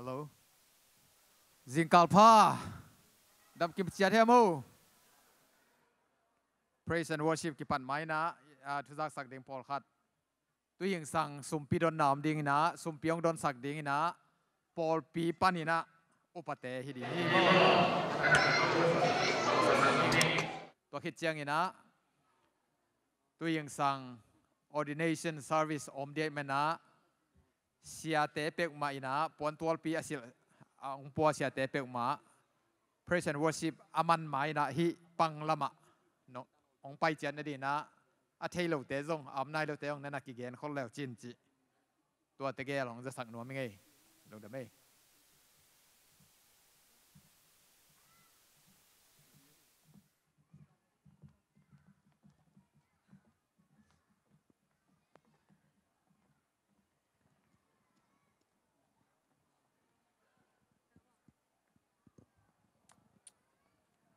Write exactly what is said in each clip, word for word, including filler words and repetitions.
Hello. Zingkal pha. Dam kim ciat hiam o. Praise and worship kipan mai na, ah, thuzaksak ding pawlkhat. Tuihingsang sumpi donna om ding ina, sumpi hong donsak ding ina, pawlpi pan ina, upate hi ding hi. Tua khit ciang ina, tuihingsang ordination service om ding mena, siate peuhmah ina, puantualpi a silh, a hong pua siate peuhmah, praise and worship a man ma ina hih pang lamah, no, hong pai ciat na ding ina, a thei lote zong, a om nai lote zong na na kigen khol leu cin ci. Tua tegel hong zasak nuam i ngei. Lungdam ei.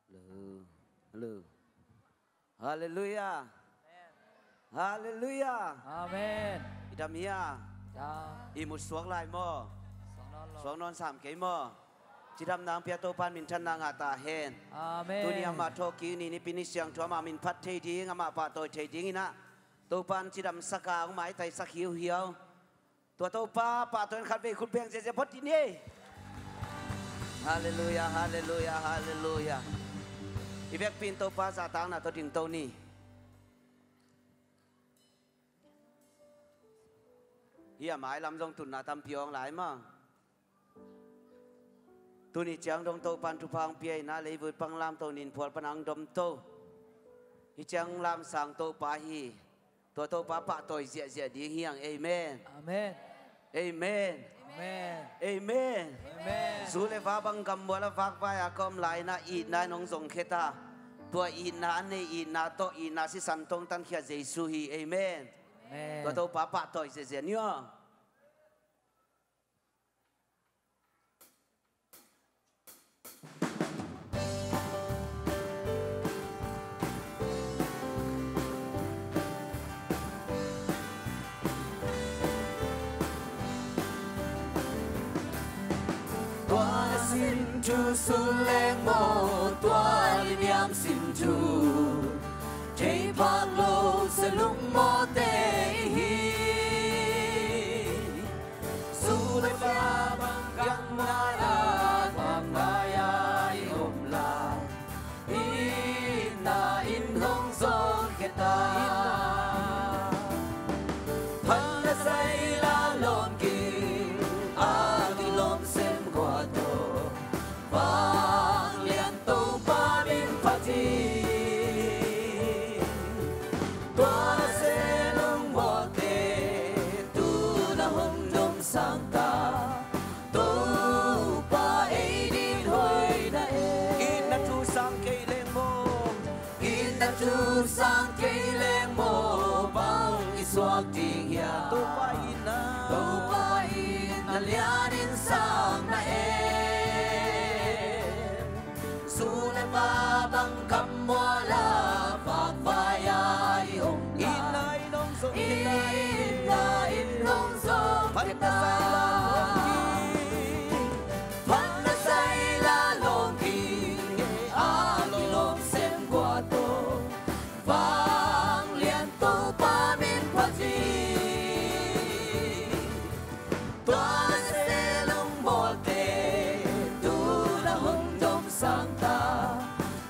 Hello. Hello. Halleluiah. Halleluiah. Amen. I dam hia? Dam. I mut suak lai maw? Suak nawn lo. Suak nawn sam kei maw? Cidamna hong pia Topa'n minthanna ngah ta hen. Amen. Tuni amah thawhkik ni, nipi ni siangtho amah min phat thei ding, amah pahtawi thei ding ina, Topa'n cidamsak a hong maitaisak hiuhiau. Tua Topa pahtawi in khatvei khut beng ziahziah phot dih ni. Halleluiah, halleluiah, halleluiah. I vekpi in Topa zahtakna tawh dingto ni. Hih a mai lam zong tunna tampi hong lai maw? Tuni ciang dong Topa'n thupha hong pia ina, leivui pang lamto nin phual pan hong domto. Hih ciang lamsang Topa hi. Tua Topa pahtawi ziahziah ding hi hang. Amen. Amen. Amen. Amen. Amen. Amen. Zu le va bang gammual a vakvai a ka om lai ina, itna in hong zong khe ta. Tua itna a nei, itna tawh, itna sisan tawh hong tankhia Jesu hi. Amen. Amen. Tua Topa pahtawi ziahziah ni aw. Tua na sin thu sun leng maw, tua liniam sin thu thei phak lo se lungmawte hi. Zu le va bang gammual a vakvai a i om lai, itna in hong zong khe ta. Phatna sai la lawm ging a kilawm sem gua tawh, vanglian Topa min phat hi. Tua se lungmawte tu na hong domsang ta. Topa ei din hoihna e. Itna thu sang kei leng maw. Itna thu sang kei leng maw, bang i suak ding hiam? Topa itna. Topa itna lianin sang na e. Zu le va bang gammual a vakvai a i om lai, itna in hong zong khe ta. Itna in hong zong khe ta. Phatna sai la lawm ging, phatna sai la lawm ging a kilawm sem gua tawh, vanglian Topa min phat hi. Tua se lungmawte tu na hong domsang ta.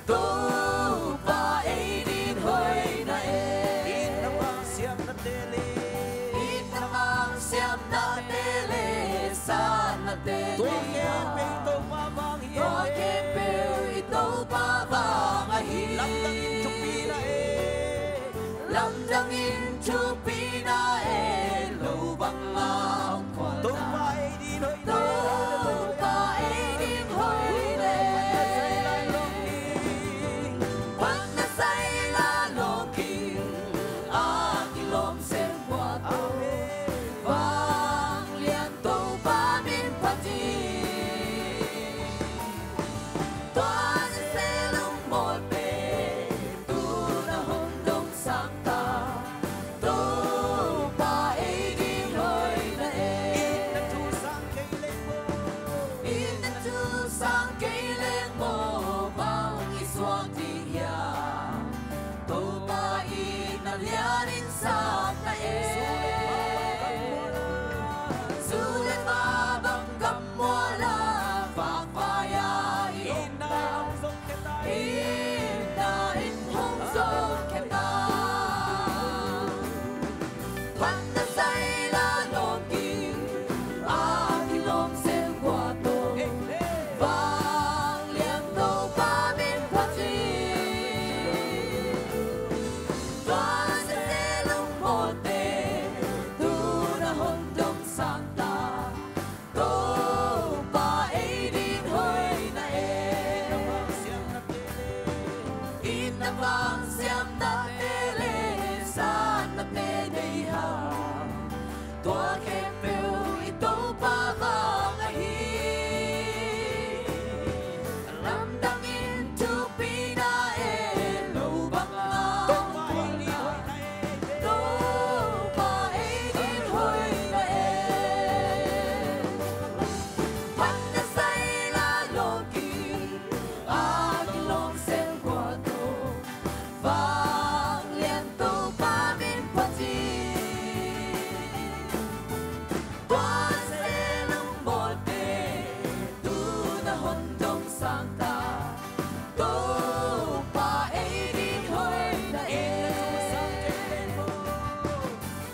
Topa ei din hoihna e. Itna mangsiamna te le, itna mangsiamna te le, satna te le, tua khempeuh i Topa vang hi. Tua khempeuh i Topa vang ahi. Lamdang in thupina e. Lamdang in thupina e, lo bang a hong khual ta. Topa ei din hoihna e. Topa ei din hoihna e. Phatna sai la lawm ging, phatna sai la lawm ging a kilawm sem gua tawh, amen, vanglian Topa min phat hi. Tua se lungmawte tu na hong domsang ta. Topa Vang siamnate le satnate nei hang, tua khempeuh i Topa vang ahi. Lamdangin thupina e, lo bang a Topa ei ding hoihna e. Topa ei ding hoihna e. Phatna sai la lawngki a kilawm sem kua tawh, vanglian Topa min phat hi. Tua se lungmawlte tu na hon dong sang ta, Topa ei ding hoihna e.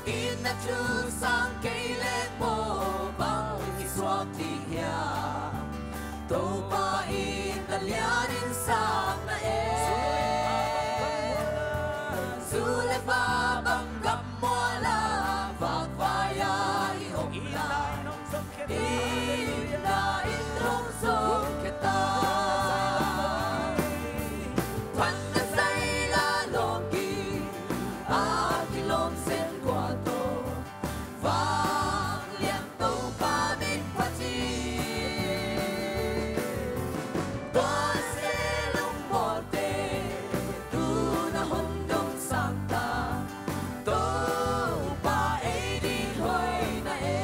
In na thu sang kei leng maw, bang i suak ding hiam? Topa in na lianin sang na e. Zu le va bang gam mual a, vakvai a i om lai, in na in hong zong khia ta. Phatna sai la lawngki a kilawm sem kua tawh, vanglian Topa min phat hi. Tua se lungmawlte tu na hon dong sang ta, Topa ei ding hoihna e.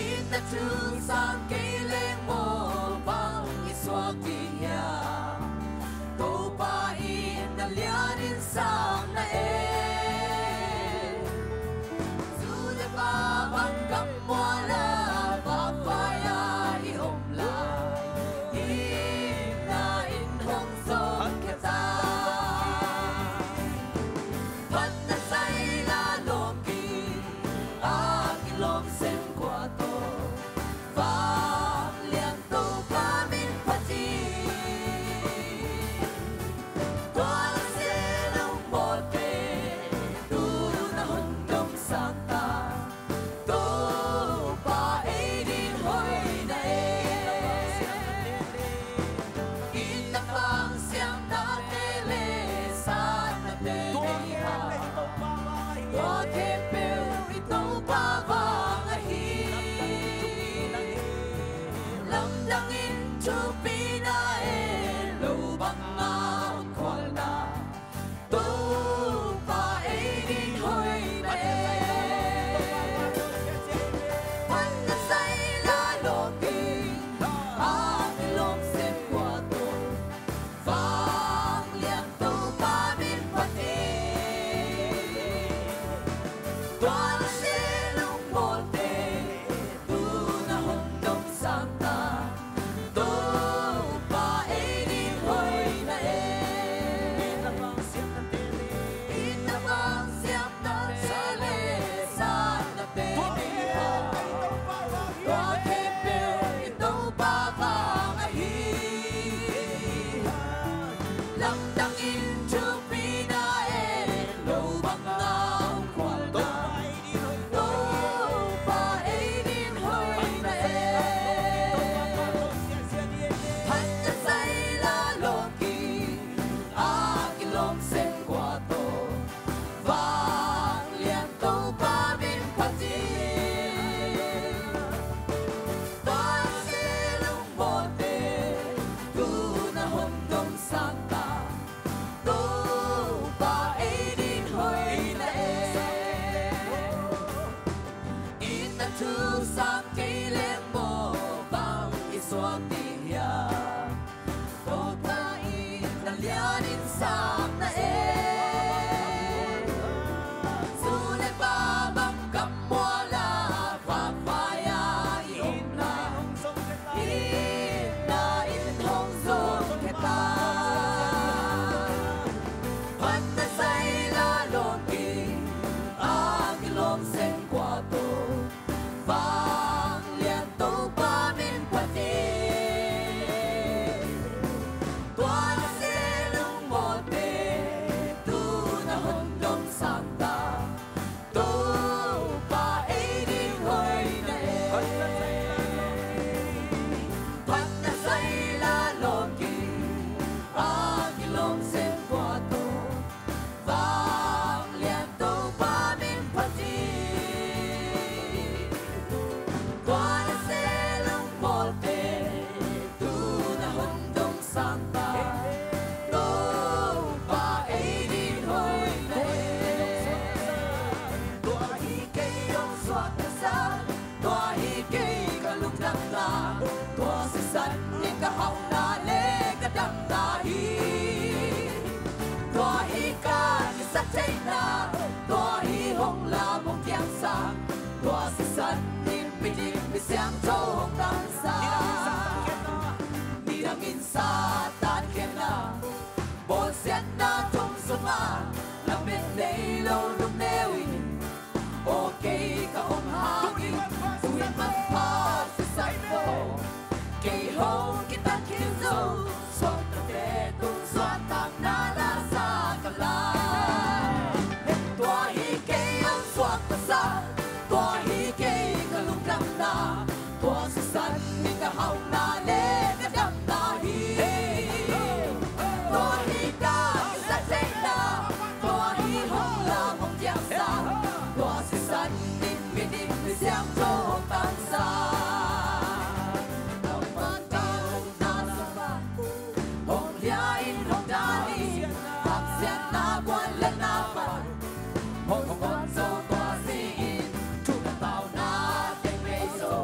In na thu sang kei leng maw, bang i suak ding hiam? Topa in na lianin sang na e. Zu le va bang gam mual a, vakvai a i om lai, in na in hong zong khia ta. Phatna sai la lawngki a kilawm sem kua tawh, vanglian Topa min phat hi. Tua se lungmawlte tu na hon dong sang ta, Topa ei ding hoihna e. In na vang siamnate le satnate nei hang, tua khempeuh i Topa vang ahi. Lamdangin thupina e, lo bang a onkhualna, Topa ei ding hoihna e. Phatna sai la lawngki a kilawm sem kua tawh, vanglian Topa min phat hi. Tua se lungmawlte tu na hon dong sang ta, Topa Hong kitat khin zo, suaktate tung suahtakna la sa ka lai. Tua hi kei hong suak pasal, tua hi kei ka lungdamna, tua sisan in ka hauhna le ka damna hi. Tua hi ka kisat theihna, tua hi hong lam hong diangsa, tua sisan in miding misiangtho hong tangsa. Naupan tau na sung pan, hong lia in hong dal in, haksiatna guan le na pan, hong guan zo tua si in, thu na tau na teng mei zo.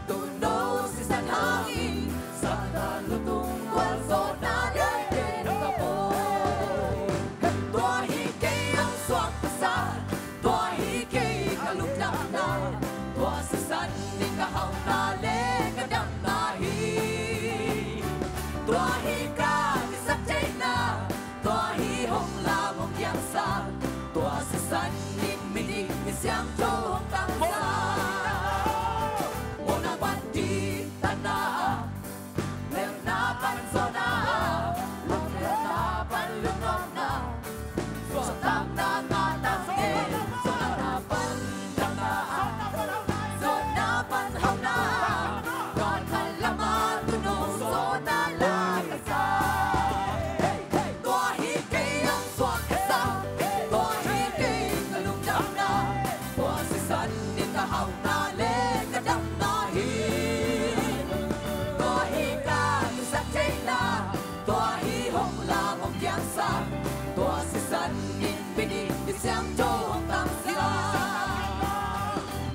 Tuno sisan hangin, Satan lutung gualzawhna le ken ka pawh. Tua hi kei hong suak pasal, tua hi kei ka lungdamna, tua sisan in ka hauhna le ka damna hi. Tua hi ka kisat theihna, tua hi hong lam hong diangsa, tua sisan in miding misiangtho hong tangsa. Mawhna pan diktatna, melna pan zawhna, lungnopna pan lungnopna, suahtakna ngah tak ngen, zawhna pan damna, zawhna pan hauhna, galkhat lama tuno zawhna la ka sa. Tua hi kei hong suak pasal, tua hi kei ka lungdamna, tua sisan in ka hauhna le ka damna hi. Tua hi ka kisat theihna, tua hi hong lam hong diangsa, tua sisan in miding misiangtho hong tangsa.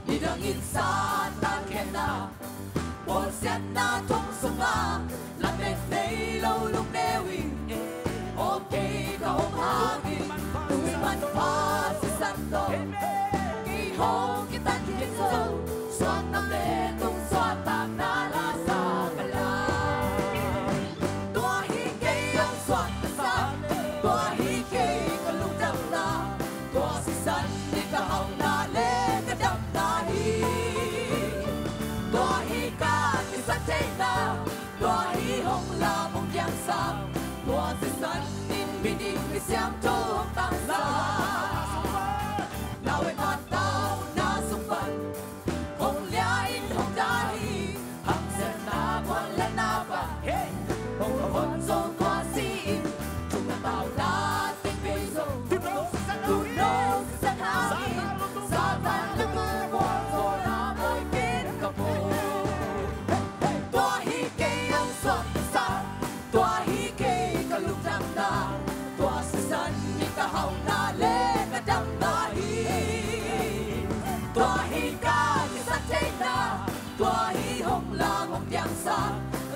Nidang in Satan khenna, bawlsiatna thong sungah lamet nei lo lungneu in, aw kei ka om hangin, tui manpha sisan tawh kei hong kitat khin zo, suahtakte tung suahtakna la sa ka lai. Tua hi kei hong suak pasal, tua hi kei ka lungdamna, tua sisan in ka hauhna le ka damna hi. Tua hi ka kisat theihna, tua hi hong lam hong diangsa, tua sisan in miding misiangtho hong tangsa. Lau e, matau na sung pan, hong lia in hong dal hi, haksiatna guan le na pan, hong guan zo tua si in, thu na tau na teng mei zo. Tuno sisan hangin, Satan lutung gualzawhna bawl ken ka pawh. Tua hi kei hong suak pasal, tua hi kei ka lungdamna, tua sisan in ka hauhna le ka damna hi. Tua hi ka kisat theihna, tua hi hong lam hong diangsa,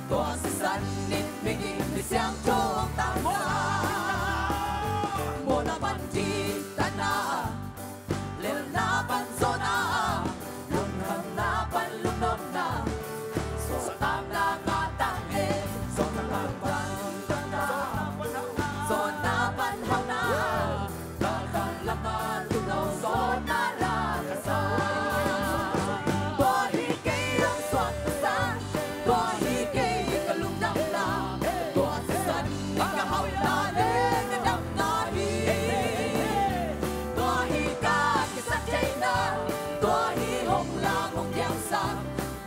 tua sisan in miding misiangtho hong tangsa. Mawhna pan diktatna, lelna pan zawhna, lungkhamna pan lungnopna, suahtakna ngah tak ngen, zawhna pan damna, zawhna pan hauhna, galkhat lama tuno zawhna la ka sa. Tua hi kei hong suak pasal, tua hi kei ka lungdamna, tua sisan in ka hauhna le ka damna hi. Tua hi ka kisat theihna, tua hi hong lam hong diangsa,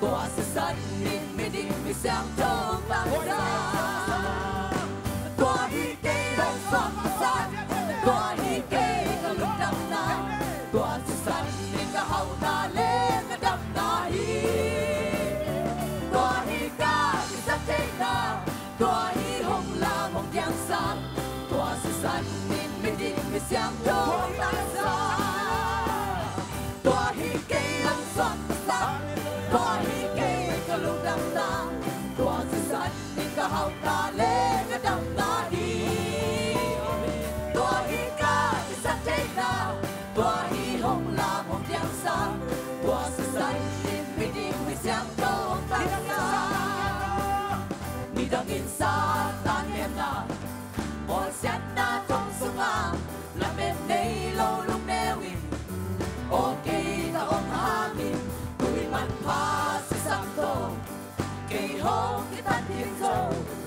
tua sisan in miding misiangtho hong tangsa. Tua hi kei hong suak pasal, tua hi kei ka lungdamna, tua sisan in ka hauhna le ka damna hi. Tua hi ka kisat theihna, tua hi hong lam hong diangsa, tua sisan in miding misiangtho hong tangsa. Tua hi kei hong suak pasal, tua hi kei ka lungdamna, tua sisan in ka hauhna le ka damna hi. Tua hi ka kisat theihna, tua hi hong lam hong diangsa, tua sisan in miding misiangtho hong tangsa. Nidang in Satan khenna, bawlsiatna thong sungah lamet nei lo lungneu in, aw kei ka om hangin, tui manpha sisan tawh kei hong Hong kithat Khin Zo,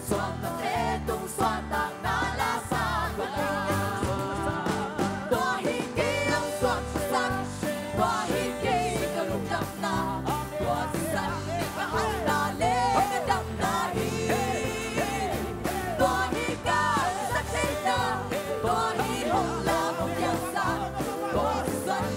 suangkamte tung suahtakna la sa kha. Tua hi kei hong suaksak, tua hi kei ka lungdamna, tua sisan ka hauhna le ka damna hi. Tua hi ka sak theihna, tua hi hong lam hong piangsak, tua sisan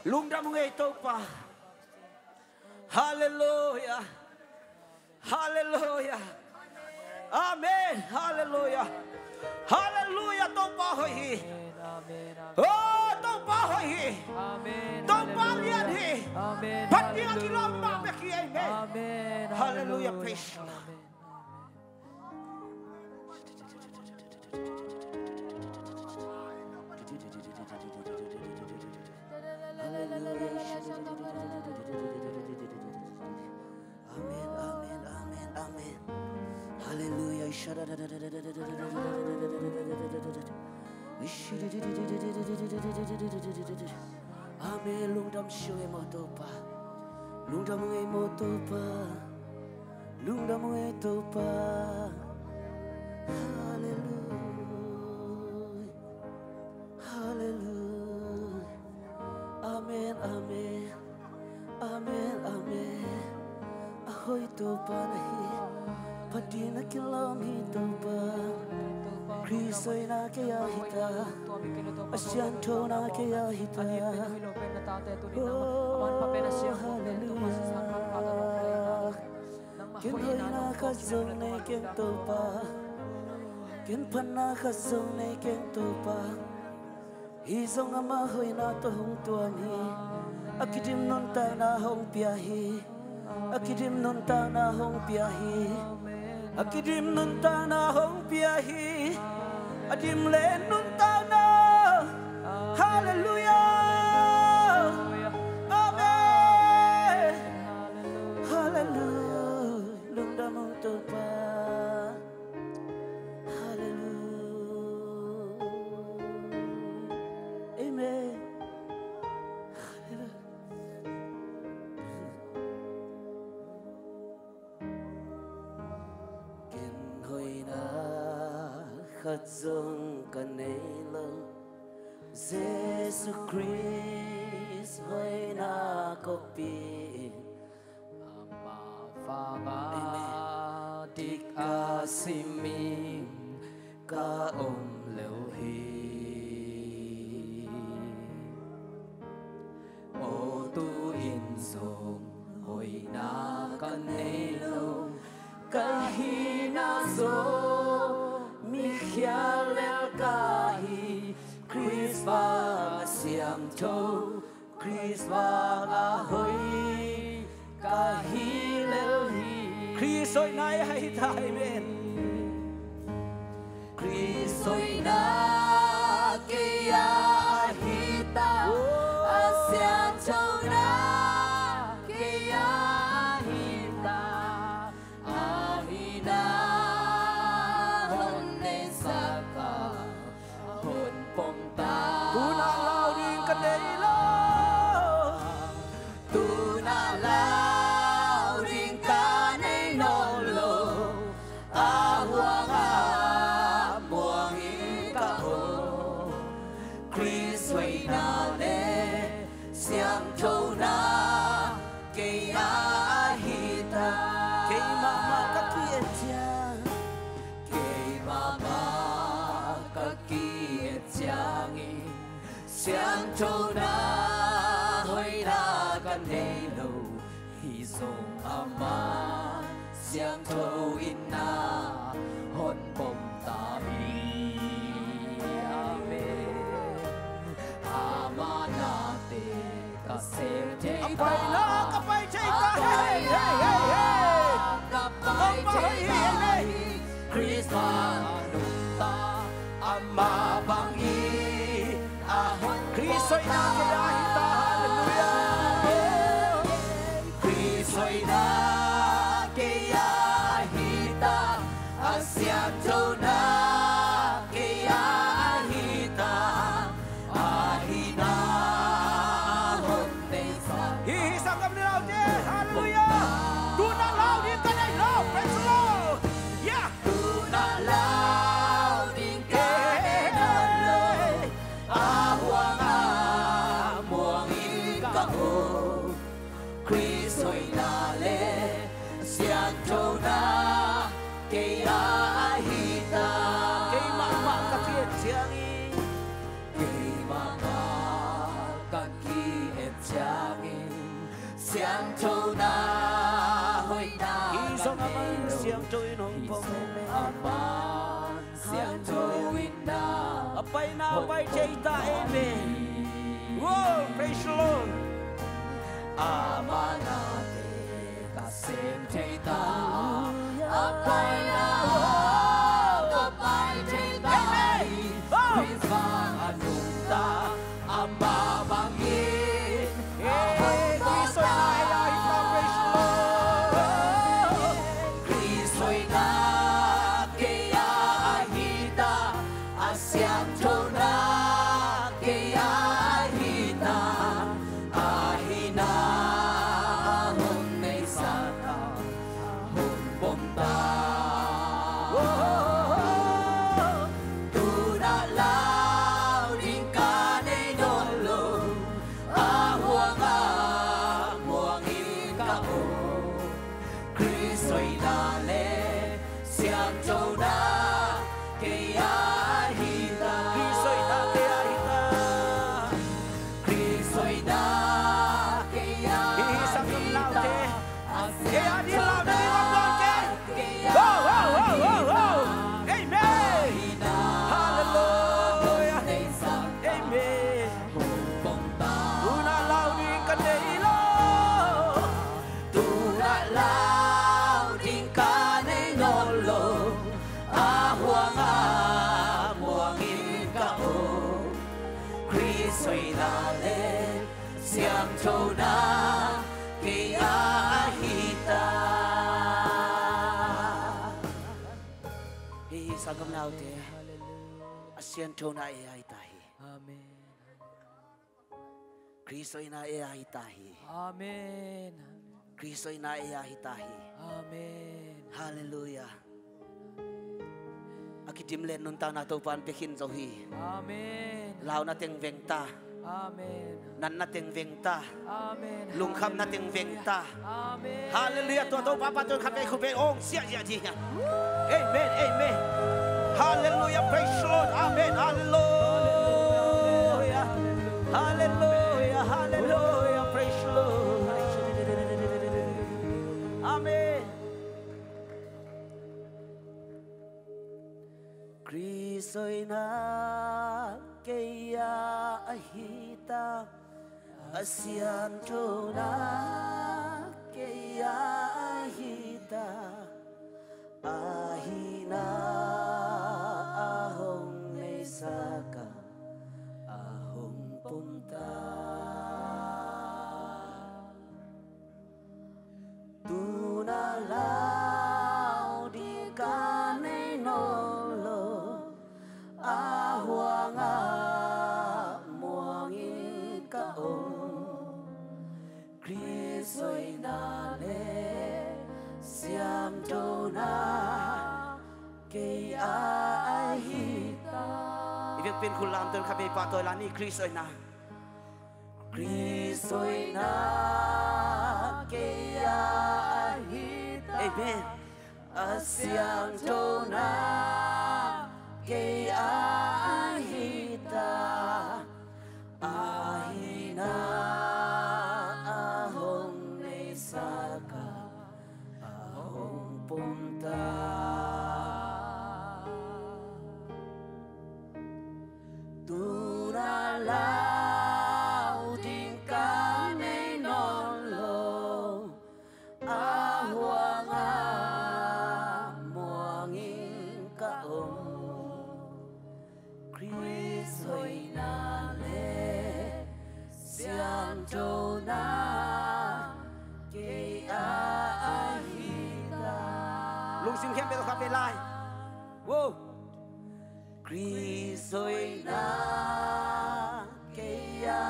Lungdam ung ei Topa. Halleluia. Halleluia. Amen. Halleluia. Halleluia. Topa hoih hi. Amen, amen, amen. Oh, Topa hoih hi. Amen. Topa lian hi. Amen. Phat ding a kilawm mah bek hi. Amen. Amen. Halleluia. Praise the Lord. Amen. Amen, amen, amen, amen. Halleluia. Amen. Lungdam sia ei maw Topa. Lungdam ung ei maw Topa. Lungdam ung ei Topa. Halleluia. Halleluia. Amen, amen. Amen, amen. A hoih Topa na hi. Phat ding a kilawm hi Topa. Khrist hoihna kei a hi ta. A siangthona kei a hi ta. Oh, halleluia. Ken hoihna khat zong nei keng Topa. Ken phatna khat zong nei keng Topa. Hih zong ama hoihna tawh hong tuam hi. A kidim nuntakna hong pia hi. A kidim nuntakna hong pia hi. A kidim nuntakna hong pia hi. A dim len nuntakna. Halleluia. Amen. Halleluia. Lungdam ung Topa. Halleluia. Amen. Halleluia. Ken hoihna khat zong ka nei lo. Jesu Khrist hoihna ka pia in. Ama vanga dik a simin ka om lo hi. Aw, tu-in zong hoihna ka nei lo. Ka hihna zong mi khial lel ka hi. Khrist vanga siangtho, Khrist vanga hoih ka hi lel hi. Khrist hoihna hi ta, amen. Khrist hoihna kei a hi ta, a siangthona kei a hi ta. Ahihna hong neisak a hong pom ta. Tu-in ah lau ding ka nei lo. Tu-in ah lau ding ka nei nawn lo. A huang a muang in ka om. Khrist hoihna le siangthona kei a hi ta. Kei mahmah ka ki-et ciang. Kei mahmah ka ki-et ciangin siangthona hoihna ka nei lo. Hih zong ama siangtho in na hong pom ta hi. Amen. Ama nate ka sem thei ta. A paina ka pai thei ta. Hei, hei, hei, hei. Ka pai thei ta hi. Khrist a nungta ama bangin a hong Khrist hoihna kei a hi ta. Halleluia. Khrist hoihna kei a hi ta. A siangthona kei a hi ta. Ahihna hong neisak. Hih, hih sanggam, lau ding. Halleluia. Tu-in ah lau ding ka nei lo. Praise the Lord. Yeah. Tu-in ah lau ding ka nei lo. A huang a muang in ka om. Khrist hoihna le siangthona kei a hi ta. Kei mahmah ka ki-et ciangin. Kei mahmah ka ki-et Siangthona hoihna hi zong a man siangtho in hong pom. A man siangtho in na a paina a pai thei ta. Amen. Whoa, praise the Lord. A man a te ka sem thei ta. A paina a pai thei ta. Amen. Khrist bang a nungta. Amah bangin a hong pom ta. Khrist hoihna kei a ahi ta, a siangthona kei a ahi ta, ahihna a hong neisak a hong pom ta. Tu-in a lau ding ka nei nawn lo, a huang a muang in ka om. Khrist hoihna le siangthona kei a ahi ta. Khrist hoihna kei a ahi ta. Khrist hoihna kei a ahi ta. Hi hi, sanggam naute. Kei a ding lau na ding om nawn kei. Ho, ho, ho, ho, ho. Amen. Hallelujah. Amen. Tu-in a lau ding ka nei lo. Tu-in a lau ding ka nei nawn lo. A huang a muang in ka om. Khrist hoihna le siangthona kei a ahi ta. Hi hi, sanggam naute. A siangthona ei a ahi ta hi. Amen. Khrist hoihna ei a ahi ta hi. Amen. Khrist hoihna ei a ahi ta hi. Amen. Hallelujah. A kidim le nuntakna Topa'n pia khin zo hi. Amen. Launa teng veng ta. Amen. Natna teng veng ta. Amen. Lungkhamna teng veng ta. Amen. Hallelujah. Tua Topa pan tawh khat vei khut beng hong siah ziahziah. Amen. Amen. Hallelujah. Praise the Lord. Amen. Hallelujah. Hallelujah. Hallelujah. Praise the Lord. Amen. Khrist hoihna kei a ahi ta, a siangthona kei a ahi ta, ahihna a hong neisak a, a hong pom ta. Tu-in a lau ding ka nei nawn lo, a huang a muang in ka om. Khrist hoihna le siangthona kei a ahi ta. I vekpi-in khut lamto in khat vei pahtawi lai ni. Khrist hoihna. Khrist hoihna kei a ahi ta. Amen. A siangthona kei a ahi ta. Ahihna a hong neisak a, a hong pom ta. Tu-in a lau ding ka nei nawn lo, a huang a muang in ka om. Khrist hoihna le siangthona kei a ahi ta. Lungsim khempeuh tawh khat vei lai. Wow. Khrist hoihna kei a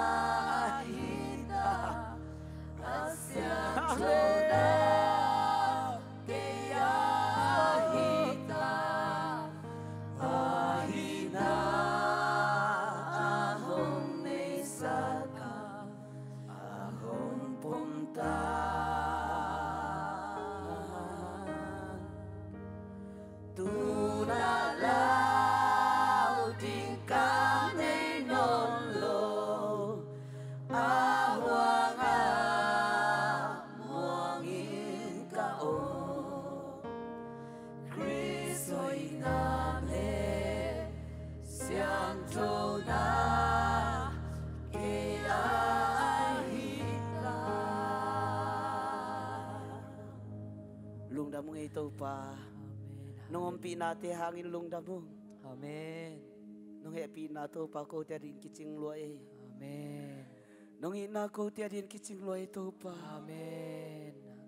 ahi ta. A siangthona kei a ahi ta. Ahihna a hong neisak a, a hong pom ta. Tu-in a lau ding ka nei nawn lo, Lungdam ung ei Topa. Amen. Nong ompihnate hangin lungdam ung. Amen. Nong hehpihna Topa kote adingin kicing lua ei. Amen. Nong itna kote adingin kicing lua ei Topa. Amen. Amen.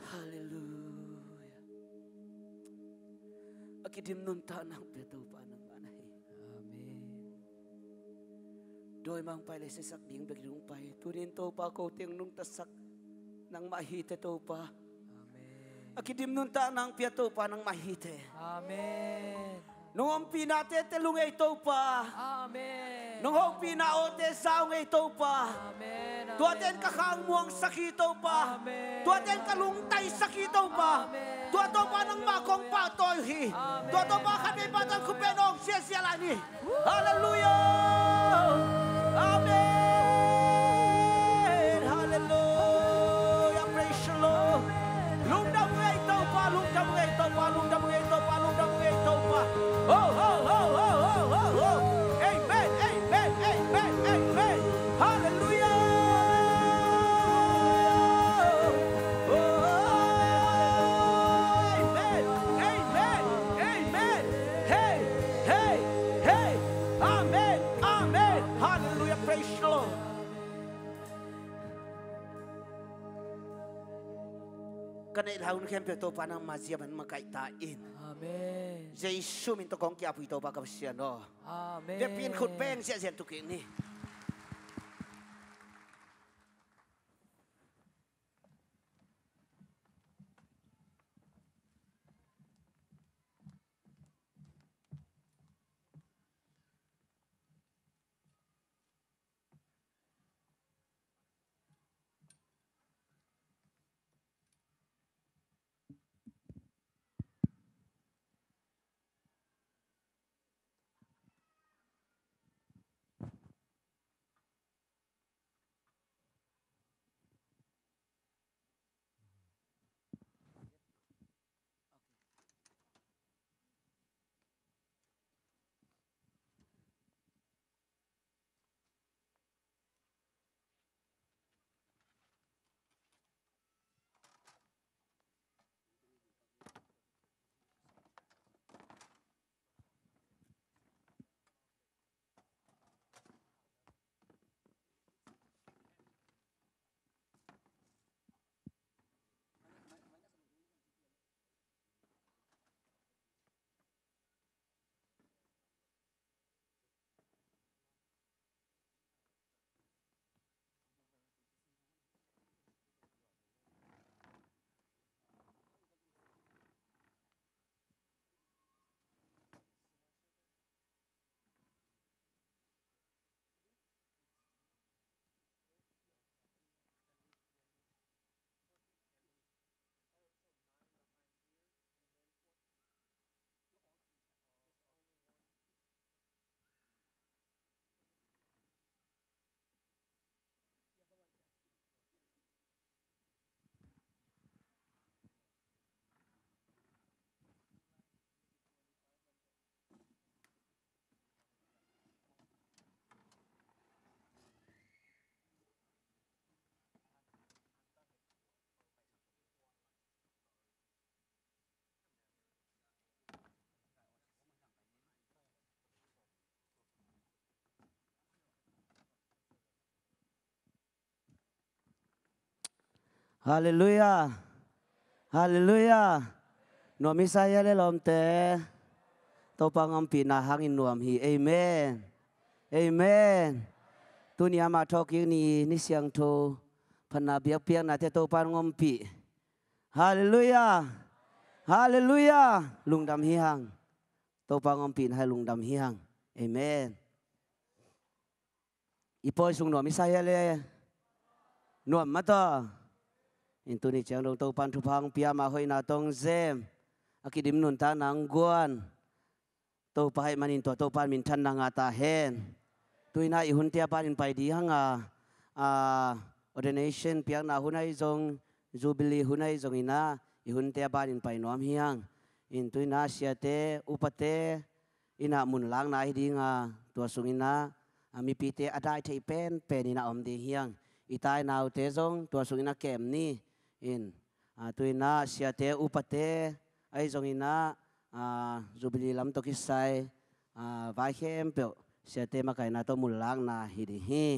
Halleluia. A kidim nuntakna hong pia Topa nangmah na hi. Amen. Dawimangpa i le siasak ding bek ding hong pai. Tuni in Topa ko teng nungtasak nangmah hi teh Topa. Amen. A kidim nuntakna hong pia Topa nangmah hi teh. Amen. Nong ompihnate tel ung ei Topa. Amen. Nong hopihna awte za ung ei Topa. Amen. Tuate in ka khang muangsak hi Topa. Amen. Tuate in ka lungtaisak hi Topa. Amen. Tua Topa nangmah kong pahtawi uh hi. Amen. Tua Topa khat vei pahtawi khut beng hong siasia lai ni. Halleluia. Amen. Halleluia. Praise the Lord. Lungdam ung ei Topa, lungdam ung ei Topa, lungdam ung ei Topa, lungdam ung ei Topa. Oh, oh, oh. Amen, amen, amen, amen. Halleluia. Oh, amen, amen, amen. Hey, hey, hey. Amen, amen. Halleluia. Praise the Lord. Ka neih lai hun khempeuh Topa nangma zia man makaih ta in. Amen. Jesu min tawh kong ki-ap uh hi Topa ka Pasian aw. Amen. Vekpi in khut beng ziahziah tu kik ni. Halleluia. Halleluia. Nuam i sa hia le lawmte? Topa hong ompihna hangin nuam hi. Amen. Amen. Tuni amah thawhkik ni, ni siangtho, phatna biakpiaknate Topa hong ompih. Halleluia. Halleluia. Lungdam hi hang. Topa hong ompihna hai lungdam hi hang. Amen. I pawi sung nuam i sa hia le? Nuam mah tawh. In tuni ciang dong Topa'n thupha hong pia, ama hoihna tawh hong zem, a kidim nuntakna hong guan Topa ahih manin tua Topa'n minthanna ngah ta hen. Tu-in ah i hunte a panin pai ding hang a, a, ordination piakna hun ahi zong, jubilee hun ahi zongin ah i hunte a panin pai nuam hi hang. In tu-in ah siate, upate in ah mun lakna hi ding a, tua sungin ah a mipite a dai thei penpen in ah om ding hi hang. i tai naute zong tua sungin a kem ni. In, a, tu-in ah siate upate ahi zongin ah, a, Jubilee lam tawh kisai, a, vai khempeuh siate makaihna tawh mullakna hi ding hi.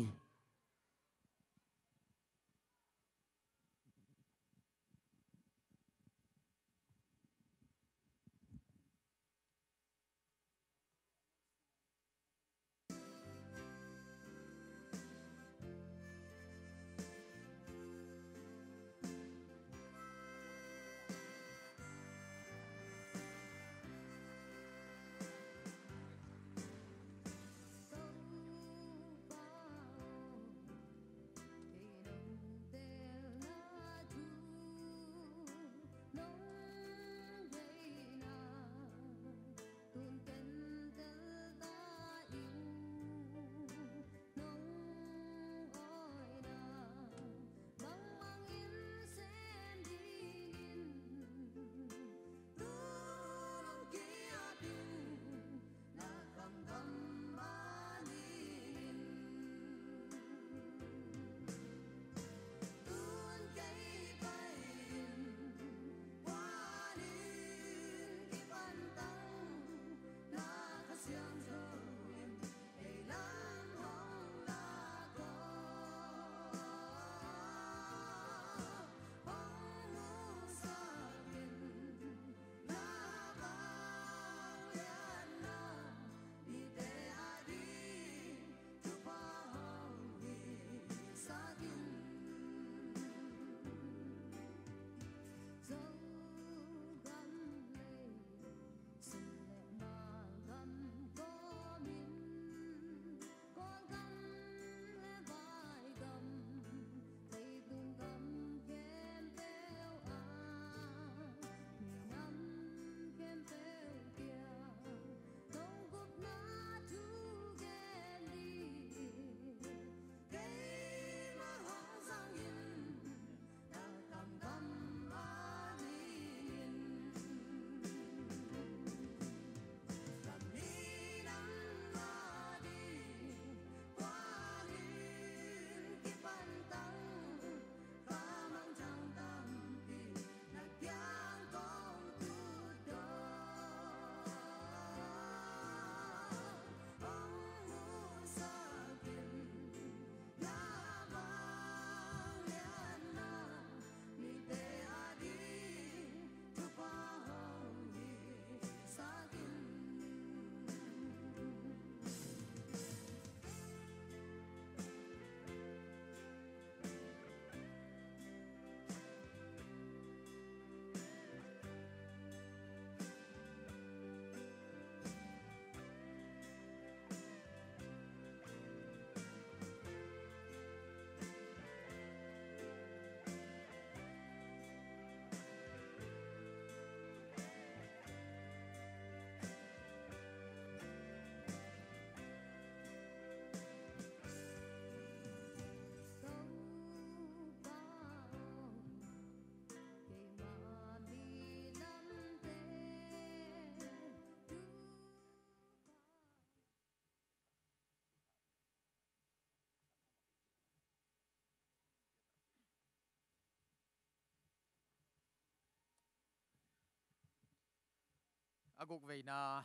A guk veina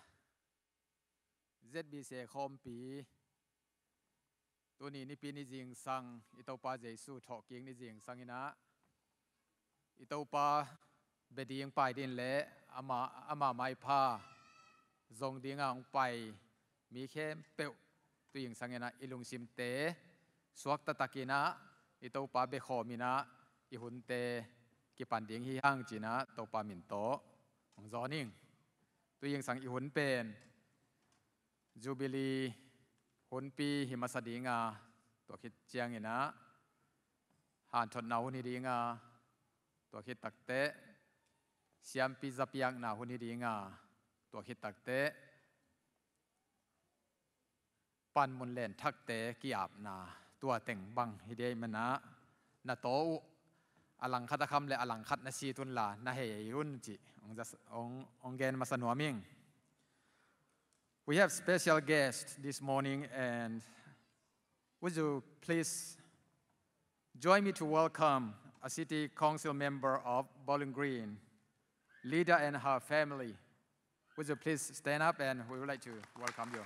Z B C khawmpi. Tuni nipi ni zingsang i Topa Jesu thawhkik ni zingsang in ah, i Topa bia ding pai ding le ama, ama maipha zong dingah hong pai mi khempeuh tu zingsang in ah i lungsimte suakta takin ah i Topa biakhawm in ah i hunte kipan ding hi hang ci-in ah Topa min tawh hong zawn ing. Tu zingsang i hun pen Jubilee hunpi hi masa ding a, tua khit ciangin ah hanthotna hun hi ding a, tua khit takteh siampi zapiakna hun hi ding a, tua khit takteh panmun len thakte ki-apna, tua teng bang hi ding ahih manin ah na taw uh, a langkhat a kham le a langkhat na sit un la na hei un ci hong, hong gen masa nuam ing. We have special guest this morning, and would you please Join me to welcome a city council member of Bowling Green, Lydia and her family. Would you please stand up and we would like to welcome you.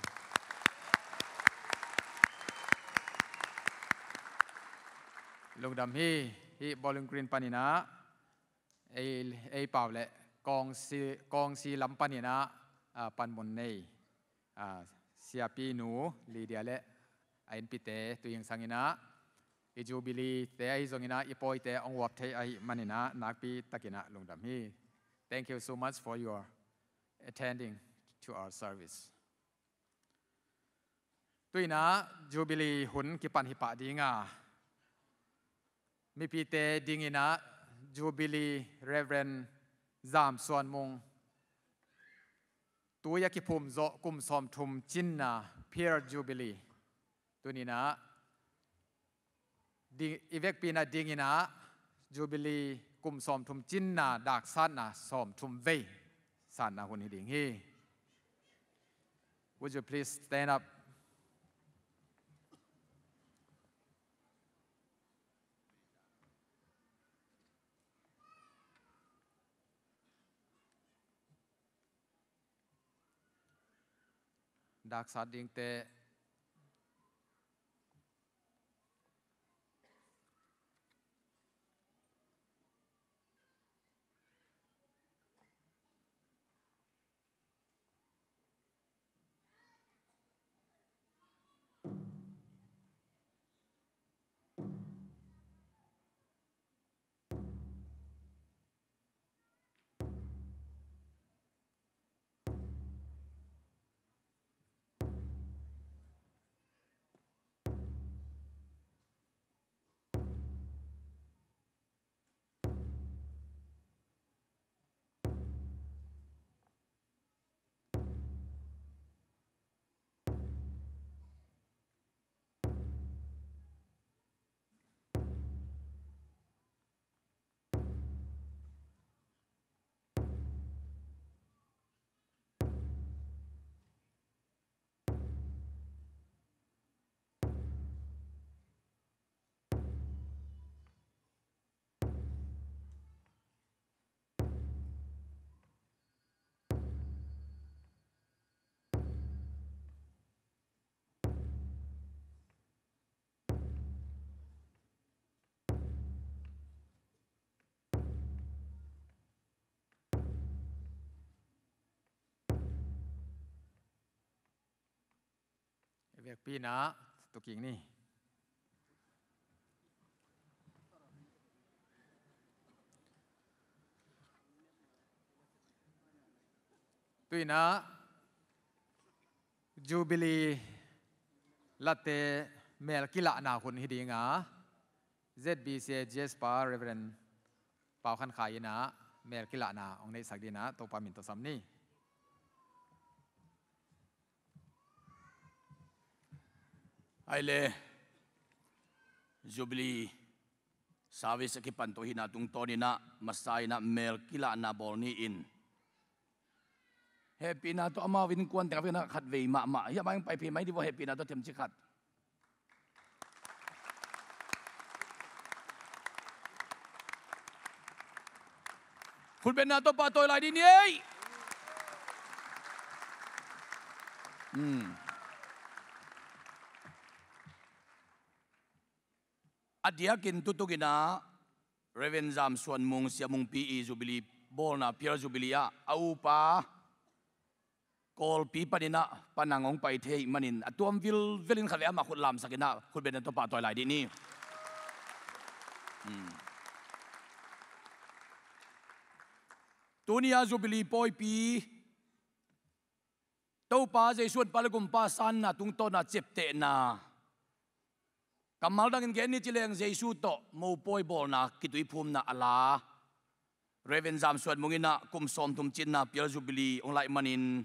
Lungdam hi, hi Bowling Green panin ah, ei, ei pau le kawngsi, kawngsi lam panin ah, ah, panmun nei, ah, siapi nu Lydia le a innpite tu zingsangin ah, i Jubilee te ahi zongin ah, i pawite hong uap thei ahih manin ah, nakpi takin ah lungdam hi. Thank you so much for your attending to our service. Tu-in ah Jubilee hun kipan hi pah ding a, mipite dingin ah Jubilee Reverend Zam Suan Mung, tui a kiphum zawh kum sawmthum cinna Pearl Jubilee. Tuni-in ah ding, i vekpi-in ah dingin ah Jubilee kum sawmthum cinna daksatna sawmthum vei satna hun hi ding hi. Would you please stand up? Daksat dingte. Vekpi-in ah tuking ni. Tu-in ah Jubilee late mel kilahna hun hi ding a, Z B C A G S pa Reverend Pau Khan Khai in ah mel kilahna hong neihsak dingin ah Topa min tawh sam ni. Ai le, Jubilee service a kipan to hihna tungtawnin ah masa in ah mel kilahna bawl ni in. Hehpihna tawh amau innkuan teng a vekpi-in ah khatvei mahmah. Hiah mah hong pai phei mai dih vaw, hehpihna tawh themcik khat. Khutbetna tawh pahtawi lai dih ni ei. Hmm. A diakin tutung in ah Reverend Zam Suan Mung, Sia Mung Pi i Jubilee bawlna, Pearl Jubilee ah a upa Kawlpi panin ah panang hong pai thei ahih manin a tuam vilvelin khatvei amah khut lamsak in ah khutbetna tawh pahtawi lai dih ni. Hmm. Tuni-a Jubilee pawipi, Topa Jesu honpa le gumpa sanna tungtawna ciaptehna, kammal dangin gen ni ci leng Jesu tawh mopawi bawlna kituiphumna a la Reverend Zam Suan Mung in ah kum sawmthum cinna Pearl Jubilee hong laih manin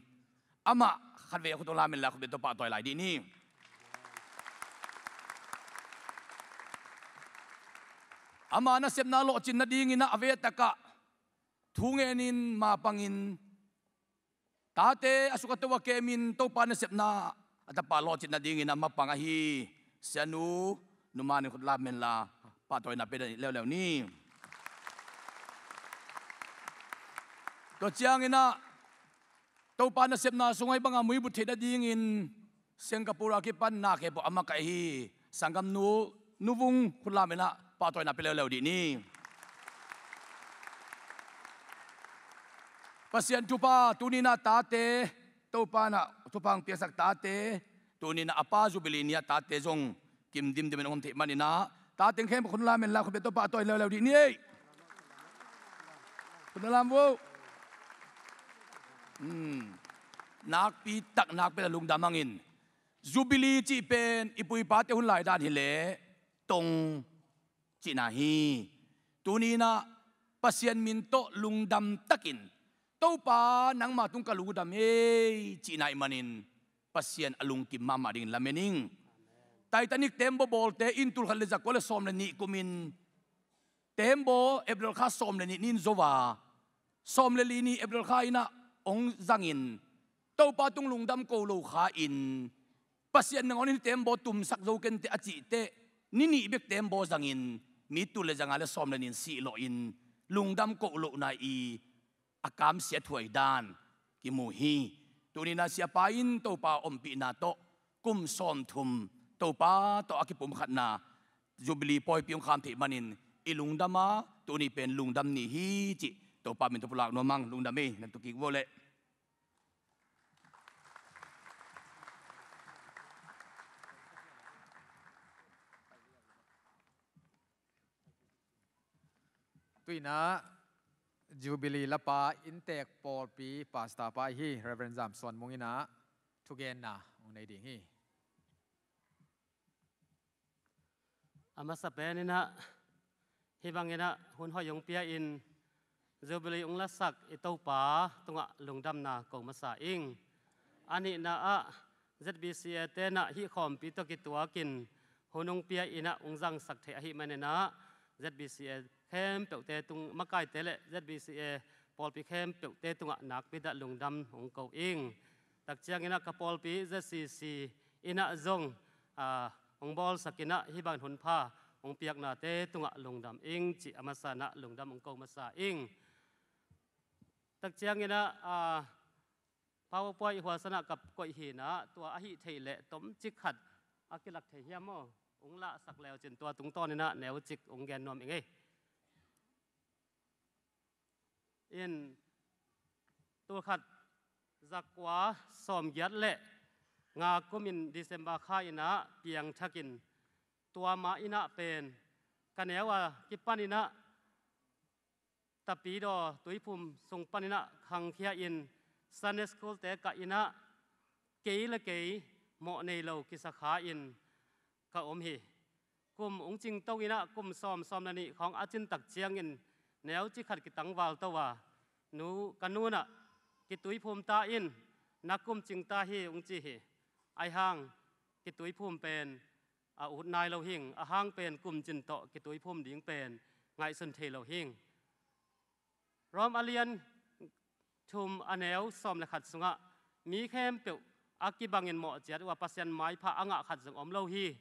amah khatvei a khut hong lam inla khutbet tawh pahtawi lai dih ni. Ama nasepna lawhcin nadingin ah a vekpi takah thu ngenin mapangin tate a suk a to a kemin Topa nasepna a tapa lawhcin nadingin a mapang ahi sianu Nu Man in khut lam inla pahtawina pia dan leuleu ni. Tua ciangin ah Topa nasepna sungah hih banga muibut theih nadingin Singapore a kipan na khempeuh a makaih hi. Sanggamnu Nu Vung khut lamin ah pahtawina pia leuleu dih ni. Pasian thupha, tuni-in ah tate, Topa in ah thupha hong piaksak tate, tuni-in ah a pa Jubilee ni-ah tate zong kim dimdimin hong om theih manin ah, tate khempeuh khut na lam in la, khut beng tawh pahtawina leuleu dih ni ei. Khut na lam vo. Hmm. Nakpi tak, nakpi tak lungdam hangin, Jubilee cih pen i pu i pate hun lai dan hileh tong cihna hi. Tuni-in ah Pasian min tawh lungdam takin, Topa, nangma tung ka lungdam ei, cihna ahih manin Pasian a lungkim mahmah dingin lamen ing. Titanic tembaw bawlte in tulkhat le zakua le sawm le nih kumin tembaw April kha sawm le nih ni-in zo a, sawm le li ni April kha in ah hong zangin, Topa tung lungdam ko lo kha-in, Pasian nangawn in tembaw tumsak zo kenteh a cih teh, ni nih bek tembaw zangin, mi tul le zanga le sawm le nih in sih lawhin, lungdam ko lohna i a kamsiat huai dan kimu hi. Tuni-in ah siapa in Topa ompihna tawh kum sawmthum Topa tawh a kipumkhatna Jubilee pawipi hong kham theih manin i lungdam a, tuni pen lungdam ni hi cih Topa min tawh pulak nuam hang. Lungdam ei, na tu kik vo leh. Tu-in ah Jubilee lapa inntek pawlpi pastor pa ahi Reverend Zam Suan Mung in ah thugenna hong nei ding hi. A masa pen in ah, hih bangin ah hun hoih hong pia-in Jubilee hong lasak i Topa tungah lungdamna ko masa ing. A nihna ah, Z B C A te in ah hih khawmpi tawh kituakin hun hong pia-in ah hong zangsak theih ahih manin ah, Z B C A khempeuhte tung, makaite le Z B C A pawlpi khempeuhte tungah nakpi tak lungdam hong ko ing. Tak ciangin ah ka pawlpi Z C C in ah zong, ah, hong bawlsak in ah hih bang hun pha hong piaknate tungah lungdam ing cih a masa in ah lungdam hong ko masa ing. Tak ciangin ah, ah, PowerPoint hualsan ah ka koih hi in ah, tua ahih theih leh tomcik khat a kilak thei hiam maw? Hong lahsak leucin tua tungtawn in ah neucik hong gen nuam ing ei. In tulkhat zakua sawmgiat le nga kumin December kha in ah piangthakin, tua ma in ah pen ka neu a kipan in ah Tapidaw tuiphum sung panin ah khangkhia in Sunday school te kah in ah kei le kei mawh nei lo kisa kha in ka om hi. Kum hong cingto in ah kum sawm, sawm le nih khawng a cin tak ciangin neucik khat kitangval to a, nu, ka nu in ah kituiphum ta in, na kum cing ta hi hong ci hi. Ahi hang kituiphum pen a ut nai lo hing, a hang pen kum cin tawh kituiphum ding pen ngaihsun thei lo hing. Rom a lian thum a neu sawm le khat sungah mi khempeuh a kibangin mawh ciat uh a Pasian maipha a ngah khat zong om lo hi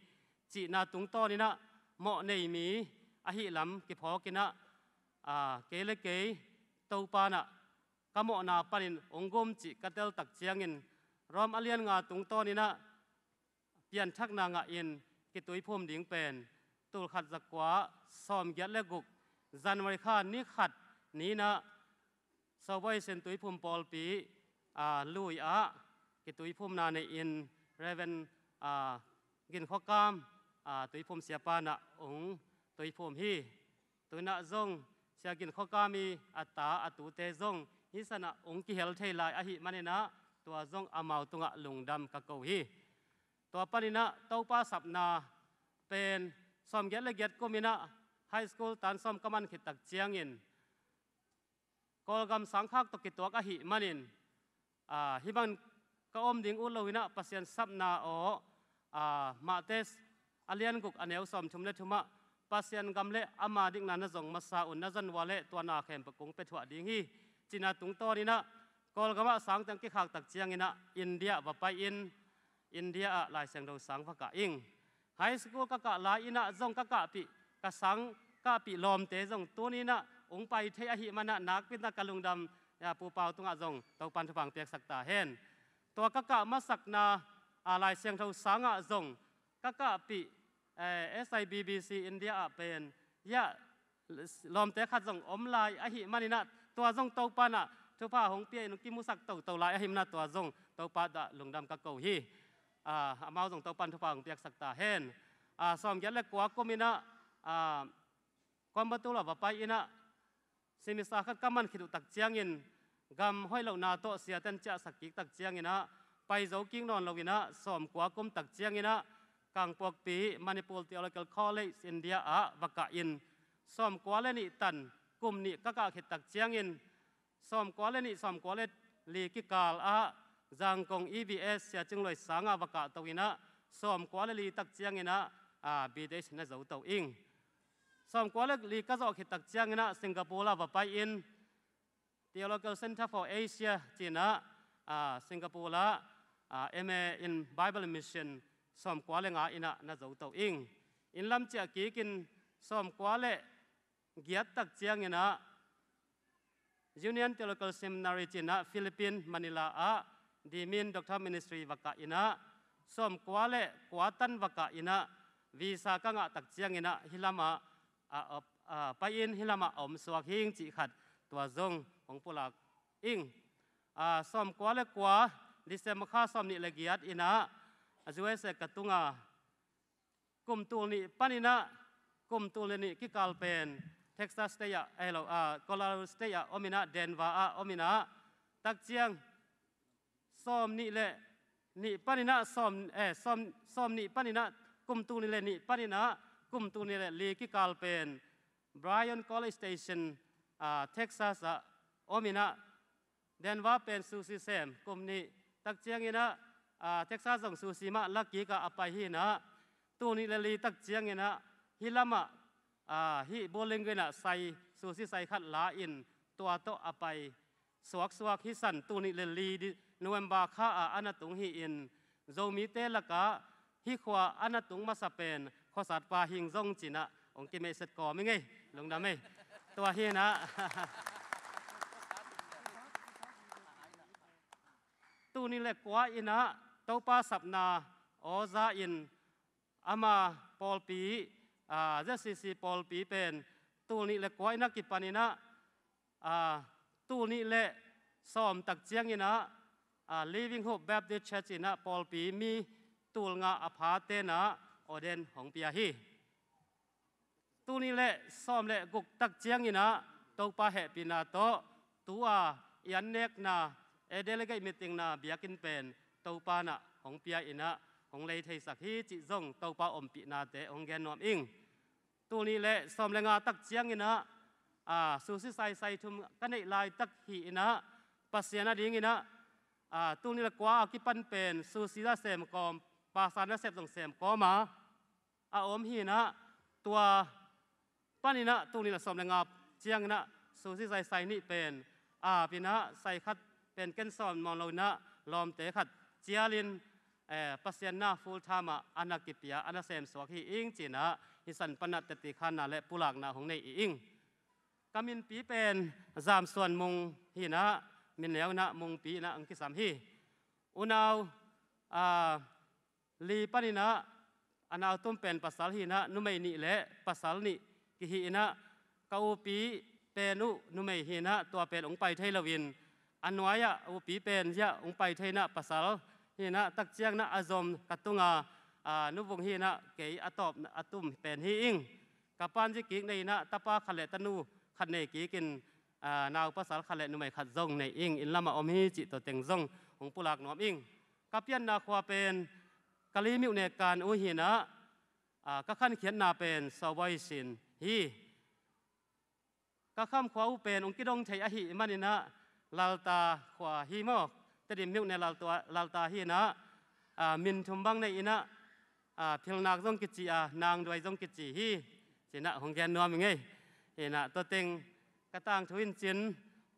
cihna tungtawn in ah mawh nei mi ahih lam kiphawk in ah, aa, kei le kei Topa in ah ka mawhna panin hong gum cih ka tel tak ciangin Rom a lian nga tungtawn in ah pianthakna ngah in kituiphum ding pen tulkhat zakua sawmgiat le guk January kha ni khat ni in ah Soboisin tuiphum pawlpi, aa, lui ah kituiphumna nei in Reverend, aa, Gin Khua Kam, aa, tuiphum siapa in ah hong tuiphum hi. Tu in ah zong Sia Gin Khua Kam i a ta a tute zong hih san ah hong kihel thei lai ahih manin ah tua zong amau tungah lungdam ka ko hi. Tua panin ah Topa sapna pen sawmgiat le giat kum in ah high school tan sawm ka man khit tak ciangin Kawlgam sangkhak tawh kituak ahih manin, aa, hih bang ka om ding ut lo in ah Pasian sapna aw, aa, Matthai a lian guk a neu sawmthum le thum ah Pasian gam le ama dikna na zong masa un, na zon ua le tua na khempeuh kong pia thuah ding hi cihna tungtawn in ah Kawlgam ah sangteng kikhak tak ciangin ah India va pai in India ah Lai Siangtho sang va kah ing. High school ka kah lai in ah zong ka kahpih ka sang kahpih lawmte zong tuni-in ah hong pai thei ahih manin ah nakpi-in ah ka lungdam, ya, Pu Pau tungah zong Topa'n thupha hong piaksak ta hen. Tua ka kah masakna, a, Lai Siangtho sangah zong ka kahpih, eh, S I B B C India ah pen, ya, lawmte khat zong om lai ahih manin ah tua zong Topa'n ah thupha hong pia-in kimusak toto lai ahih manin ah tua zong Topa tungah lungdam ka ko hi. A, amau zong Topa'n thupha hong piaksak ta hen. A, sawmgiat le kua kum-in ah, a, Coimbatore ah va pai-in ah, semester khat ka man khit uh tak ciangin gam hoih lohna tawh siate'n ciahsak kik tak ciangin ah, pai zo kik nawn loin ah, sawmkua kum tak ciangin ah, Kangpokpi Manipur Theological College India ah va kah in, sawmkua le nih tan kum nih ka kah khit tak ciangin, sawmkua le nih, sawmkua le li kikal ah Zangkong E B S Sia Cing Luai sangah va kah to-in ah, sawmkua le li tak ciangin ah, a, B Th na zo to ing. Sawmkua le li ka zawh khit tak ciangin ah Singapore ah va pai-in, Theological Centre for Asia ci-in ah, a, Singapore ah, a, M A in Bible Mission sawmkua le nga-in ah na zo to ing. Inn lam ciah kik in sawmkua le giat tak ciangin ah Union Theological Seminary ci-in ah Philippine, Manila ah Deemin Doctor Ministry va kah in ah, sawmkua le kua tan va kah in ah, visa ka ngah tak ciangin ah hih lamah, a, a, a, pai-in hih lamah a om suak hing cih khat tua zong hong pulak ing. A, sawmkua le kua December kha sawmnih le giat in ah, a, U S A ka tung a, kum tul nih panin ah, kum tul le nih kikal pen Texas State ah, eh, lo, a, Colorado State ah om-in ah, Denver ah om-in ah, tak ciang sawmnih le nih panin ah, sawm, eh, sawm, sawmnih panin ah, kum tul nih le nih panin ah, kum tul nih le li kikal pen Bryan College Station, a, Texas ah om-in ah, Denver pen sushi sem kum nih, tak ciangin ah, a, Texas zong sushi mah la kik a, a pai hi-in ah, tul nih le li tak ciangin ah hih lamah, a, hih Bowling Green ah sai, sushi sai khat la-in tua tawh a pai suaksuak hi san, tul nih le li di, November kha ah a na tung hi-in, Zomite lakah hih khua a na tung masa pen khuasatpa hing zong ci-in ah hong kimeihset kawm ing ei, lungdam ei. Tua hi-in ah, tul nih le kua in ah Topa sapna aw za-in, ama pawlpi, a, Z C C pawlpi pen tul nih le kua in ah kipan in ah, a, tul nih le sawm tak ciangin ah, a, Living Hope Baptist Church in ah pawlpi mi tul nga a phate'n ah ordain hong pia hi. Tul nih le sawm le guk tak ciangin ah Topa hehpihna tawh tu-a i an nekna, eh, delegate meeting-na biakinn pen Topa'n ah hong pia in ah hong lei theisak hi cih zong Topa ompihnate hong gen nuam ing. Tul nih le sawm le nga tak ciangin ah, a, sushi saisai thum ka neih laitak hi in ah, Pasian adingin ah, a, tul nih le kua a kipan pen sushi za sem kawm, pasa nasep zong sem kawm a, a om hi in ah, tua panin ah tul nih le sawm le nga ciangin ah sushi saisai nih pen ap in ah, sai khat pen ken sawm nawn lo in ah, lawmte khat cialin, eh, Pasian na full time ah a na kipia, a na semsuak hi ing ci-in ah, hih san pan ah tetikhanna le pulakna hong nei i ing. Ka minpi pen Zam Suan Mung hi in ah, min neu in ah Mungpi in ah hong kisam hi. Unau, a, li panin ah, a nau tum pen pasal hi in ah, numei nih le pasal nih kihi in ah, ka upi pen uh numei hi in ah, tua pen hong pai thei loin, a nuai-ah upi pen zia hong pai thei in ah, pasal hi in ah, tak ciangin ah a zom ka tung a, a, Nu Vung hi in ah, kei a tawp a tum pen hi ing. Ka pa'n zi kik nei in ah, tapa khat le tanu khat nei kik in, a, nau pasal khat le numei khat zong nei ing, inn lamah om hi cih tua teng zong hong pulak nuam ing. Ka pianna khua pen Kalaymyo ne Kan-u hi in ah, a, ka khankhiatna pen Sawboi Sin hi. Ka kham khua uh pen hong kidong thei ahih manin ah Lalta khua hi maw, Tedim Myo ne Lalta, Lalta hi in ah, a, min thum bang nei in ah, a, Philnak zong kici a, Nangduai zong kici hi ci-in ah hong gen nuam ing ei. Hi in ah tua teng ka tangthu in cin,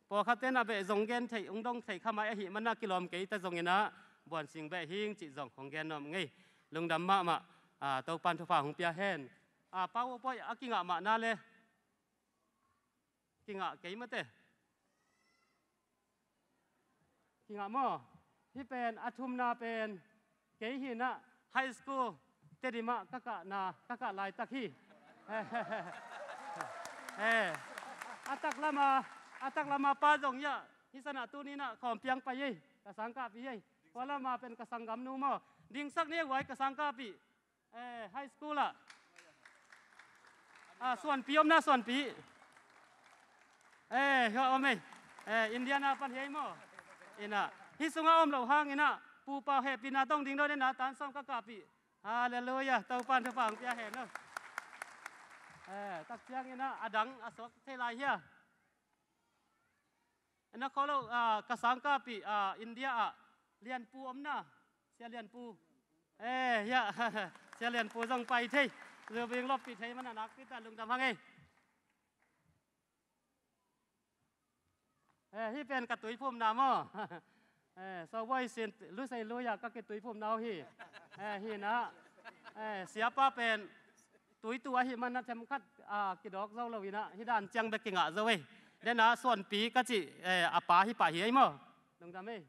pawlkhatte'n ah beh zong gen theih, hong dong theih kha mai ahih manin ah kilawm kei ta zongin ah, buansing beh hing cih zong hong gen nuam ing ei. Lungdam mahmah, a, Topa'n thupha hong pia hen. A, PowerPoint a kingah mahna le kingah kei mate. Kingah maw? Hih pen a thumna pen kei hi-in ah high school Tedim ah ka kahna, ka kah laitak hi. Eh, a taklama, a taklama pa zong hiah hih sanah tuni-in ah khawm piang pai ei, ka sangkahpih ei. Kua lama pen ka sanggamnu maw? Dingsak ni ei, huai ka sangkahpih. Eh, high school ah. Ah, Suanpi om na, Suanpi. Eh, hua om ei. Eh, Indiana pan hi ei maw? Ina. Hih sungah om loh hangin ah pu pa hehpihna tawh ding dawh ni na, tan sawm ka kahpih. Halleluiah. Topa'n thupha hong pia hen aw. Eh, tak ciangin ah a dang a suak thei lai hia? Na kho lo, ah, ka sangkahpih, ah, India ah Lianpu om na, Sia Lianpu. Eh, ya, Sia Lianpu zong pai thei. Zubing loppih thei man a nakpi tak lungdam hang ei. Eh, hih pen ka tuiphumna maw? Eh, Sawbuai sin Lusei lui ah ka kituiphumna uh hi. Eh, hi-in ah, eh, siapa pen tuitu ahih manin ah themkhat, ah, kidawk zo lo-in ah, hih dan ciang bek kingah zo ei. Den ah Suanpi ka cih, eh, a pa hih pah hi ei maw? Lungdam ei.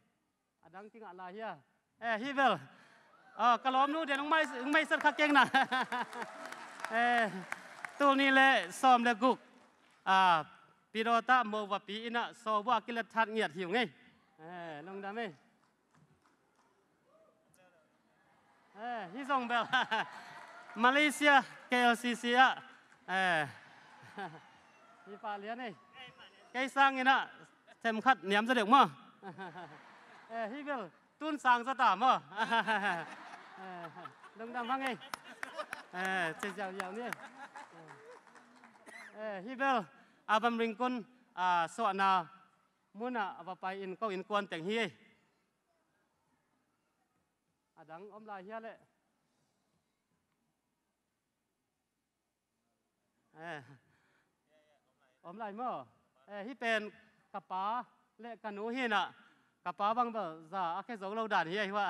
A dang kingah lai hia? Eh, hih bel. Ah, ka lawmnu den hong mai, hong maisak kha keng na. Eh, tul nih le sawm le guk. Ah, Pidawt ah Movapi in ah sawbua kilet that ngiat hi ung ei. Eh, lungdam ei. Eh, hih zong bel. Malaysia, K L C C ah. Eh. Hih pah lian ei. Kei sangin ah themkhat niam zaw deuh maw? Eh, hih bel. Tun sang zaw ta maw? Eh, lungdam hang ei. Eh, ci ziauziau ni ei. Eh, hih bel. A bamringkun, ah, suahna mun ah a va pai in ko innkuan teng hi ei. A dang om lai hia leh? Eh. Om lai maw? Eh, hih pen ka pa le ka nu hi-in ah, ka pa bang bel za a khia zo lo dan hi ei hua.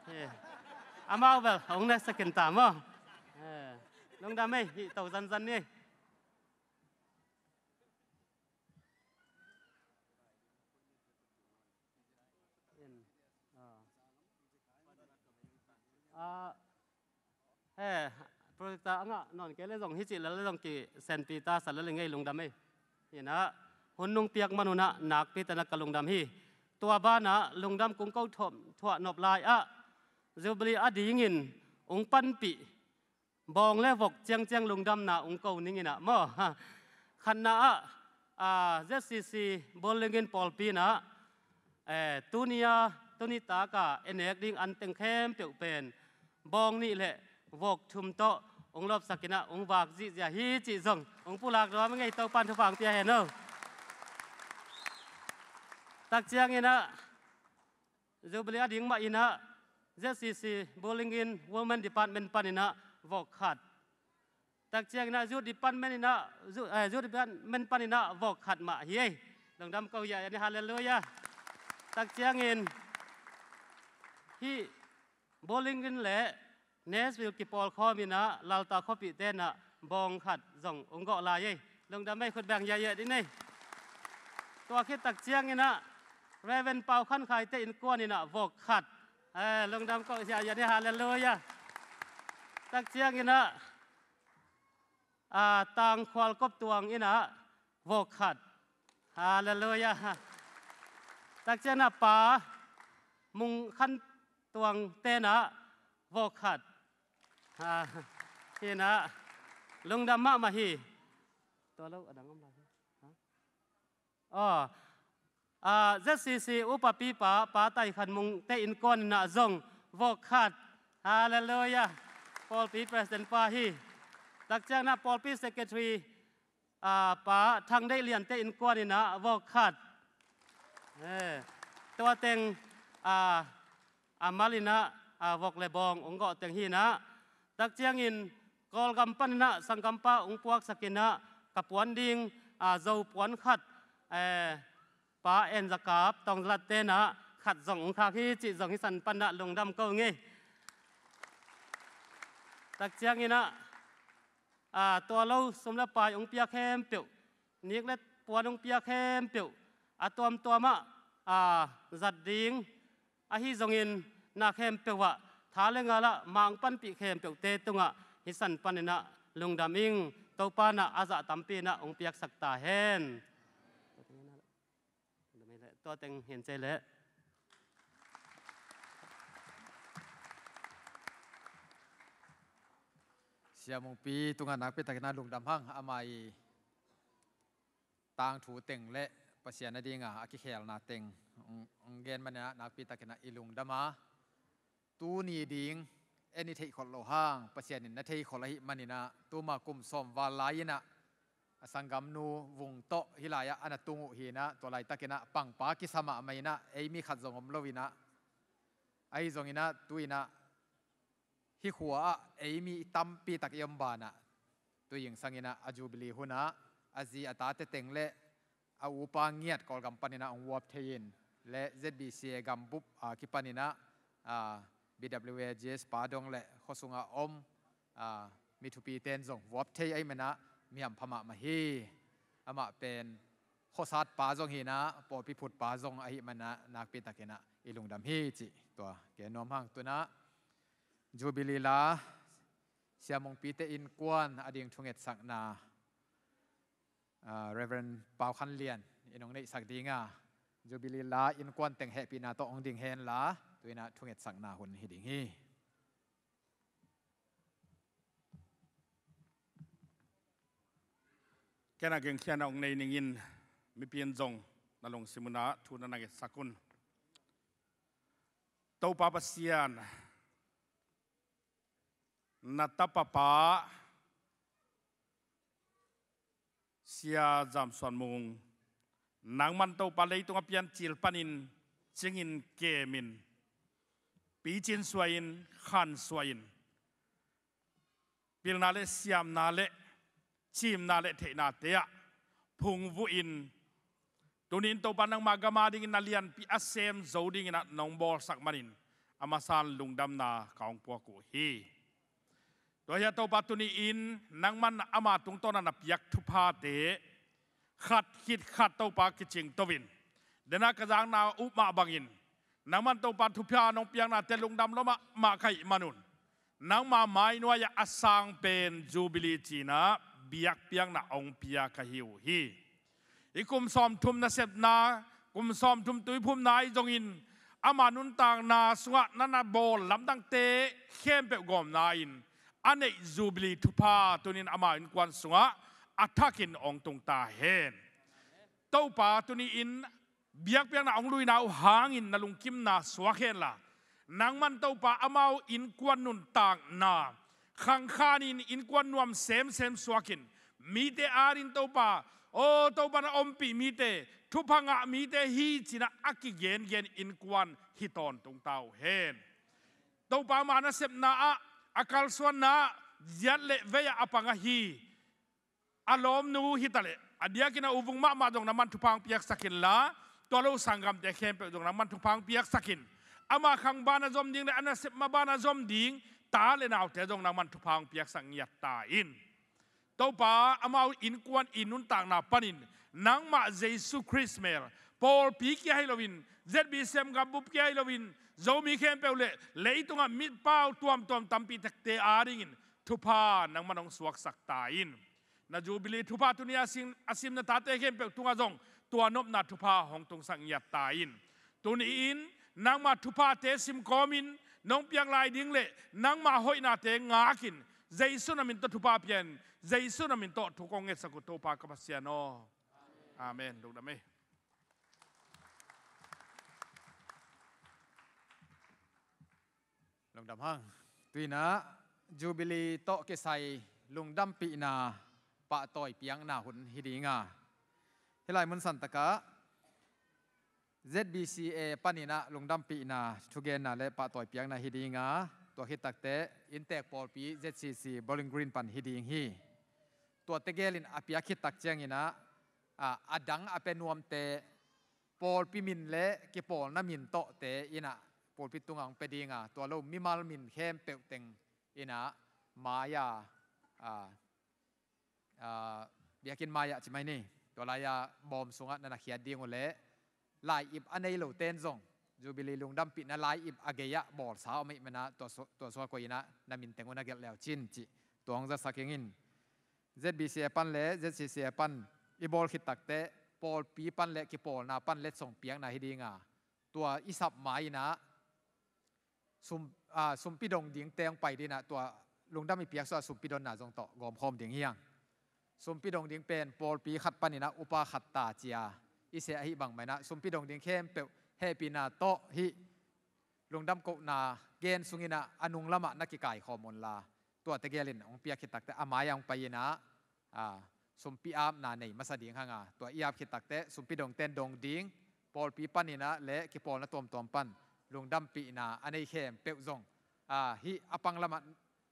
Eh. Amau bel hong na second ta maw? Eh. Lungdam ei, hih to zanzan ni ei. Ah. Ah, he, projector a ngah nawn kei leh zong hih cih lel leh zong kisenpi ta sa lel ing ei, lungdam ei. Hi-in ah, hun nong piak man un ah nakpi tak in ah ka lungdam hi. Tua banah lungdam kong ko thuah, thuah nop lai ah, Jubilee a dingin hong panpih bawng le vok ciangciang lungdamna hong ko ning in ah maw? Khatna ah, ah, Z C C Bowling Green pawlpi in ah, eh, tuni a, tuni tak a en nek ding anteng khempeuh pen bawng nih le vok thum tawh hong lawpsak in ah hong vak zihziah hi cih zong hong pulak nuam ing ei, Topa'n thupha hong pia hen aw. Tak ciangin ah, Jubilee a ding mah in ah, Z C C Bowling Green Women Department panin ah vok khat. Tak ciangin ah Youth Department in ah, Youth, eh, Youth Department panin ah vok khat mah hi ei. Lungdam ko hiah, hiah ni, halleluiah. Tak ciangin hih Bowling Green le Nashville kipawlkhawm in ah Lalta khuapihte in ah bawng khat zong hong gawh lai ei. Lungdam ei, khut beng hiah, hiah dih ni ei. Tua khit tak ciangin ah Reverend Pau Khan Khaite innkuan in ah vok khat. Eh, lungdam ko hiah, hiah ni, halleluiah. Tak ciangin ah, ah, Tang Khual Kop Tuang in ah vok khat. Halleluiah. Tak ciangin ah Pa Mung Khan Tuangte in ah vok khat. Ah, hi-in ah lungdam mahmah hi. Tua lo, a dang om lai hi. Ha? Aw, ah, Z C C upa pipa, Pa Tai Khan Mungte innkuan in ah zong vok khat. Halleluiah. Pawlpi president pa hi. Tak ciangin ah pawlpi secretary, ah, Pa Thang Deih Liante innkuan in ah vok khat. Eh, tua teng, ah, a mal in ah, ah, vok le bawng hong gawh teng hi-in ah. Tak ciangin Kawlgam panin ah sanggampa hong puaksak in ah ka puan ding, ah, Zo puan khat, eh, Pa En Za Kap Tawng Za Latte in ah khat zong hong khak hi cih zong hih san panin ah lungdam ko ing ei. Tak ciangin ah, a, tua lo sum le pai hong pia khempeuh, nik le puan hong pia khempeuh, a tuamtuam ah, a, zat ding, ahi zongin na khempeuh ah, tha le ngal ah mang panpih khempeuhte tungah hih san panin ah lungdam ing. Topa in ah a zah tampi in ah hong piaksak ta hen. Tua teng hi in ci leh. Sia Mungpi tungah nakpi takin ah lungdam hang, ama i tangthu teng le Pasian a dinga a kikhelna teng hong, hong gen manin ah nakpi takin ah i lungdam a, tuni ding en i theihkholh loh hang Pasian in na theikhol ahih manin ah, tuma kum sawm val lai-in ah a sanggamnu Vung tawh hih lai-ah a na tung uh hi in ah, tua laitakin ah pangpa kisa mahmah in ah, ei mi khat zong om lo in ah, ahi zongin ah tu-in ah hih khua ah ei mi tampi tak i om banah, tu zingsangin ah a Jubilee hunah a zi a tate teng le a upa ngiat Kawlgam panin ah hong vuap thei in, le Z B C A gambup a kipanin ah, a, B W A G S pa dong le khuasungah om, a, mi thupite in zong vuap thei ahih manin ah mi hampha mahmah hi. Amah pen khuasat pa zong hi in ah, pawlpi phut pa zong ahih manin ah nakpi takin ah i lungdam hi cih tua gen nuam hang. Tu-in ah Jubilee la, Sia Mungpite innkuan a ding thungetsakna, a, Reverend Pau Khan Lian in hong neihsak ding a, Jubilee la innkuan teng hehpihna tawh hong ding hen la, tu-in ah thungetsakna hun hi ding hi. Ken a gengkhiatna hong nei ning in, mipi in zong na lungsim un ah thu na na ngetsak un. Topa Pasian, na tapa pa Sia Zam Suan Mung, nangman Topa leitung a piancil panin cingin kemin, picin suahin, khan suahin, pilna le siamna le cimna le theihnate ah phungvuhin, tuni-in Topa nangma gam a dingin na lianpi a sem zo dingin ah nong bawlsak manin a masa-in lungdamna ka hong puak uh hi. Tua hi a Topa, tuni-in nangman ama tungtawn a na piak thuphate khat khit khat Topa kicingto-in, dena ka zakna uh mah bangin nangman Topa thupha nong piaknate lungdam lua mahmah ka hih manun, nangma mai nuai-ah a sang pen Jubilee ci-in ah biakpiakna hong pia ka hi uh hi. Hih kum sawmthum nasepna, kum sawmthum tuiphumna ahi zongin, ama nuntakna sungah na na bawl lamdangte khempeuh gawmna-in a neih Jubilee thupha tuni-in ama innkuan sungah a thakin hong tung ta hen. Topa, tuni-in biakpiakna hong luina uh hangin na lungkimna suak henla, nangman Topa amau innkuan nuntakna khangkhanin innkuan nuam semsem suakin, mite ading Topa, aw Topa, na ompih mite, thupha ngah mite hi ci-in ah a kigengen innkuan hi tawntung ta uh hen. Topa, ama nasepna ah, a kalsuanna ah, ziat le vei-ah a pang ahi a lawmnu hitaleh, a diakin a u Vung mahmah zong nangman thupha hong piaksak inla, tua lo sanggamte khempeuh zong nangman thupha hong piaksak in. Ama khang ban a zom ding le a nasep ma ban a zom ding ta le naute zong nangman thupha hong piaksak ngiat ta in. Topa, amau innkuan i nuntakna panin nangmah Jesu Khrist mel, pawlpi kia hi loin, Z B C M gambup kia hi loin, Zomi khempeuh le leitungah mipau tuamtuam tampi takte adingin thupha nangman hong suaksak ta in. Na Jubilee thupha tuni a sim, a sim na tate khempeuh tungah zong tua nopna thupha hong tungsak ngiat ta in. Tuni-in nangma thuphate sim kawmin nong piak lai ding le nangma hoihnate ngakin, Jesu na min tawh thupha pia-in, Jesu na min tawh thu kong ngetsak uh Topa ka Pasian aw. Amen. Lungdam ei. Lungdam hang. Tu-in ah Jubilee tawh kisai lungdampihna pahtawi piakna hun hi ding a, hih lai mun santak ah Z B C A panin ah lungdampihna thugenna le pahtawi piakna hi ding a, tua khit takteh inntek pawlpi Z C C Bowling Green pan hi ding hi. Tua tegel in a piak khit tak ciangin ah, a, a dang a pia nuamte pawlpi min le kipawlna min tawhte in ah pawlpi tungah hong pia ding a, tua lo mimal min khempeuh teng in ah mai-a, a, a, biakinn mai-ah ci mai ni. Tua lai-a bawm sungah na na khiat ding uh leh, lai-ip a nei lo ten zong Jubilee lungdampihna lai-ip a gei-ah bawlsa om ahih manin ah tua su-, tua suak uh in ah na min teng uh na gelh le uh cin cih tua hong zasak ing in. Z B C A pan le Z C C A pan i bawl khit takteh pawlpi pan le kipawlna pan letsong piakna hi ding a, tua i sap ma-in ah sum, a, sumpi dong dingte hong pai ding in ah, tua lungdam i piak sungah sumpi donna zong tawh gawmkhawm ding hi hang. Sumpi dong ding pen pawlpi khat panin ah upa khat ta ci-a i seh ahih bang manin ah, sumpi dong ding khempeuh hehpihna tawh hih lungdam kohna gen sungin ah a nung lamah na kikaikhawm un la, tua tegel in hong piak khit takteh a mai-ah hong pai-in ah, a, sumpi apna nei masa ding hang a, tua i ap khit takteh sumpi dongten dong ding, pawlpi panin ah le kipawlna tuamtuam pan lungdampihna a nei khempeuh zong, a, hih a pang lamah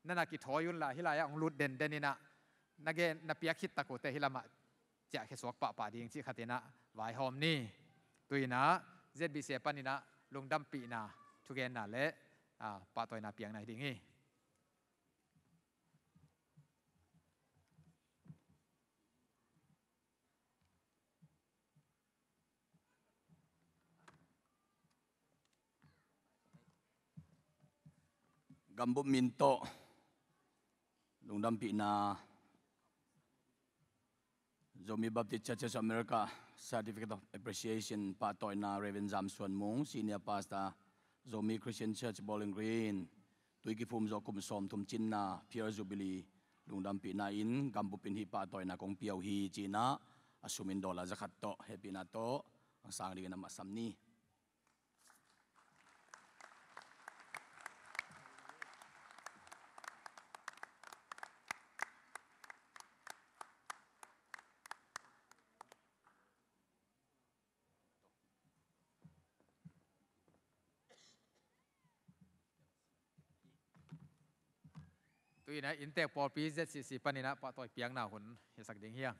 na na kithawi un la, hih lai-ah hong lut denden in ah, na gen, na piak khit tak uh teh hih lamah ciahkhia suak pahpah ding cih khat in ah vaihawm ni. Tu-in ah Z B C A panin ah lungdampihna thugenna le, a, pahtawina piakna hi ding hi. Gambup min tawh lungdampihna, Zomi Baptist Churches of America Certificate of Appreciation pahtawina, Reverend Zam Suan Mung, Senior Pastor, Zomi Christian Church, Bowling Green. Tui kiphum zawh kum sawmthum cinna, Pearl Jubilee lungdampihna in gambup in hih pahtawina kong pia uh hi, ci-in ah a sum in dollar zakhat tawh hehpihna tawh hong sang dingin a mahsam ni. Tu-in ah Inntek Pawlpi Z C C panin ah pahtawi piakna hun hisak ding hi hang.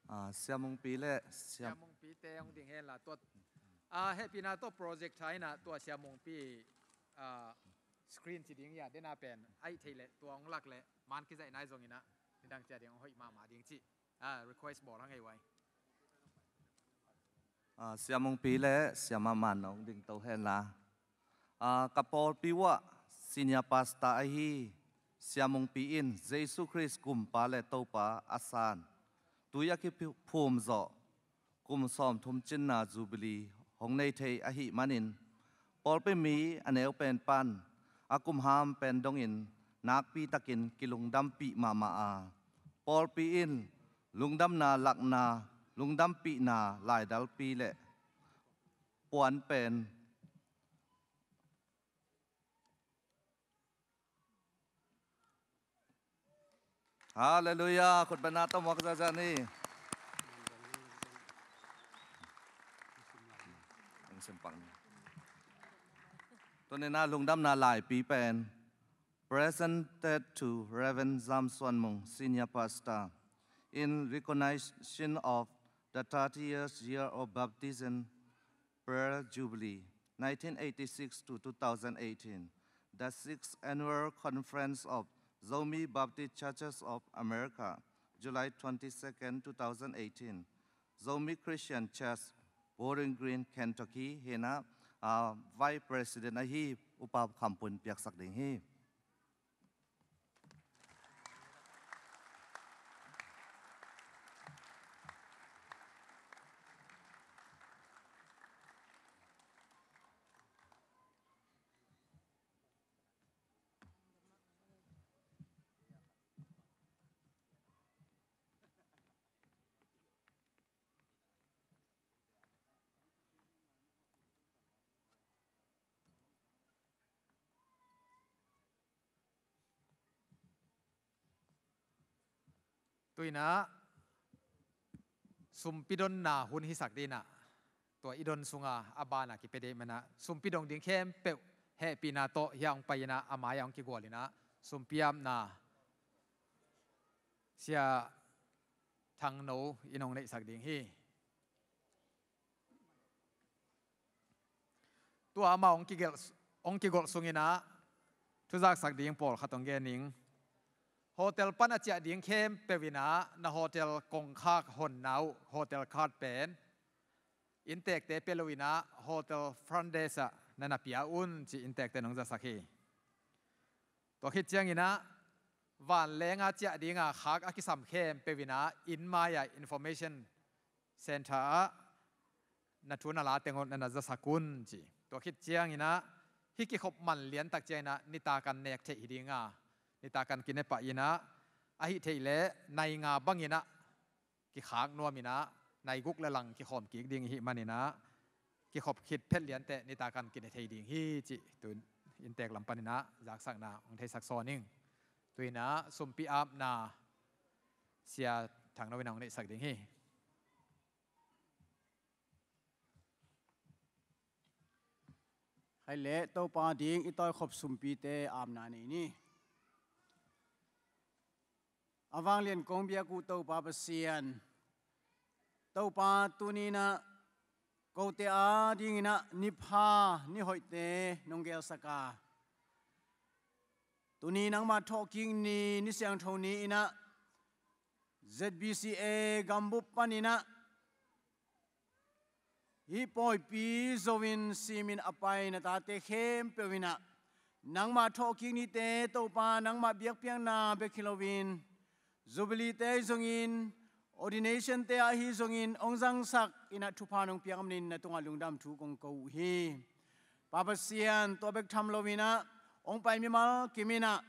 Ah, Sia Mungpi le Sia Sia Mungpi te hong ding hen la, tua, ah, hehpihna tawh projector in ah tua Sia Mungpi, ah, screen ci ding hi a, den a pen a hih theih leh tua hong lak leh man kizaih nai zongin ah nidang ciah ding hong hoih mahmah ding cih, ah, request bawl hang ei vai. Ah, Sia Mungpi le Sia Mahman hong dingto hen la. Ah, ka pawlpi uah Senior Pastor ahi Sia Mungpi in Jesu Khrist Kumpa le Topa a san, tui a kiphum zawh kum sawmthum cinna Jubilee hong nei thei ahih manin, pawlpi mi a neu pen pan a kum ham pen dongin nakpi takin kilungdampih mahmah a, pawlpi in lungdamna lakna, lungdampihna laidalpi le puan pen. Halleluiah. Khutbetna tawh muak zahzah ni. Tuni-in ah lungdamna laipi pen, presented to Reverend Zam Suan Mung, Senior Pastor, in recognition of the thirtieth year of baptism, Pearl Jubilee, nineteen eighty-six to two thousand eighteen, the sixth annual conference of Zomi Baptist Churches of America, July twenty-second, two thousand eighteen, Zomi Christian Church, Bowling Green, Kentucky, hi-in ah, ah, Vice President ahi Upa Kham Pun piaksak ding hi. Tu-in ah sumpi donna hun hisak ding in ah, tua i don sunga a bana kipia ding ahih manin ah, sumpi dong ding khempeuh hehpihna tawh hia hong pai-in ah, a mai-ah hong kigual-in ah, sumpi apna Sia Thang No in hong neihsak ding hi. Tua amau hong kigelh, hong kigolh sunginah thuzaksak ding pawlkhat hong gen ning. Hotel pan a ciah ding khempeuh inah na hotel kongkhak honna uh hotel card pen inntekte pia lo inah hotel front desk ah na na pia un ci inntekte nong zasak hi. Tua khit cianginah vanlenga ciah dinga khak a kisam khempeuh inah inn mai-ah information center ah na thu na la teng uh na na zasak un ci. Tua khit cianginah hih kikhop man liantak cianginah nitakan nek theih hi dinga nitakan kine pah inah ahi theih leh nai nga banginah kikhak nuam inah nai guk le lang kikhawm kik ding ihi maninah kikhop khit phet lianteh nitakan kine thei ding hi ci. Tu inntek lam paninah zaksakna hong theisak sawn ing. Tu inah sumpi apna Sia Thang No inah hong neihsak ding hi. Hai leh Topa ding i tawikhop sumpite apna nei ni. A vanglian kong biak uh Topa Pasian, Topa tuninah kote a dinginah ni pha ni hoihte nong gelsak a, tuni nangmah thawhkik ni, ni siangtho ni inah Z B C A gambup paninah hih pawipi zo-in simin a pai na tate khempeuh inah nangmah thawhkik nite Topa nangmah biakpiakna bek hi loin Jubilee te ahi zongin ordination te ahi zongin hong zangsak inah thupha nong piak manin na tungah lungdam thu kong ko uh hi. Pa Pasian, tua bek tham loinah hong pai mimal kim inah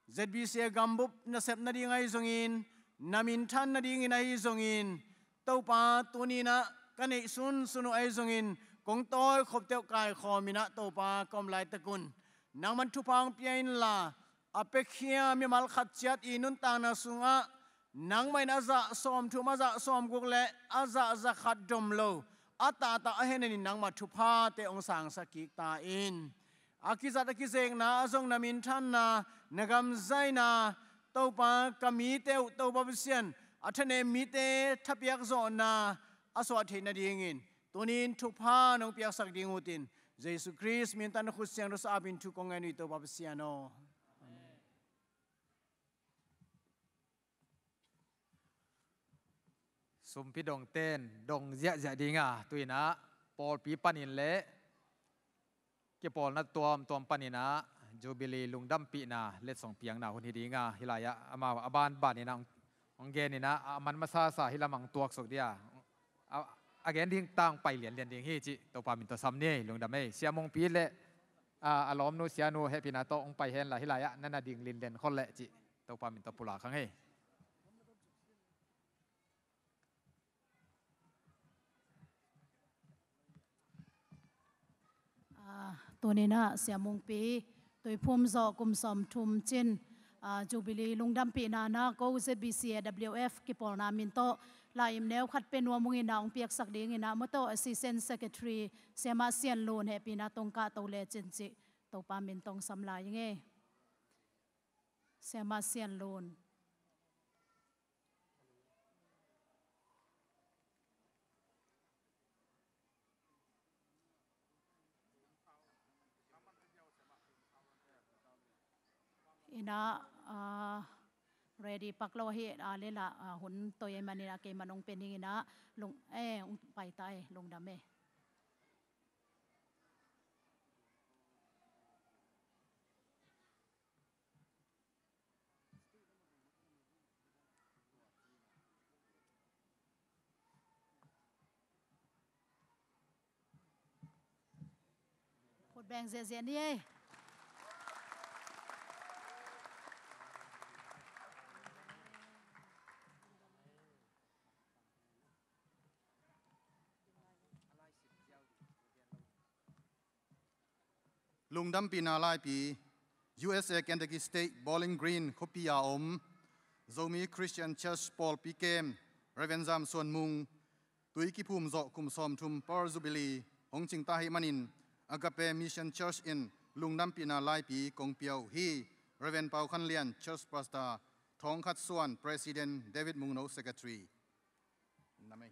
Z B C A gambup nasep nading ahi zongin na minthan nadingin ahi zongin Topa tuninah ka neih sunsun uh ahi zongin kong tawikhop teuh kaikhawm inah Topa ka om laitak un nangman thupha hong pia inla a pekhia mimal khat ciat i nuntakna sungah nangmah in a zah sawmthum a zah sawmguk le a zah zakhat dom lo a tahtah a henenin nangmah thuphate hong sangsak kik ta in. A kizat a kizekna a zong na minthanna na gamzaina Topa ka mite uh Topa Pasian a thanem mite thapiak zawhna a suah theih nadingin tunin thupha nong piaksak ding utin Jesu Khrist min tawh na khut siangtho sa apin thu kong ngen uh hi Topa Pasian aw. Sumpi dongten dong ziahziah dinga tu inah pawlpi panin le kipawlna tuamtuam paninah Jubilee lungdampihna letsong piakna hun hi dinga hih lai-ah amau a banbaninah hong geninah a man masasa hih lamah hong tuaksuk dia a, a gen ding tang pai lianlian ding hi cih Topa min tawh sam ni. Lungdam ei. Sia Mungpi le a, a lawmnu sianu hehpihna tawh hong pai henla hih lai-ah na na ding linlen khol leh cih Topa min tawh pulak hang ei. Ah, tuninah Sia Mungpi tuiphum zawh kum sawmthum cin, ah, Jubilee lungdampihna na ko Z B C A W F kipawlna min tawh lai-im neu khat pe nuam ung inah hong piaksak dinginah mawtaw Assistant Secretary Siama Sian Lun hehpihna tawh hong kahto lecin cih Topa min tawh hong sam lai ing ei. Siama Sian Lun. Inah, ah, ready pak lo hi a leh lah, ah, hun toi ei maninah keiman hong pe ning inah lung, eh, hong pai ta ei, lungdam ei. Khut beng ziahziah ni ei. Lungdampihna laipi, U S A Kentucky State Bowling Green khuapi a om Zomi Christian Church pawlpi kem Reverend Zam Suan Mung tui kiphum zawh kum sawmthum Pearl Jubilee hong cingta ahih manin Agape Mission Church in lungdampihna laipi kong pia uh hi. Reverend Pau Khan Lian, Church Pastor, Thawng Khat Suan, President, David Mungno, Secretary. Nam ei.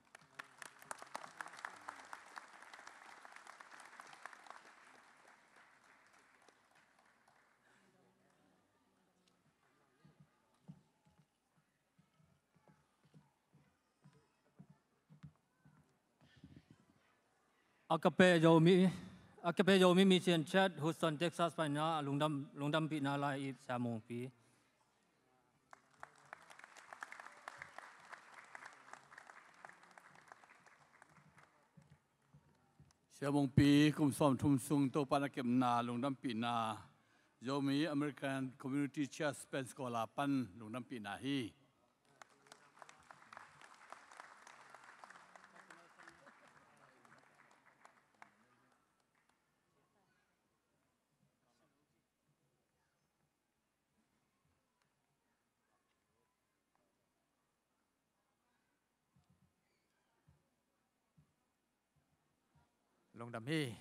Agape Zomi, Agape Zomi Mission Church, Houston, Texas panin a lungdam, lungdampihna lai i Sia Mungpi. Sia Mungpi kum sawmthum sung Topa na kepna lungdampihna, Zomi American Community Church Pensacola pan lungdampihna hi. Lungdam hi.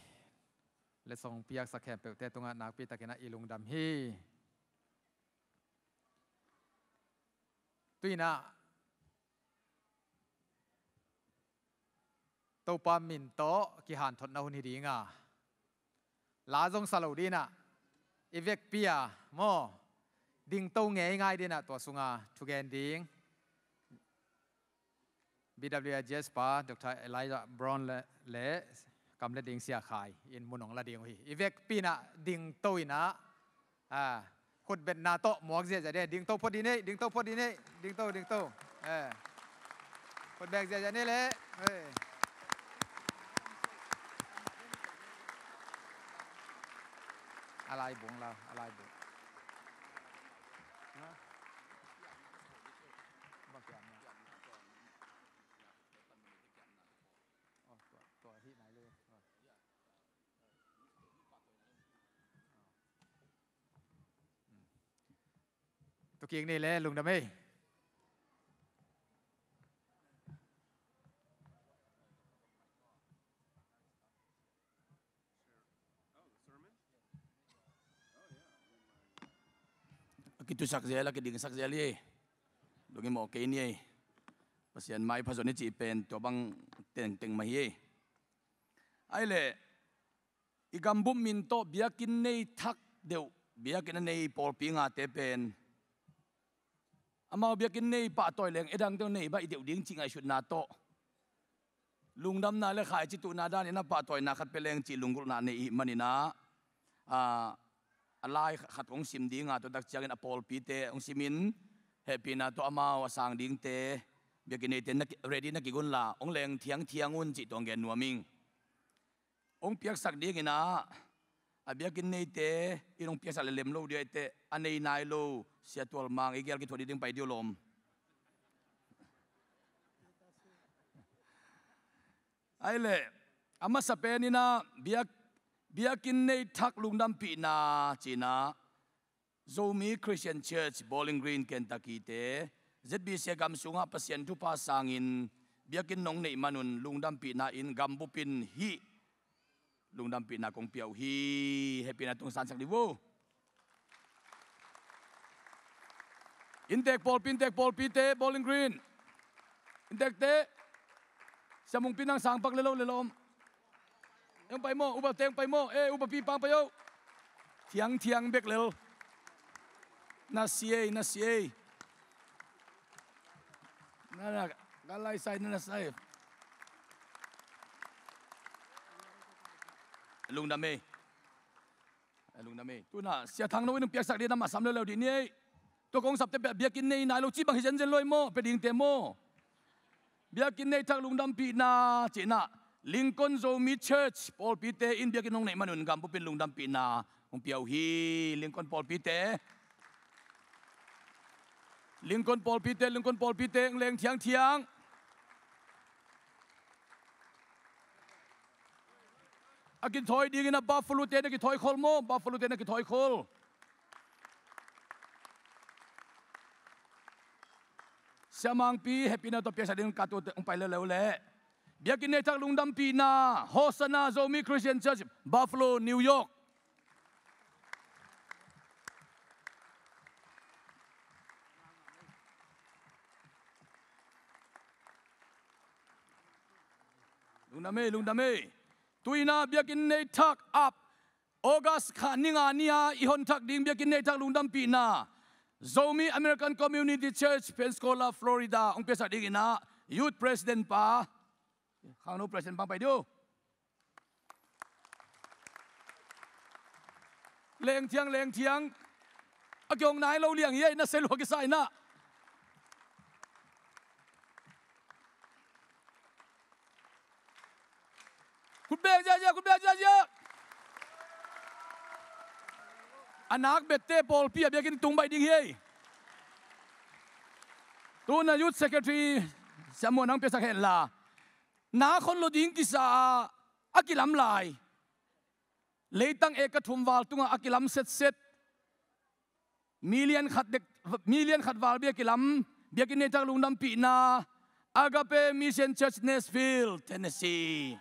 Letsong piaksak khempeuhte tungah nakpi takin a i lungdam hi. Tuinah Topa min tawh kihanthotna hun hi dinga, la zong sa lo dinah, i vekpi a maw, dingto ngeingai dinah tua sunga thugen ding B W I G S pa Doctor Elijah Brown le, le kam le ding Sia Khai in mun hong la ding uh hi. I vekpi inah dingto inah, a, khutbetna tawh muak ziahziah ding. Dingto phot ding ei, dingto phot ding ei, dingto, dingto. Eh. Khutbet ziahziah ni le. Eh. A lai bung la, a lai bung. Ha? Bang kiam na. Oh, tua, tua hih nai le. Oh. Tukik ni le lungdam ei. A kitusak zel, a kidingsak zel hi ei. Dong i mawh kei ni ei. Pasian mai pha zon i cih pen tua bang tengteng mah hi ei. Ai leh, i gambup min tawh biakinn nei thak deuh, biakinn a nei pawlpi ngate pen amau biakinn nei pahtawi leng, edang deuh nei bah i deuh ding cih ngaihsutna tawh, lungdamna le khaici tuhna danin a pahtawina khat pia leng cih lunggulhna nei i hih maninah, a, a lai khat kong sim dinga, tua tak ciangin a pawlpite hong simin, hehpihna tawh amau a sang dingte, biakinn neite na ki-, ready na kik unla, hong leng thiangthiang un cih tua hong gen nuam ing. Hong piaksak dinginah, a biakinn neite in hong piaksak le lem lo dia i teh, a nei nai lo Sia Tual Mang i gel kithuah ding pai diu lawm. Ai leh, a masa peninah biak, biakinn nei thak lungdampihna cinah, Zomi Christian Church, Bowling Green, Kentucky te, Z B C gam sungah Pasian thupha sangin biakinn nong neih manun lungdampihna in gambupin hih lungdampihna kong pia uh hi. Hehpihna tungsansak dih uh. Inntek pawlpi, inntek pawlpite, Bowling Green. Inntekte. Sia Mungpi nang sangpak le lo le lawm. Hong pai maw, upa teng pai maw, eh, upa pi pang pai oh. Thiangthiang bek lel. Na si ei, na si ei. Na, na, ka lai sai, na, na sai. Lungdam ei. Lungdam ei. Tuna, Sia Thang No in hong piaksak dih na mah sam leuleu dih ni ei. Tua kong sapte pia biakinn nei nai lo cih bang hi zenzen lo ei maw, pia dingte maw. Biakinn nei thak lungdampihna cinah, Lincoln Zomi Church pawlpite in biakinn hong neih manun gambupin lungdampihna hong pia uh hi. Lincoln pawlpite. Lincoln pawlpite, Lincoln pawlpite, hong leng thiangthiang. A kithawi dingin a Buffalo te na kithawi khol maw, Buffalo te na kithawi khol. Sia Mangpi, hehpihna tawh piaksak ding ka tu hong pai leuleu leh. Biakinn nei thak lungdampihna, Hosanna Zomi Christian Church, Buffalo, New York. Lungdam ei, lungdam ei. Tuinah biakinn nei thak ap August kha ni nga ni-a i hon thak ding biakinn nei thak lungdampihna, Zomi American Community Church, Pensacola, Florida hong piaksak dinginah Youth President pa, Khangno President pa pai dih uh. Lengthiang, lengthiang. A kiong nai lo liang hi ei, na se lua kisa inah. Khut beng ziahziah, khut beng ziahziah. A nak bette pawlpi a biakinn tung baih ding hi ei. Tuna Youth Secretary Siamuan hong piasak henla. Na khon lo ding kisa a, a kilam lai. Leitang eka thum val tungah a kilam setset. Million khat dek, million khat val bia kilam, biakinn neihtak lungdampihna, Agape Mission Church, Nashville, Tennessee.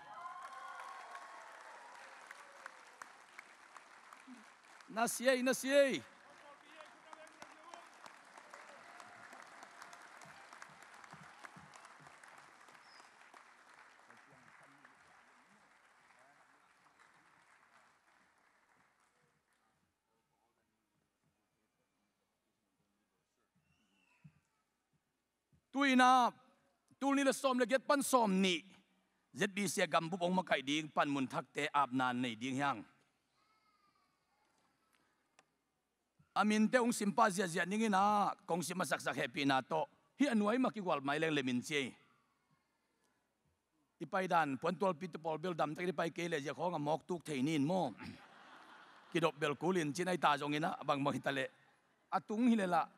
Na siai, na siai. Tu-in ah, tul nih le sawm le giat pan sawm nih, Z B C a gambup hong makaih ding panmun thakte apna nei ding hi hang. A minte hong sim pah ziahziah ning in ah, kong sim a saksak hehpihna tawh. Hih a nuai mah kigual mai leng le min ci ei. I paidan puantualpi te pawl bel damtakin i pai kei leh zia khawng a mawk tuk thei ni in maw? Kidop bel kul in ci-in a, i ta zongin ah, a bangbang hi ta leh. A tung hi leh lah.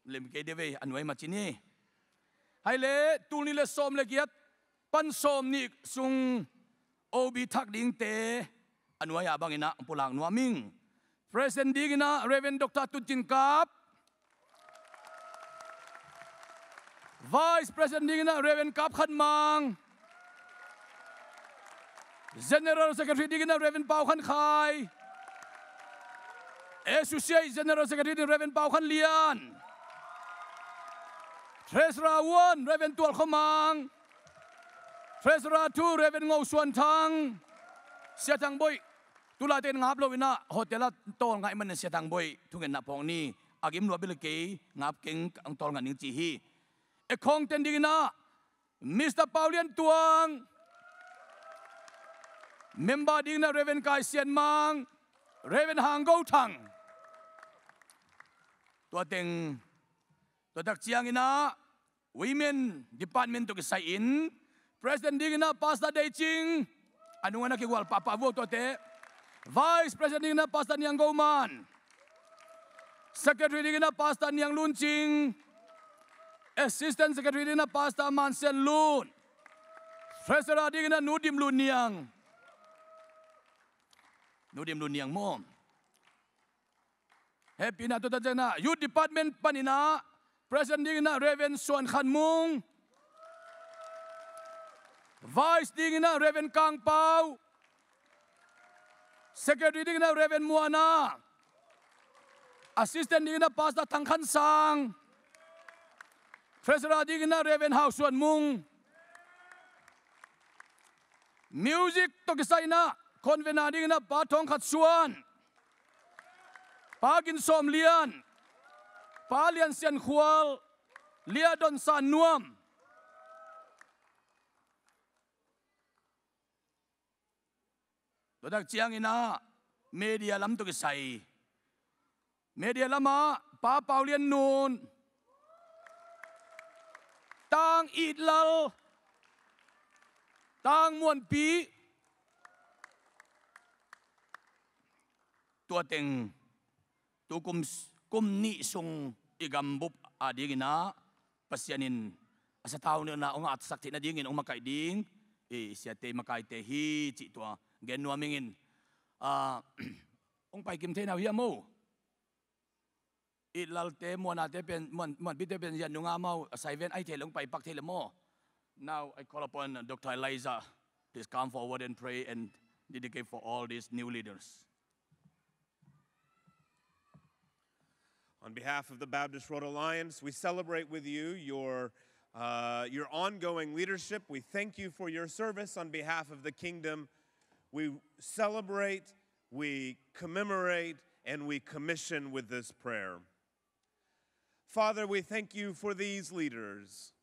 Lem kei de vei, a nuai mah ci ni. Hai leh, tul nih le sawm le giat pan sawm nih sung O B thak dingte a nuai-a bangin ah pulak nuam ing. President dingin ah Reverend Doctor Tun Cin Kap. Vice President dingin ah Reverend Kap Khan Mang. General Secretary dingin ah Reverend Pau Khan Khai. Associate General Secretary dingin Reverend Pau Khan Lian. Treasurer one, Reverend Tual Khua Mang. Treasurer two, Reverend Ngo Suan Thang. Sia Thang Boih, tu laitakin ngap lo in ah, hotel ah tawl ngaih manin Sia Thang Boih thungetna phawk ni. A gim lua bel kei, ngap keng, ang tawl ngat ning ci hi. Account ten dingin ah, Mister Pau Lian Tuang. Member dingin ah Reverend Kai Sian Mang, Reverend Hang Go Thang. Tua teng, tua tak ciangin ah, Women Department tawh kisai in, President dingin ah Pastor Dei Cing, a nungah na kigual pahpah vua tuate. Vice President dingin ah Pastor Niang Go Man. Secretary dingin ah Pastor Niang Lun Cing. Assistant Secretary dingin ah Pastor Man Sian Lun. Treasurer dingin ah Nu Dim Lun Niang. Nu Dim Lun Niang maw. Hehpihna tua tak ciangin ah, Youth Department panin ah, President dingin ah Reverend Suan Khan Mung. Vice dingin ah Reverend Kang Pau. Secretary dingin ah Reverend Muana. Assistant dingin ah Pastor Thang Khan Sang. Treasurer dingin ah Reverend Hau Suan Mung. Music tawh kisai in ah, convener dingin ah Pa Thawng Khat Suan, Pa Gin Sawm Lian, Pa Lian Sian Khual, Lia Don San Nuam. Tua tak ciangin ah, media lam tawh kisai. Media lamah Pa Pau Lian Nun, Tang It Lal, Tang Muan Pi. Tua teng, tu kum, kum nih sung i gambup a dingin ah, Pasian in a sathau nilhna hong hatsak theih nadingin hong makaih ding i siate, i makaite hi cih tua gen nuam ing in, ah, hong pai kim thei na uh hiam maw? It Lalte, Muanate pen, Muan, Muanpite pen zia nunga mau, a saiven ai thei leh hong pai pak thei leh maw? Now I call upon Doctor Elijah. Please come forward and pray and dedicate for all these new leaders. On behalf of the Baptist World Alliance, we celebrate with you your, uh, your ongoing leadership. We thank you for your service on behalf of the kingdom. We celebrate, we commemorate, and we commission with this prayer. Father, we thank you for these leaders,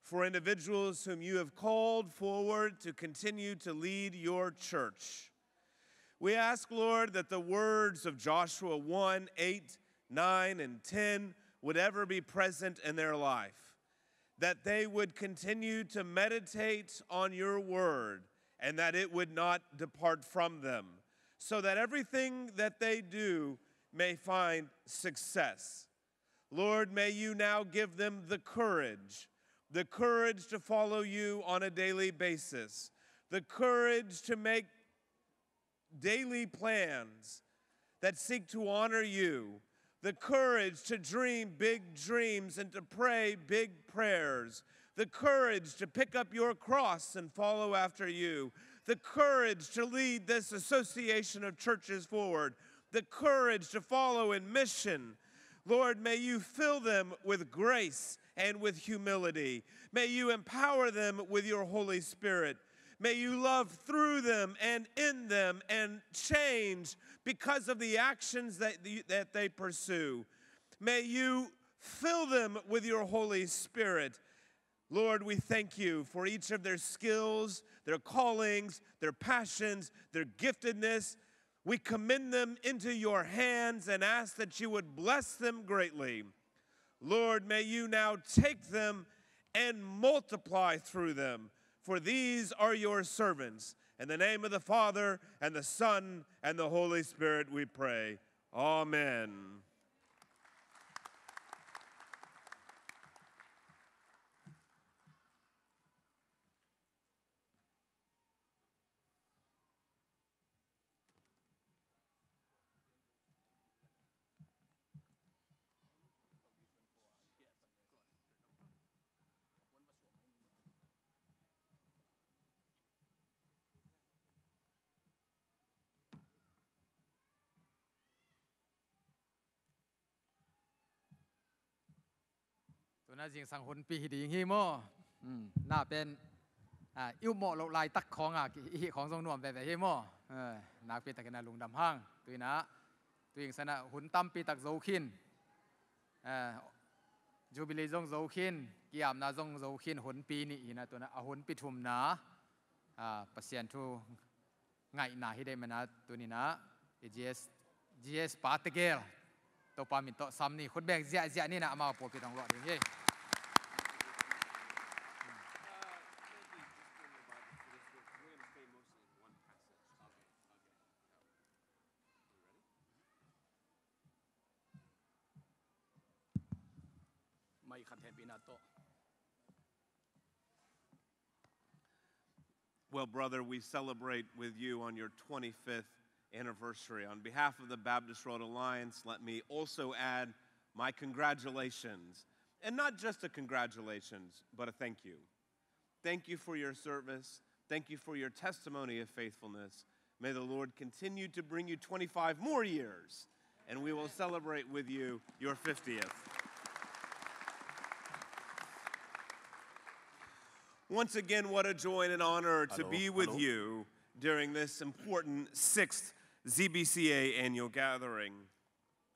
for individuals whom you have called forward to continue to lead your church. We ask, Lord, that the words of Joshua one, eight, nine, and ten would ever be present in their life, that they would continue to meditate on your word, and that it would not depart from them, so that everything that they do may find success. Lord, may you now give them the courage, the courage to follow you on a daily basis, the courage to make daily plans that seek to honor you, the courage to dream big dreams and to pray big prayers, the courage to pick up your cross and follow after you, the courage to lead this association of churches forward, the courage to follow in mission. Lord, may you fill them with grace and with humility. May you empower them with your Holy Spirit. May you love through them and in them and change because of the actions that, that they pursue. May you fill them with your Holy Spirit. Lord, we thank you for each of their skills, their callings, their passions, their giftedness. We commend them into your hands and ask that you would bless them greatly. Lord, may you now take them and multiply through them, for these are your servants. In the name of the Father, and the Son, and the Holy Spirit, we pray. Amen. Tuna zingsang hunpi hi ding hi maw? Hmm, na pen, ah, i upmawh loh laitak khawng a, i hih khawng zong nuam veve hi maw? Eh, nakpi takin a lungdam hang. Tuina, tu zingsana hun tampi tak zo khin. Eh, Jubilee zong zo khin, kiamna zong zo khin, hunpi nih hina tuna, a hunpi thumna, ah, Pasian thu ngaihna hi deih mana tunina, i G S, G S pa tegel Topa min tawh sam ni, khut beng ziahziah nina, amau pawlpi dong luah ding hi. Mai khat hempihna tawh. Well, brother, we celebrate with you on your twenty-fifth anniversary. On behalf of the Baptist World Alliance, let me also add my congratulations. And not just a congratulations, but a thank you. Thank you for your service. Thank you for your testimony of faithfulness. May the Lord continue to bring you twenty-five more years, and we will celebrate with you your fiftieth. Once again, what a joy and an honor to be with you during this important sixth Z B C A annual gathering.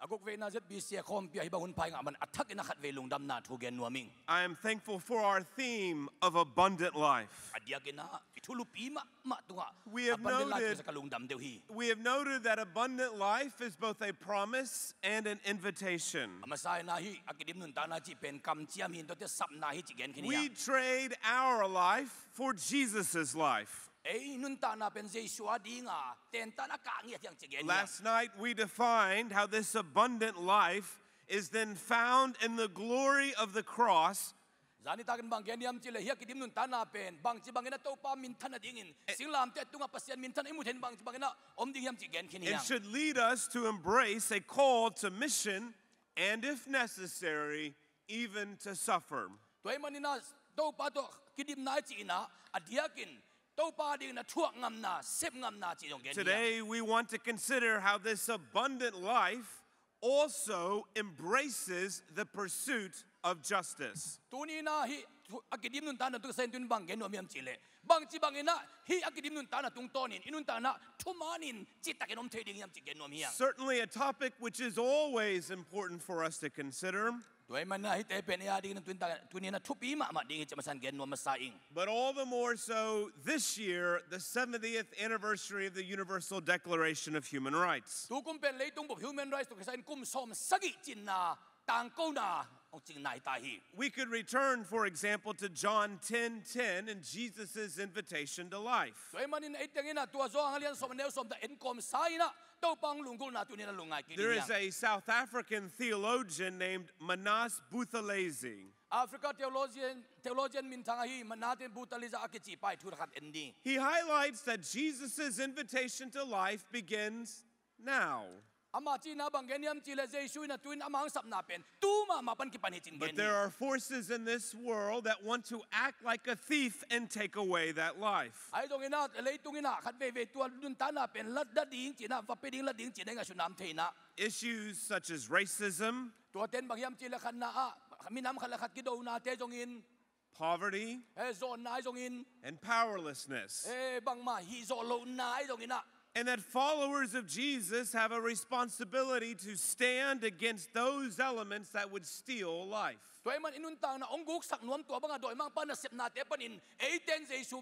A gukveina Z B C A khawmpi ah hih bang hun pha i ngah man a thakin a khatvei lungdamna thu gen nuam ing. I am thankful for our theme of abundant life. A diakin ah i thulupi mahmah tungah abundant life thu zong ka lungdam deuh hi. We have noted that abundant life is both a promise and an invitation. A masa in ah hih a kidim nuntakna cih pen kamciam hi, tuate sapna hi cih gen khin hi. We trade our life for Jesus' life. Ei nuntakna pen Jesu a dinga tentan a kah ngiat hiang ci gen hiang. Last night we defined how this abundant life is then found in the glory of the cross. Zani takin bang gen hiam cihleh hih a kidim nuntakna pen bangci bangin a Topa minthan a dingin singlamteh tungah Pasian minthan i mu theih in bangci bangin a om ding hiam ci gen khin hiang. It should lead us to embrace a call to mission and, if necessary, even to suffer. Tua ahih manin ah Topa tawh kidimna i cihna a diakin Topa dingin a thuak ngamna, sep ngamna cih zong gen hi. Today we want to consider how this abundant life also embraces the pursuit of justice. Tuni in ah hih a kidim nuntakna tungah Pasian in bang gen nuam hiam cihleh bangci bangin ah hih a kidim nuntakna tungtawnin i nuntakna thumanin citakin om thei ding hiam cih gen nuam hiang. Certainly a topic which is always important for us to consider. Tua ahih manin ah hihte pen ei a dingin ah tuni-in ah, tuni-in ah thupi mahmah ding hi cih masa in gen nuam masa ing. But all the more so this year, the seventieth anniversary of the Universal Declaration of Human Rights. Tukum pen leitung bup human rights tawh kisai in kum sawmsagih cinna tangkona hong cinna hi ta hi. We could return, for example, to John ten ten and Jesus' invitation to life. Tua ahih manin ei teng in ah tua Johan a lian sawm a neu sawm tawh en kawmsa in ah Topa hong lunggulhna tuni-in ah lungngai kik ding hi hang. There is a South African theologian named Manas Buthelezi. Africa theologian, theologian minthang ahi Manas Buthelezi a kici pa in thu khat en ni. He highlights that Jesus' invitation to life begins now. Amah cihna bang gen hiam cih leh Jesu in ah tu-in ama hong sapna pen tu mahmah pan kipan hi ci-in gen hi. But there are forces in this world that want to act like a thief and take away that life. Ahi zongin ah leitung in ah khat veivei tua nuntakna pen la ding ci-in ah, va pia ding, la ding ci-in ah i ngaihsutna om thei in ah. Issues such as racism, Tuate in bang hiam cih leh khatna ah minam khat le khat kidonate zongin, poverty, eh, zawnna ahi zongin, and powerlessness. Eh, bangmah hih zawh lohna ahi zongin ah. And that followers of Jesus have a responsibility to stand against those elements that would steal life. Tua ahih manin i nuntakna hong guksak nuam, tua banga dawimangpa nasepnate panin eite in Jesu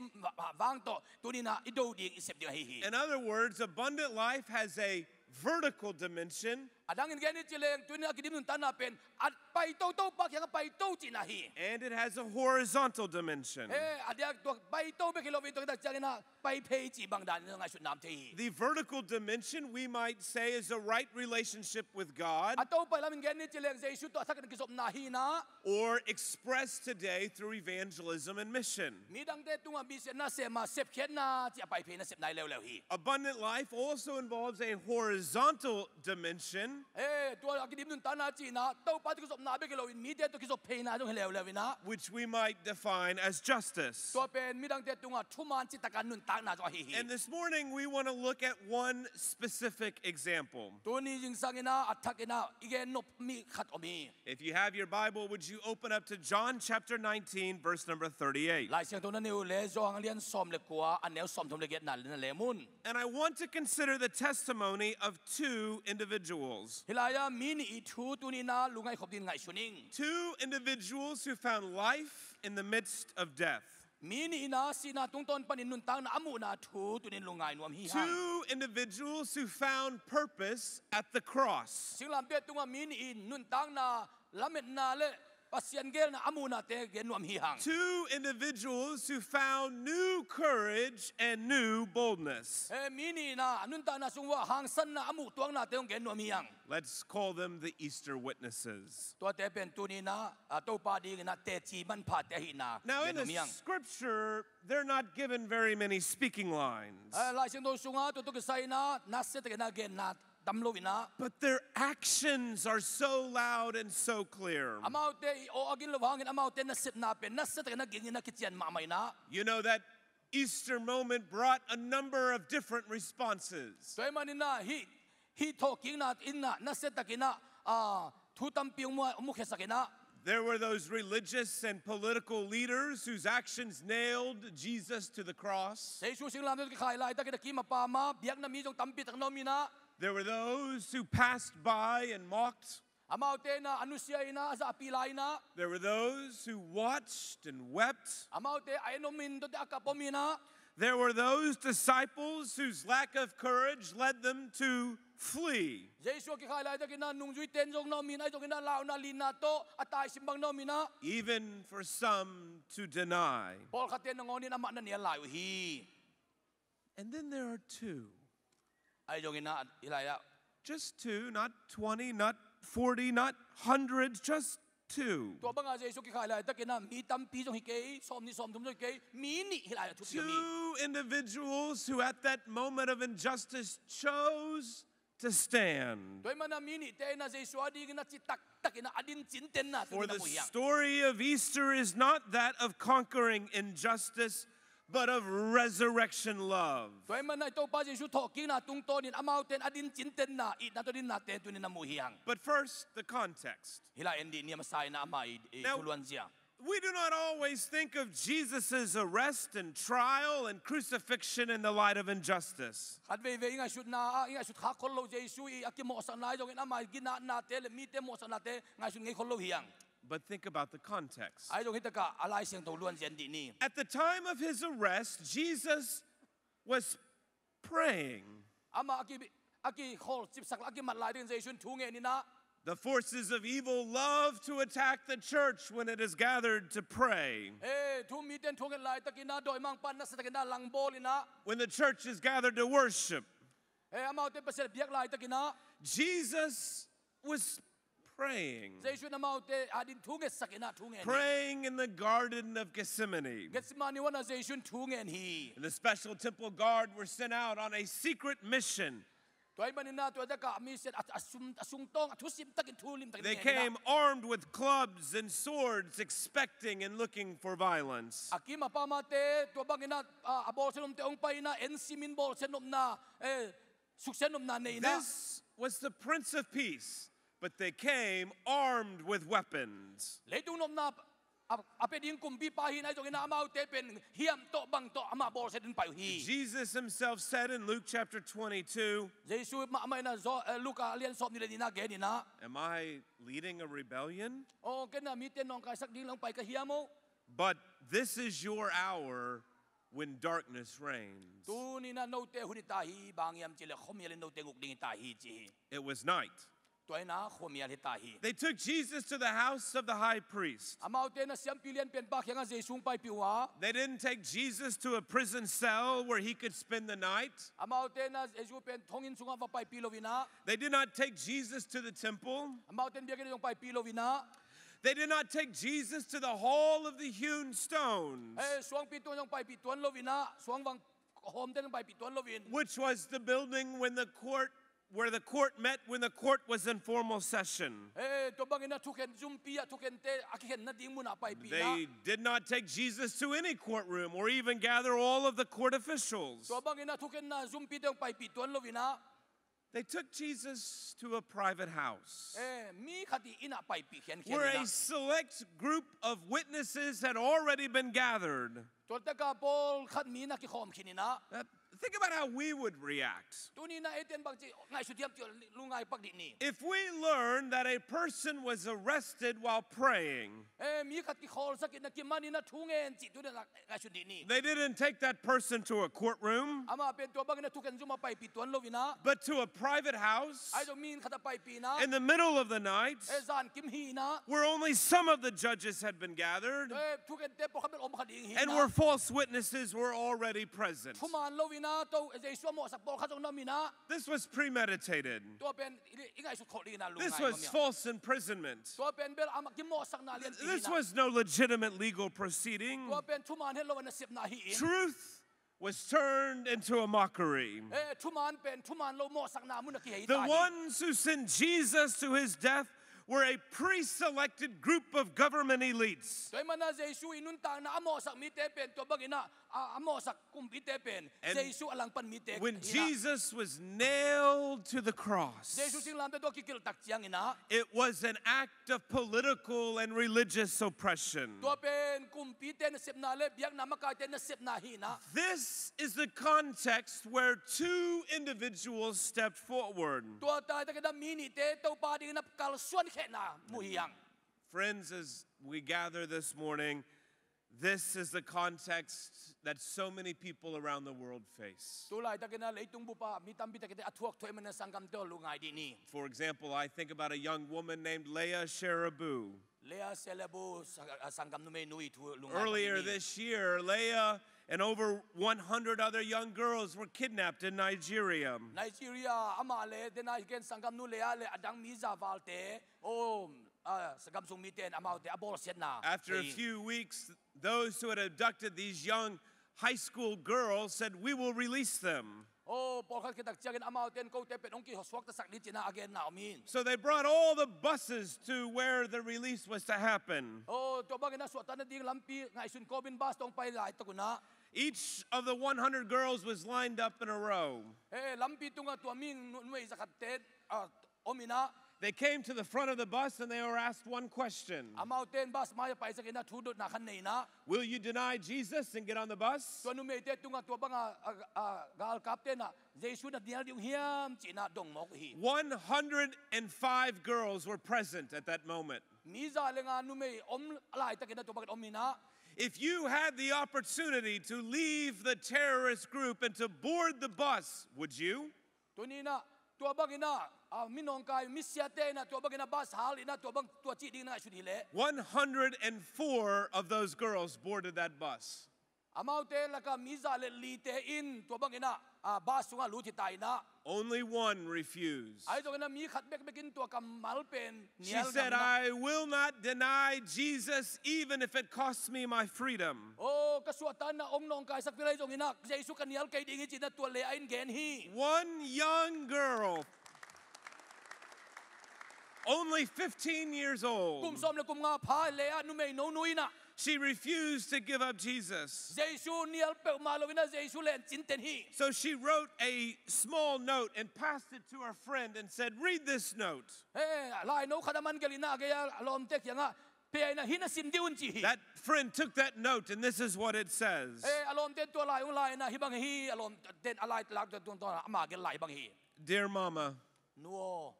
vang tawh tuni-in ah i do ding, i sep ding ahi hi. In other words, abundant life has a vertical dimension. A dangin gen i cih leng tuni-in a kidim nuntakna pen a paito, Topa kiangah paito cihna hi. And it has a horizontal dimension. Eh, a diak tua paito bek hi loin tua khit tak ciangin ah paiphei cih bang danin ngaihsutna om thei hi. The vertical dimension, we might say, is a right relationship with God. A Topa i lamin gen i cih leng Jesu tawh a thak in kizopna hi in ah. Or expressed today through evangelism and mission. Midangte tungah mission nasem a, sepkhiatna cih a paiphei nasepna hi leuleu hi. Abundant life also involves a horizontal dimension, Eh, tua a kidim nuntakna cihna Topa tawh kizopna bek hi loin mite tawh kizop pheina zong hi leuleu in ah. Which we might define as justice. Tua pen midangte tungah thuman cih takin nuntakna zong ahi hi. And this morning we want to look at one specific example. Tuni zingsang in ah a thak in ah i gen nop mi khat om hi. If you have your Bible, would you open up to John chapter nineteen, verse number thirty-eight? Lai Siangtho na nei uh leh Johan a lian sawm le kua, a neu sawmthum le giatna na lem un. And I want to consider the testimony of two individuals. Hih lai-ah mi nih i thu tuni-in ah lungngai khop dingin ngaihsun ing. Two individuals who found life in the midst of death. Mi nih in ah sihna tungtawn panin nuntakna a muhna thu tuni-in lungngai nuam hi hang. Two individuals who found purpose at the cross. Singlamteh tungah mi nih in nuntakna lametna le Pasian geelna a muhnate gen nuam hi hang. Two individuals who found new courage and new boldness. Eh, mi nih in ah a nuntakna sung uah hangsanna a muh tuaknate hong gen nuam hi hang. Let's call them the Easter witnesses. Tuate pen tuni-in ah, ah, Topa dingin ah teci manphate ahihna gen nuam hi hang. Now, in the scripture, they're not given very many speaking lines. Eh, Lai Siangtho sungah tua tawh kisai in ah nasia takin a genna tam lo in ah. But their actions are so loud and so clear. Amaute i aw a gilo hangin amaute nasepna pen nasia takin a ging in ah kician mahmah in ah. You know that Easter moment brought a number of different responses. Tua ahih manin ah hih, hih thawhkikna in ah nasia takin ah, ah, thu tampi hong mu, hong mukhiasak in ah. There were those religious and political leaders whose actions nailed Jesus to the cross. Jesu singlamteh tawh kikhai laitakin a kim a pam a biakna mi zong tampi tak na om in ah. There were those who passed by and mocked. Amaute in ah a nusia in ah, a zahpih lai in ah. There were those who watched and wept. Amaute a en om in, tuate a kap om in ah. There were those disciples whose lack of courage led them to flee. Jesu a kikhai laitakin ah nungzuite in zong na om in, ahi zongin ah launa linna tawh a taisim bang na om in ah. Even for some to deny. Pawlkhatte in nangawn in amah na nial lai uh hi. And then there are two. Ahi zongin ah hih lai-ah. Just two, not twenty, not forty, not hundreds, just two. Tua banga Jesu kikhai laitakin ah mi tampi zong hi kei, sawmnih sawmthum zong hi kei, mi nih hih lai-ah thupi om hi. Two individuals who at that moment of injustice chose to stand. Tua ahih manin ah mi nihte in ah Jesu a dingin ah citak takin ah a din cintenna tuni-in a mu hi hang. For the story of Easter is not that of conquering injustice, but of resurrection love. Tua ahih manin ah i Topa Jesu thawhkikna tungtawnin amaute in a din cintenna, itna tawh dinnate tuni-in a mu hi hang. But first, the context. Hih lai en dih ni a masa in ah ama i, i thuluanzia. We do not always think of Jesus' arrest and trial and crucifixion in the light of injustice. Khat veivei i ngaihsutna ah, i ngaihsut khak khol lo Jesu i a kimawhsakna ahi zongin ama ginatnate le mite mawhsaknate ngaihsut ngei khol lo hi hang. But think about the context. Ahi zong hi takah a Lai Siangtho luan zen dih ni. At the time of his arrest, Jesus was praying. Ama a ki, a kikhawl cipsak, a kimat lai dingin Jesu in thu ngen in ah. The forces of evil love to attack the church when it is gathered to pray. Eh, thu mite in thu ngen laitakin ah, dawimangpa'n nasatak in ah langbawl in ah. When the church is gathered to worship. Eh, amaute Pasian biak laitakin ah. Jesus was praying. Jesu in amaute adingin thu ngetsak in ah, thu ngen hi. Praying in the Garden of Gethsemane. Gethsemane huan ah Jesu in thu ngen hi. In the special temple guard were sent out on a secret mission. Tua ahih manin ah tua takah a mission a, a sum, a sungtawng, a thusim takin, thu lim takin They ngen in ah. Came armed with clubs and swords, expecting and looking for violence. A kim a pamate, tua bangin ah, a, a bawlsiat nopte hong pai in ah, ensimin bawlsiat nopna, eh, suksiat nopna nei in ah. This was the Prince of Peace, but they came armed with weapons. Leitung nopna a, a pia ding kumpipa hi in ah, ahi zongin ah amaute pen hiam tawh bang tawh amah bawlsiat in pai uh hi. Jesus himself said in Luke chapter twenty-two, Jesu mahmah in ah Zo-, eh, Luka a lian sawmnih le nihna gen in ah. Am I leading a rebellion? Aw, ken ah mite nawngkaisak ding lang pai ka hiam aw? But this is your hour when darkness reigns. Tuni in ah note hun hi ta hi, bang hiam cih leh khuamial in note nguk ding hi ta hi ci hi. It was night. Tua in ah khuamial hi ta hi. They took Jesus to the house of the high priest. Amaute in ah siampi lianpianpa kiangah Jesu hong paipih uh a. They didn't take Jesus to a prison cell where he could spend the night. Amaute in ah Jesu pen thonginn sungah va paipih lo in ah. They did not take Jesus to the temple. Amaute in biakinn ah zong paipih lo in ah. They did not take Jesus to the hall of the hewn stones, Eh, suangpi tungah zong paipih tuan lo in ah, suangvang hawmte in paipih tuan lo in. Which was the building when the court, where the court met when the court was in formal session. Eh, tua bangin ah thukhen zumpi ah, thukhente a kikhen nading mun ah paipih in ah. They did not take Jesus to any courtroom or even gather all of the court officials. Tua bangin ah thukhenna zumpite zong paipih tuan lo in ah. They took Jesus to a private house Eh, mi khat ii inn ah paipih khiankhian where in a ah. Select group of witnesses had already been gathered. Tua takah pawlkhat mi in ah kikhawm khin in ah. Uh, think about how we would react. Tuni in ah eite in bangci ngaihsut hiam cih lungngai pak dih ni. If we learn that a person was arrested while praying, Eh, mi khat kikhawlsak in ah, kiman in ah thu ngen cih tuni in ah ngaihsut dih ni. They didn't take that person to a courtroom, Amah pen tua bangin ah thukhen zum ah paipih tuan lo in ah. But to a private house Ahi zong mi inn khat ah paipih in ah. In the middle of the night, Eh, zan kim hi in ah. Where only some of the judges had been gathered, Eh, thukhente pawlkhat bel om kha ding hi And in ah. Where false witnesses were already present. Thuman lo in ah, Topa Jesu a mawhsak pawlkhat zong na om in ah. This was premeditated. Tua pen i, i ngaihsut khol ding in ah, This lungngai was false imprisonment. Tua pen bel amah kimawhsakna lianpi hi in This ah. Was no legitimate legal proceeding. Tua pen thuman het lo a nasepna hi in. Truth was turned into a mockery. Eh, thuman pen thuman lo mawhsakna mun ah kihei The ta hi. Ones who sent Jesus to his death were a pre-selected group of government elites. Tua ahih manin ah Jesu i nuntakna a mawhsak mite pen tua bangin ah, a, a mawhsak kumpite pen And Jesu a langpan mite When hi in ah. Jesus was nailed to the cross, Jesu singlamteh tawh a kikilh tak ciangin ah. It was an act of political and religious oppression. Tua pen kumpite nasepna le biakna makaite nasepna hi in ah. This is the context where two individuals stepped forward. Tua laitakin ah mi nihte Topa dingin ah kalsuan khehna mu hi hang. Friends, as we gather this morning, this is the context that so many people around the world face. Tu laitakin ah leitung bup ah mi tampi takte a thuak thuai man ah sanggamte aw lungngai dih ni. For example, I think about a young woman named Leah Sharibu. Leah Sharibu sang-, ah, sanggam numei nu i thu lungngai Earlier dih ni. This year, Leah and over one hundred other young girls were kidnapped in Nigeria. Nigeria amah le, tena hi ken sanggam nu Leah le a dang mi za valte, oh, ah, sanggam sung mite in amaute a bawlsiatna. After a Hi. Few weeks, those who had abducted these young high school girls said, "We will release them." Oh, pawlkhat khit tak ciangin amaute in kote pen hong kisuaktasak ni ci-in a genna om hi. So they brought all the buses to where the release was to happen. Oh, tua bangin a suahtakna ding lampi ngaihsun kawmin bus tawh hong pai laitak un ah. Each of the one hundred girls was lined up in a row. Eh, lampi tungah tua mi nu-, numei zakhatte, ah, om in ah. They came to the front of the bus and they were asked one question. Amaute in bus mai-ah paisakin ah thudotna khat nei in ah, "Will you deny Jesus and get on the bus?" Tua numeite tungah tua banga, a, a, galkapte in ah, "Jesu na nial ding uh hiam?" ci-in ah dong mawk uh hi. One hundred and five girls were present at that moment. Mi za le nga numei om laitakin ah tua bangin om in ah. If you had the opportunity to leave the terrorist group and to board the bus, would you? Tuni in ah, tua bangin ah, a, minawngkai, misiate in ah, tua bangin ah bus hal in ah, tua bang, tua cih ding na ngaihsut hi leh. One hundred and four of those girls boarded that bus. Amaute lakah mi za le lite in tua bangin ah, a, bus sungah lut hi ta in ah. Only one refused. Ahi zongin ah mi khat bekbek in tua kammal pen nial ngam in ah. She said, "I will not deny Jesus even if it costs me my freedom." Oh, ka suahtakna hong nawngkaisak pi lai zongin ah, Jesu ka nial kei ding hi ci-in ah tua Leah in gen hi. One young girl, only fifteen years old. Kum sawm le kum nga pha Leah numei nonu in ah. She refused to give up Jesus. Jesu nial peuhmah lo in ah Jesu len cinten hi. So she wrote a small note and passed it to her friend and said, "Read this note." He, laino khat a man gelh in ah a gei a lawmte kiangah pia in ah, "Hih na sim dih un," ci hi. That friend took that note and this is what it says. He, a lawmte in tua lai hong la in ah hih bang hi, a lawmte in a lai lak tua tua tua ama gelh lai hih bang hi. "Dear Mama, Nu aw,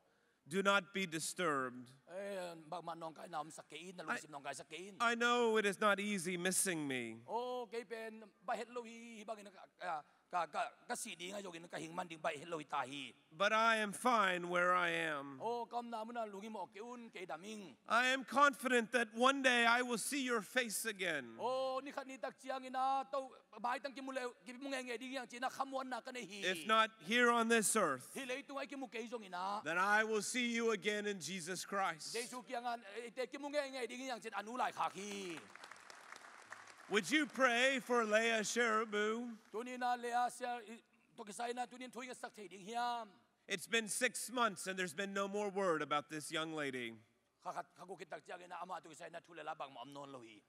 do not be disturbed. Eh, bangmah nawngkaina omsak kei in, na lungsim nawngkaisak kei in. I know it is not easy missing me. Oh, kei pen baih het lo hi, hih bangin ka, ka, ka, ka, ka sih ding ahi zongin ka hing man ding baih het lo hi ta hi. But I am fine where I am. Oh, ka omna munah lunghimawh kei un, kei dam ing. I am confident that one day I will see your face again. Oh, ni khat ni tak ciangin ah, to, maitang kimu le, kimu ngeingei ding hi hang ci-in ah khamuanna ka nei hi. If not here on this earth, Hih leitungah i kimu kei zongin ah, then I will see you again in Jesus Christ. Jesu kiangah, eh, eite kimu ngeingei ding hi hang ci-in a nu laikhak hi. Would you pray for Leah Sharibu? Tuni in ah Leah Shar-, i, tawh kisai in ah tuni in thu i ngetsak thei ding hiam? It's been six months and there's been no more word about this young lady. Kha khat, kha guk khit tak ciangin ah amah tawh kisai in ah thu le la bangmah om nawn lo hi.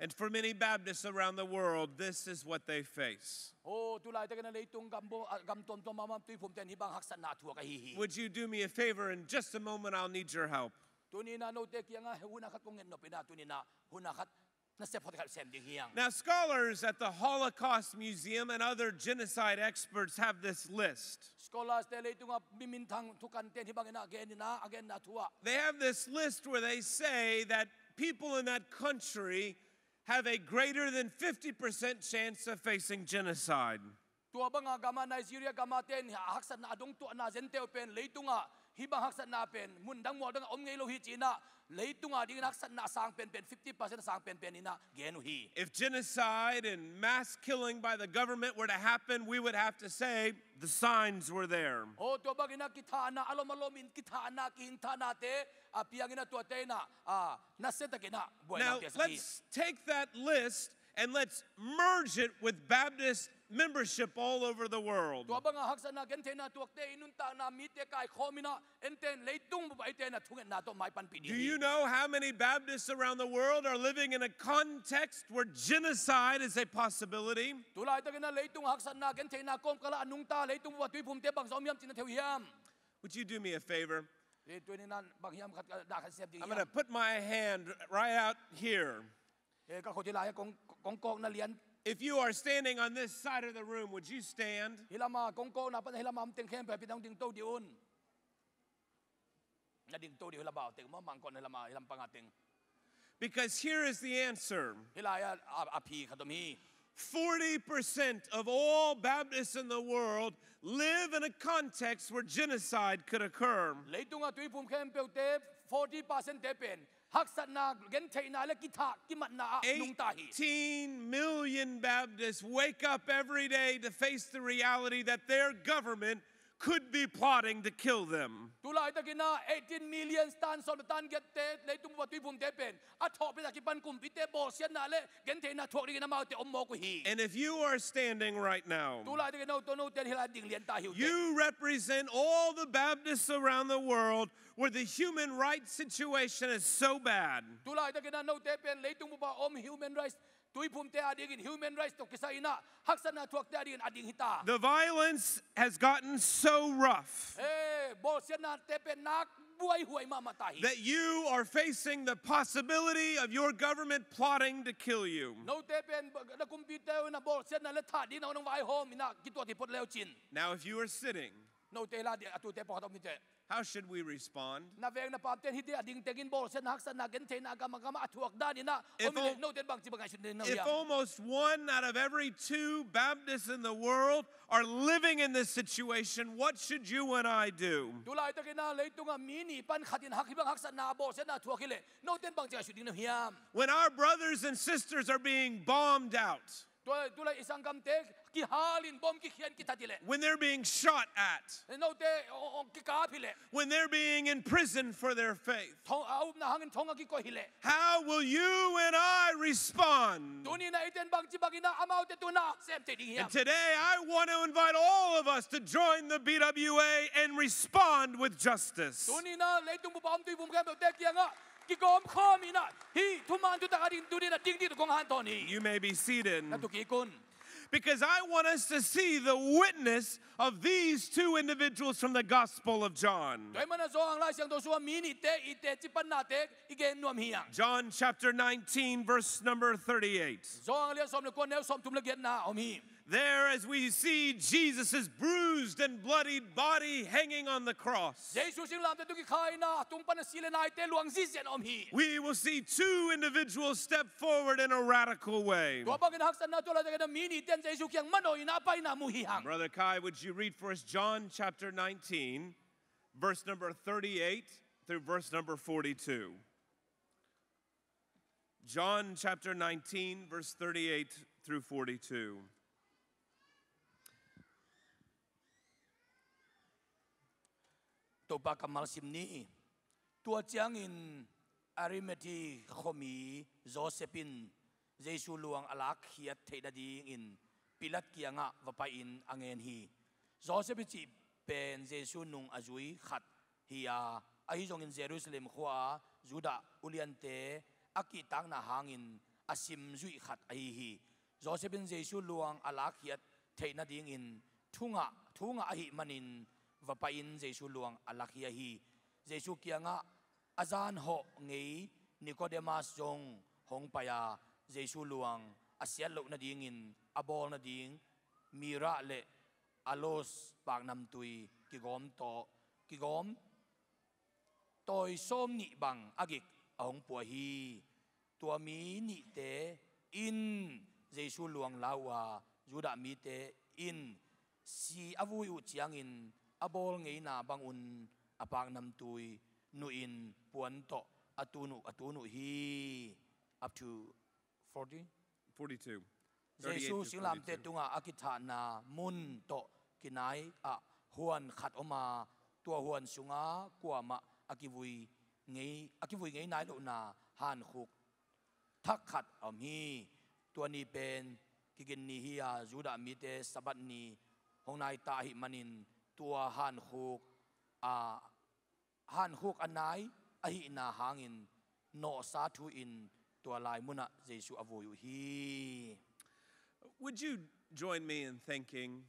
And for many Baptists around the world, this is what they face. Oh, tu laitakin ah leitung gam bo-, ah, gam tuamtuam mahmah Tuiphumte in hih bang haksatna a thuak ahi hi. Would you do me a favor? In just a moment, I'll need your help. Tuni in ah note kiangah hun a khat kong ngetnop in ah, tuni in ah hun a khat nasep phot khat sem ding hi hang. Now, scholars at the Holocaust Museum and other genocide experts have this list. Scholars te, leitungah mi minthang thukante'n hih bangin ah gen in ah, a genna thu ah, they have this list where they say that people in that country have a greater than fifty percent chance of facing genocide. Tua banga gama, Nigeria gama te'n haksatna a dong tuahna zente uh pen leitungah hih bang haksatna pen mun dang mual dangah om ngei lo hi ci-in ah, leitung adingin haksatna a sang penpen, fifty percent a sang penpen in ah gen uh hi. If genocide and mass killing by the government were to happen, we would have to say the signs were there. Oh, tua bangin ah kithahna, a lom a lomin kithahna, kihingthahnate a piangin ah tuate in ah, ah, nasia takin ah buaina hong piaksak hi. Now, let's take that list and let's merge it with Baptist membership all over the world. Tua banga haksatna gentheihna tuakte i nuntakna mite kaikhawm in ah, ente'n leitung bup ah eite'n ah thungetna tawh maipanpih ding hi. Do you know how many Baptists around the world are living in a context where genocide is a possibility? Tu laitakin ah leitung haksatna gentheihna kawmkal ah a nungta leitung bup ah Tuiphumte bangzah om hiam ci-in na thei uh hiam? Would you do me a favor? Eh, tuni in ah bang hiam khat, ah, na khat sem ding hiam? I'm gonna put my hand right out here. Eh, ka khut hih lai-ah kong, kong kawkna lian. If you are standing on this side of the room, would you stand? Hih lamah kong kawkna pan hih lamah om teng khempeuh hehpihna hong dingto dih un. Na dingto dih uh hih lamah teng maw, mangkawkna hih lamah, hih lam panga teng. Because here is the answer. Hih lai-ah a, a phi khat om hi. Forty percent of all Baptists in the world live in a context where genocide could occur. Leitungah Tuiphum khempeuhte forty percent te pen haksatna gentheihna le kithah kimatna ah nungta hi. Eighteen million Baptists wake up every day to face the reality that their government could be plotting to kill them. Tu laitakin ah eighteen million tan sawm le tan giatte, leitung bup ah Tuiphumte pen a thawhpih a kipan kumpite bawlsiatna le gentheihna thuak dingin amaute om mawk uh hi. And if you are standing right now, tu laitakin ah note, note hih lai-ah ding lian ta hi uh teh. You represent all the Baptists around the world where the human rights situation is so bad. Tu laitakin ah note pen leitung bup ah om human rights Tuiphumte adingin human rights tawh kisai in ah haksatna thuakte adingin a ding hi ta. The violence has gotten so rough Eh, bawlsiatnate pen nak buaihuai mahmah ta hi. that you are facing the possibility of your government plotting to kill you. Note pen na kumpite in ah bawlsiatna le thah ding na hong vaihawm in ah kituat hi phot le uh cin. Now, if you are sitting, Note la a tute pawlkhat om hi teh. How should we respond? Na veng na pamte in hihte a ding tengin bawlsiatna haksatna gentheihna gam a gam ah a thuak dan in ah If om hi leh al- note in bangci bang ngaihsun ding na If hiam? almost one out of every two Baptists in the world are living in this situation, what should you and I do? Tulaitakin ah leitungah mi nih pan khat in hak hih bang haksatna bawlsiatna thuak hi leh note in bangci ngaihsun ding na hiam? When our brothers and sisters are being bombed out, Tua, tulai i sanggamte kihalin bom kikhian kithat hi leh. When they're being shot at, Note hong, hong kikap hi leh. When they're being imprisoned for their faith, Thong, a upna hangin thong a kikoih hi leh. How will you and I respond? Tuni in ah eite in bangci bangin ah amaute tungah na sem thei ding hiam? And today I want to invite all of us to join the B W A and respond with justice. Tuni in ah leitung bup a om tuiphum khempeuhte kiangah kigawm khawm in ah hih thuman thutak ading tuni in ah ding ding tawh kong hanthawn hi. You may be seated. Na tu kik un. Because I want us to see the witness of these two individuals from the Gospel of John. Tua ahih manin ah Johan Lai Siangtho sungah mi nihte i teci pannate i gen nuam hi hang. John chapter nineteen, verse number thirty-eight. Johan a lian sawm le kua, neu sawmthum le giatna om hi. There, as we see Jesus' bruised and bloodied body hanging on the cross, Jesu singlamteh tungah kikha in ah a tung pan a si le naite luang ziahziah in om hi. We will see two individuals step forward in a radical way. Tua bangin haksatna tuak laitakin ah mi nihte in Jesu kiang manawh in ah a paina mu hi hang. Brother Kai, would you read for us John chapter nineteen, verse number thirty-eight through verse number forty-two? John chapter nineteen, verse thirty-eight through forty-two. Topa kammal sim ni. Tua ciangin Arimathea khuami Josef in Jesu luang a lakkhiat theih nadingin Pilat kiangah va pai-in a ngen hi. Josef i cih pen Jesu nung a zui khat hi a, ahi zongin Jerusalem khua-a Judah uliante a kihtakna hangin a sim zuih khat ahi hi. Josef in Jesu luang a lakkhiat theih nadingin thu ngah, thu ngah ahih manin va pai-in Jesu luang a lakhia hi. Jesu kiangah a zan hawh ngei Nikodemas zong hong pai a, Jesu luang a siat loh nadingin a bawl nading mirah le aloes paknamtui kigawm tawh, kigawm tawi sawm nih bang a gik a hong pua hi. Tua mi nihte in Jesu luang la uh a, Judah mite in si a vui uh ciangin a bawl ngeina bangun a paknamtui nuhin puan tawh a tun uh, a tun uh hi. Up to forty? Forty-two. Jesu singlamteh tungah a kithahna mun tawh kinai-ah huan khat om a, tua huan sungah kuamah a kivui ngei, a kivui ngei nai lohna hankhuk thak khat a om hi. Tua ni pen kigin ni hi a, Judah mite Sabbath ni hong nai ta ahih manin tua hankhuk a hankhuk a nai ahihna hangin nawhsa thu-in tua lai munah Jesu a vui uh hi. Would you join me in thanking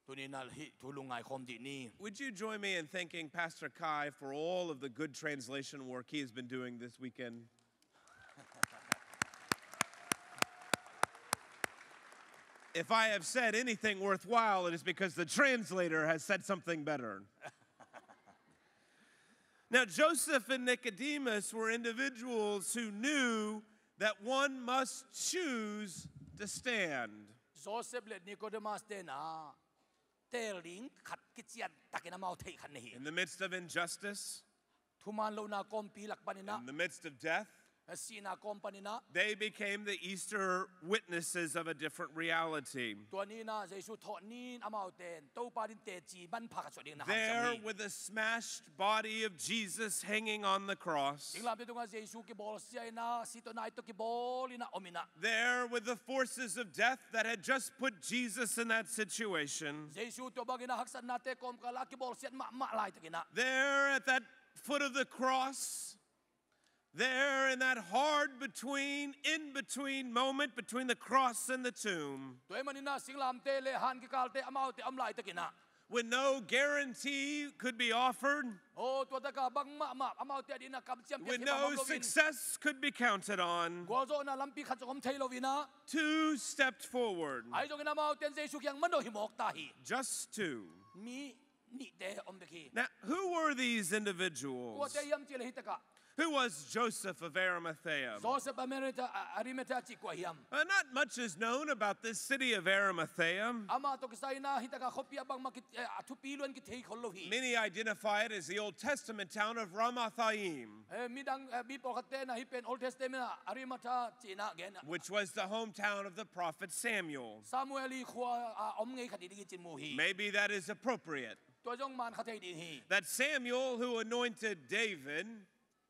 Tuni-in ah hih thu lungngai khawm dih ni. Would you join me in thanking Pastor Kai for all of the good translation work he has been doing this weekend? If I have said anything worthwhile, it is because the translator has said something better. Now, Joseph and Nicodemus were individuals who knew that one must choose to stand. Joseph le Nicodemus te in ah teel ding khat kician takin amau theih khat na hi. In the midst of injustice, thuman lohna kawmpi lak panin ah, in the midst of death, sihna kawm panin ah, they became the Easter witnesses of a different reality. Tua ni-in ah Jesu thawh ni-in amaute in Topa ading teci manpha khat suah dingin a hanciam hi. There, with the smashed body of Jesus hanging on the cross, singlamteh tungah Jesu kibawlsia in ah, si tawh nai tawh kibawl in ah om in ah, there, with the forces of death that had just put Jesus in that situation, Jesu tua bangin ah haksatnate kawmkal ah kibawlsiat mahmah laitakin ah, there at that foot of the cross, There in that hard between, in between moment between the cross and the tomb, Tua ahih manin ah singlamteh le han kikalte amaute a om laitakin ah, with no guarantee could be offered, aw, tua takah bangmah mah amaute adingin ah kamciam piak theih bangmah om loin, with no success could be counted on, gualzawhna lampi khat zong om thei loin ah, two stepped forward. Ahi zongin amaute in Jesu kiang manawh hi mawk ta hi. Just two. Mi nihte om bek hi. Now, who were these individuals? Kuate hiam cih leh hih takah, Who was Joseph of Arimathea? Joseph Arimathea, Arimathea cih kua hiam? Uh, not much is known about this city of Arimathea. Amah tawh kisai in ah hih takah khuapi ah bangmah ki, eh, a thupi luat in kithei khol lo hi. Many identify it as the Old Testament town of Ramathaim, Eh, midang, eh, mi pawlkhatte in ah hih pen Old Testament ah Arimathea ci-in ah gen ah, which was the hometown of the prophet Samuel. Samuel ii khua a om ngei khat hi ding hi ci-in mu hi. Maybe that is appropriate. Tua zong maan kha thei ding hi. That Samuel, who anointed David,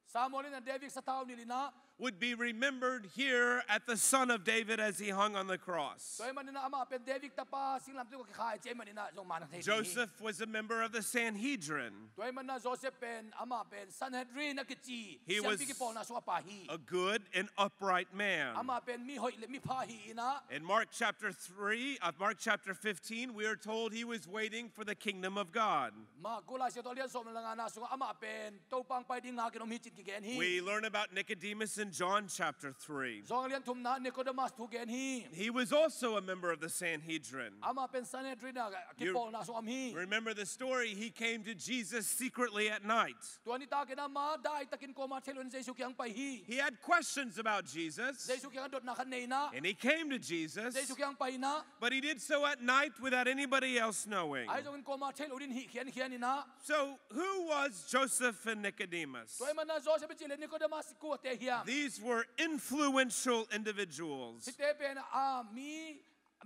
Samuel in ah David sathau nilh in ah, would be remembered here at the Son of David as he hung on the cross. Tua ahih manin ah amah pen David tapa singlamteh tungah kikhai ci ahih manin ah zong maan kha thei ding hi. Joseph was a member of the Sanhedrin. Tua ahih manin ah Joseph pen, amah pen Sanhedrin a kici, he was siampi kipawlna sung a pa hi. A good and upright man. Amah pen mi hoih le mi pha hi in ah. In Mark chapter three, of Mark chapter fifteen, we are told he was waiting for the kingdom of God. Marku Laisiangtho a lian sawm le ngana sungah amah pen Topa hong pai ding ngakin om hi ci-in kigen hi. We learn about Nicodemus in John chapter three. Johan a lian thumna Nicodemus thu gen hi. He was also a member of the Sanhedrin. Amah pen Sanhedrin a kipawlna sung om hi. Remember the story, he came to Jesus secretly at night. Tua nitakin amah daitakin kuamah theih loin Jesu kiang pai hi. He had questions about Jesus. Jesu kiang dotna khat nei in ah. And he came to Jesus. Jesu kiang pai in ah. But he did so at night without anybody else knowing. Ahi zongin kuamah theih lo dingin hih khiankhian in ah. So who was Joseph and Nicodemus? Tua ahih manin ah Joseph i cih leh Nicodemus kuate hiam? These were influential individuals. Hihte pen, ah, mi,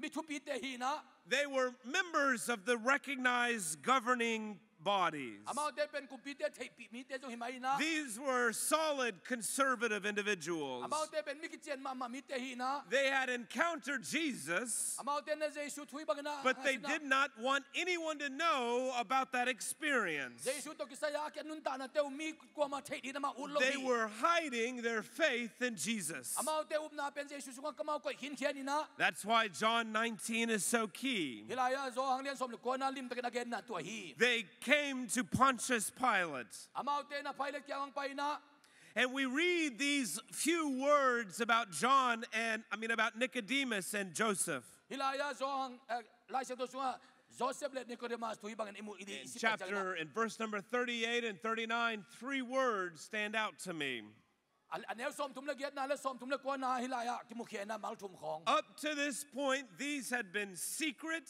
mi thupite hi in ah. They were members of the recognized governing bodies. Amaute pen kumpite theihpih mite zong hi mai in ah. These were solid conservative individuals. Amaute pen mi kician mahmah mite hi in ah. They had encountered Jesus, Amaute in ah Jesu thu hih bangin ah, but they did not want anyone to know about that experience. Jesu tawh kisai a a nuntaknate uh mi kuamah theih dingin amau ut lo hi. They were hiding their faith in Jesus. Amaute upna pen Jesu sungah amau koih khinkhian in ah. That's why John nineteen is so key. Hih lai-ah Johan a lian sawm le kuana limtakin a genna tua hi. They came to Pontius Pilate. Amaute in ah Pilate kiang hong pai in ah. And we read these few words about John and, I mean, about Nicodemus and Joseph. Hih lai-ah Johan, eh, Laisiangtho sungah Joseph le Nicodemus thu hih bangin i mu i di. In chapter, in verse number thirty-eight and thirty-nine, three words stand out to me. A, a neu sawmthum le giatna le sawmthum le kuana hih lai-ah kimukhia in ah mal thum khawng. Up to this point, these had been secret,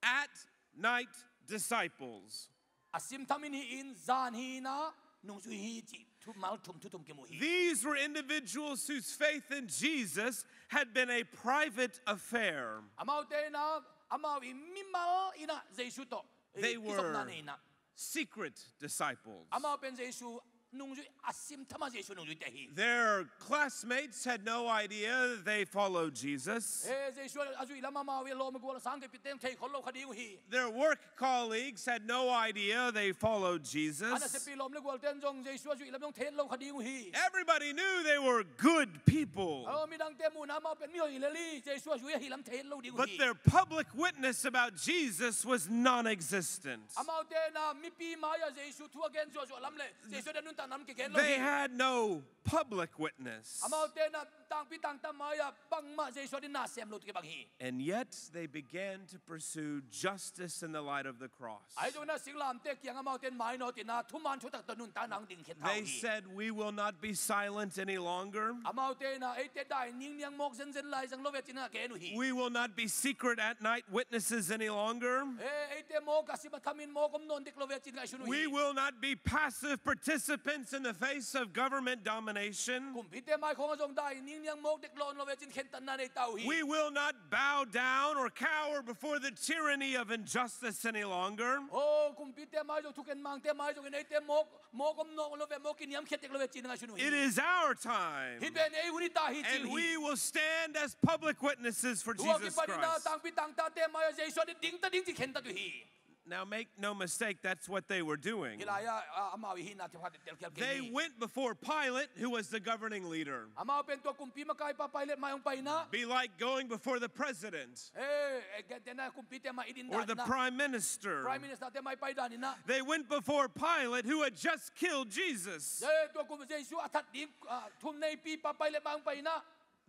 at night disciples. A simthamin hi in, zan hi in ah nungzui hi cih thu mal thum thu thum kimu hi. These were individuals whose faith in Jesus had been a private affair. Amaute in ah amau i mimal in ah Jesu tawh, eh, kizopna nei in ah. They were secret disciples. Amau pen Jesu nungzui, a simtham a Jesu nungzuite hi. Their classmates had no idea they followed Jesus. Eh, Jesu a zuih lam amau i lawm a gual a sang keipite in thei khol lo kha ding uh hi. Their work colleagues had no idea they followed Jesus. A nasepi lawm le gualte in zong Jesu a zuih lam zong thei lo kha ding uh hi. Everybody knew they were good people. Aw, midangte muhna amau pen mi hoih lel hi, Jesu a zuih ahih lam thei lo ding uh hi. But their public witness about Jesus was non-existent. Amaute in ah mipi mai-ah Jesu thu a gen zuahzuah lam le Jesu a nuntakna lam kigen lo hi. They had no public witness. Amaute in ah tangpi tangta mai-ah bangmah Jesu a dingin na sem lo kibang hi. And yet they began to pursue justice in the light of the cross. Ahi zongin ah singlamteh kiangah amaute in mainawt in ah thuman thutak tawh nuntakna hong dingkhiat ta uh hi. They said, "We will not be silent any longer. Amaute in ah eite dai ningniang mawk zenzen lai zang lo ve," ci-in ah gen uh hi. "We will not be secret at night witnesses any longer. Eh, eite mawk a sim a thamin mawk om nawn dek lo ve," ci-in ngaihsun uh hi. We will not be passive participants in the face of government domination. Kumpite mai khawngah zong dai ningniang mawk dek nawn lo ve ci-in khentatna nei ta uh hi. We will not bow down or cower before the tyranny of injustice any longer." Aw, kumpite mai zong, thukhen mangte mai zongin eite mawk, mawk om nawn lo ve, mawk kiniamkhiat dek lo ve ci-in ngaihsun uh hi. It is our time. Hih pen ei hun hi ta hi ci uh hi. And we will stand as public witnesses for Jesus Christ. Tua kipanin ah tangpi tangtate mai-ah Jesu a ding ta ding ci khentat uh hi. Now, make no mistake, that's what they were doing. Hilai ah, ah, amau i hihna themkhat telkhial kei ni. They went before Pilate, who was the governing leader. Amau pen tua kumpi makaipa Pilate mai hong pai na. Be like going before the president. Eh, eh, gentehna kumpite mai i din dan in ah. Or the prime minister. Prime minister te mai pai dan in ah. They went before Pilate, who had just killed Jesus. Eh, tua kum Jesu a that ding, ah, thuneipipa Pilate mai hong pai na.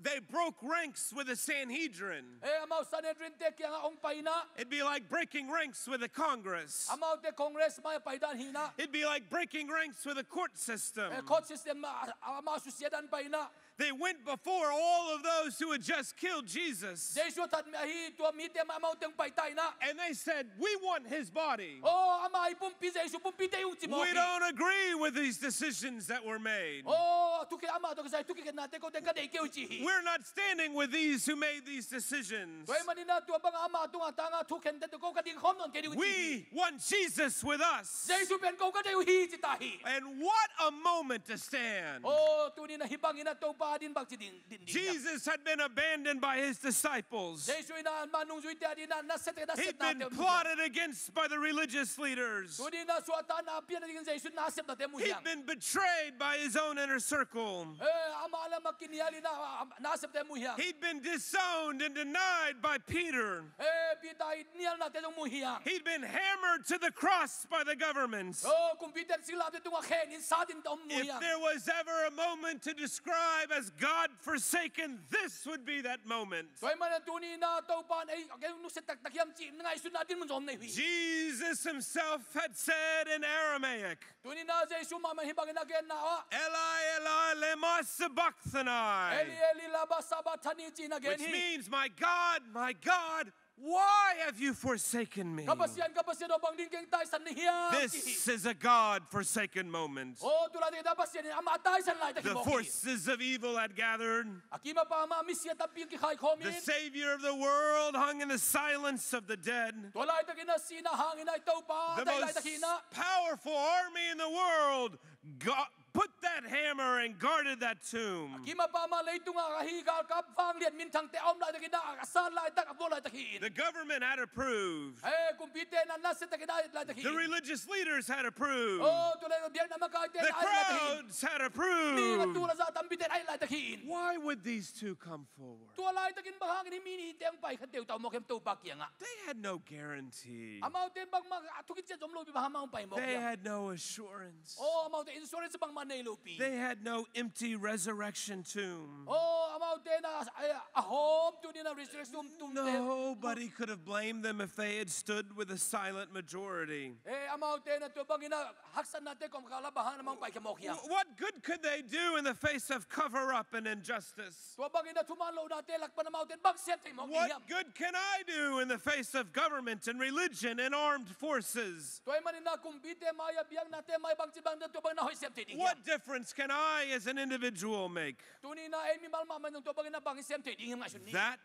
They broke ranks with the Sanhedrin. Eh, amau Sanhedrin te kiangah hong pai na. It'd be like breaking ranks with the Congress. Amau te Congress mai pai dan hi na. It'd be like breaking ranks with the court system. Eh, court system ah, amau susia dan pai na. They went before all of those who had just killed Jesus. Jesu a that ahi tua mite mai amau teng pai ta in ah. And they said, "We want his body. Oh, ama i pumpi, Jesu pumpi deih uh," ci mawk hi. We don't agree with these decisions that were made. Oh, thukhen, ama tawh kisai thukhen nate kote ka deih kei uh ci hi. We're not standing with these who made these decisions. Tua ahih manin ah tua bang ama tungah tangah thukhente tawh ko ka ding khawm nawn kei ding uh ci hi. We want Jesus with us. Jesu pen ko ka deih uh hi ci ta hi. And what a moment to stand. Oh, tuni in ah hih bangin ah Topa din bang ci ding. Din, din, din. Jesus had been abandoned by his disciples. Jesu in ah ama nungzuite adingin ah na sep, na sep, na sep. He'd been plotted against by the religious leaders. Tuni in ah suahtakna a piang dingin Jesu na sepnate mu hiam. He'd been betrayed by his own inner circle. Eh, ama lam a kinial in ah, ah, na septe mu hiam. He'd been disowned and denied by Peter. Eh, Peter i nialnate zong mu hiam. He'd been hammered to the cross by the government. Oh, kumpite singlamteh tungah khen in sat in ta om mu hiam. If there was ever a moment to describe as God forsaken, this would be that moment. Tua ahih manin tuni in ah Topa in ei, kei nusia taktak hiam cih ngaihsutna dinmun zong nei hi. Jesus himself had said in Aramaic, Tuni in ah Jesu mahmah hih bangin a genna ah, "Eli, Eli, lema sabachthani?" "Eli, Eli, lama sabachthani?" ci-in a gen hi. Which means, "My God, my God, why have you forsaken me?" "Ka Pasian, ka Pasian aw, bang ding keng taisan na hiam?" ci hi. This is a God-forsaken moment. Oh, tu laitakin ah Pasian in amah a taisan laitak hi mawk hi. The forces of evil had gathered. A kimapa mah misia tampi kikhai khawm in. The Savior of the world hung in the silence of the dead. Tua laitakin ah sihna hangin ah i Topa a daih laitak hi in ah. The most powerful army in the world got, put that hammer and guarded that tomb. A kimapa mah leitungah ahi galkap vanglian minthangte a om laitakin ah a sat laitak, a vuak laitak hi in. The government had approved. Eh, kumpite in ah na septakin a et laitak hi in. The religious leaders had approved. Oh, tua leh biakna makaite in a et laitak hi in. The crowds had approved. Mi a tul a za tampite in a et laitak hi in. Why would these two come forward? Tua laitakin bang hangin hih mi nihte hong pai kha teutau mawk hiam Topa kiangah? They had no guarantee. Amaute in bangmah a thukiciat zong om lopi bang hang amau hong pai mawk hiam? They had no assurance. Oh, amaute insurance bangmah nei lopi. They had no empty resurrection tomb. Oh, amaute in a, a, a hawm tuni in a resurrection tomb, tombte. Nobody could have blamed them if they had stood with a silent majority. Eh, amaute in a tua bangin a haksatnate kawmkal ah bang hang amau hong paikhia mawk hiam? Wh-, what good could they do in the face of cover-up and injustice? Tua bangin a thuman lohnate lak pan amaute in bang sem thei mawk ding hiam? What good can I do in the face of government and religion and armed forces? Tua ahih manin a kumpite mai-ah, biaknate mai-ah bangci bangin a tua bangin a hoih sem thei ding hiam? What difference can I as an individual make? Tuni in a ei mimal mahmah in zong tua bangin a bang i sem thei ding hiam ngaihsun ni. That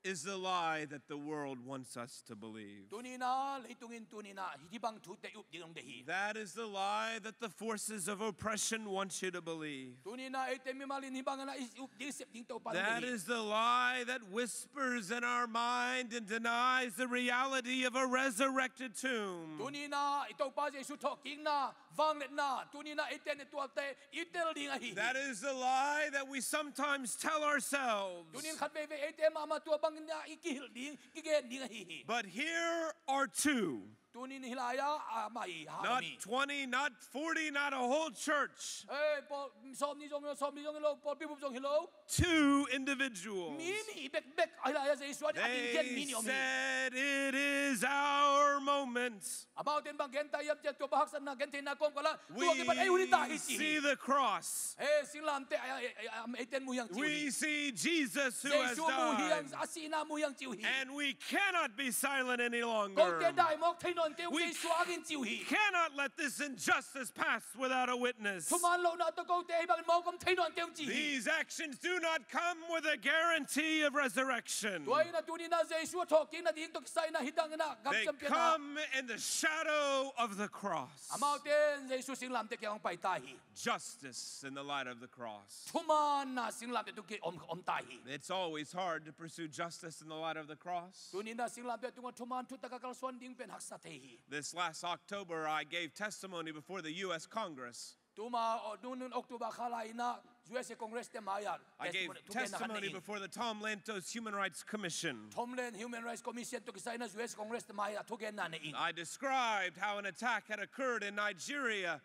is the lie that the world wants us to believe. Tuni in a leitung in tuni in a hih bang thute i up ding hong deih hi. That is the lie that the forces of oppression want you to believe. Tuni in a eite mimal in hih bangin a i up ding, sep ding Topa hong deih hi. That is the lie that whispers in our mind and denies the reality of a resurrected tomb. Tuni in a i Topa Jesu thawhkikna, vangliatna, tuni in a eite in a tuate i tel ding ahi hi. That is the lie that we sometimes tell ourselves. Tuni in khatveivei eite mahmah tua bangin a i kihilh ding, kigen ding ahi hi. But here are two. Tuni in hih lai-ah, ah, amah i, ah, mi. Not twenty, not forty, not a whole church. Eh, pawl, sawmnih zong hi lo, sawmli zong hi lo, pawlpi bup zong hi lo. Two individuals. Mi nih bekbek, hih lai-ah Jesu a ding gen mi nih om hi. They said, "It is our moment." Amaute in bang gen ta hiam cih leh tua bang haksatna gentheihna kawmkal ah tua kipan ei hun hi ta hi ci hi. We see the cross. Eh, singlamteh, eh, eh, eh, eite in mu hi hang ci uh hi. We see Jesus who has died. Jesu mu hi hang, a sihna mu hi hang ci uh hi. And we cannot be silent any longer. Kote dai mawk thei nawn kei ung, Jesu hangin ci uh hi. We cannot let this injustice pass without a witness. Thuman lohna tawh kote hih bangin mawk om thei nawn kei ung ci hi. These actions do not come with a guarantee of resurrection. Tua in a tuni in a Jesu a thawhkik nading tawh kisai in a hih dang in a gam ciampiakna. They come in the shadow of the cross. Amaute in Jesu singlamteh kiang hong pai ta hi. Justice in the light of the cross. Thumaanna singlamteh tungah om, om ta hi. It's always hard to pursue justice in the light of the cross. Tuni-in ah singlamteh tungah thumaan thutak a kalsuan ding pen haksa thei hi. This last October, I gave testimony before the U S Congress. Tuma, o, nunung October kha lai-in ah U S A Congress te mai-ah I gave testimony, thugenna khat na ing. Before the Tom Lantos Human Rights Commission. Tom Lantos Human Rights Commission tawh kisai-in ah U S Congress te mai-ah thugenna na ing. I described how an attack had occurred in Nigeria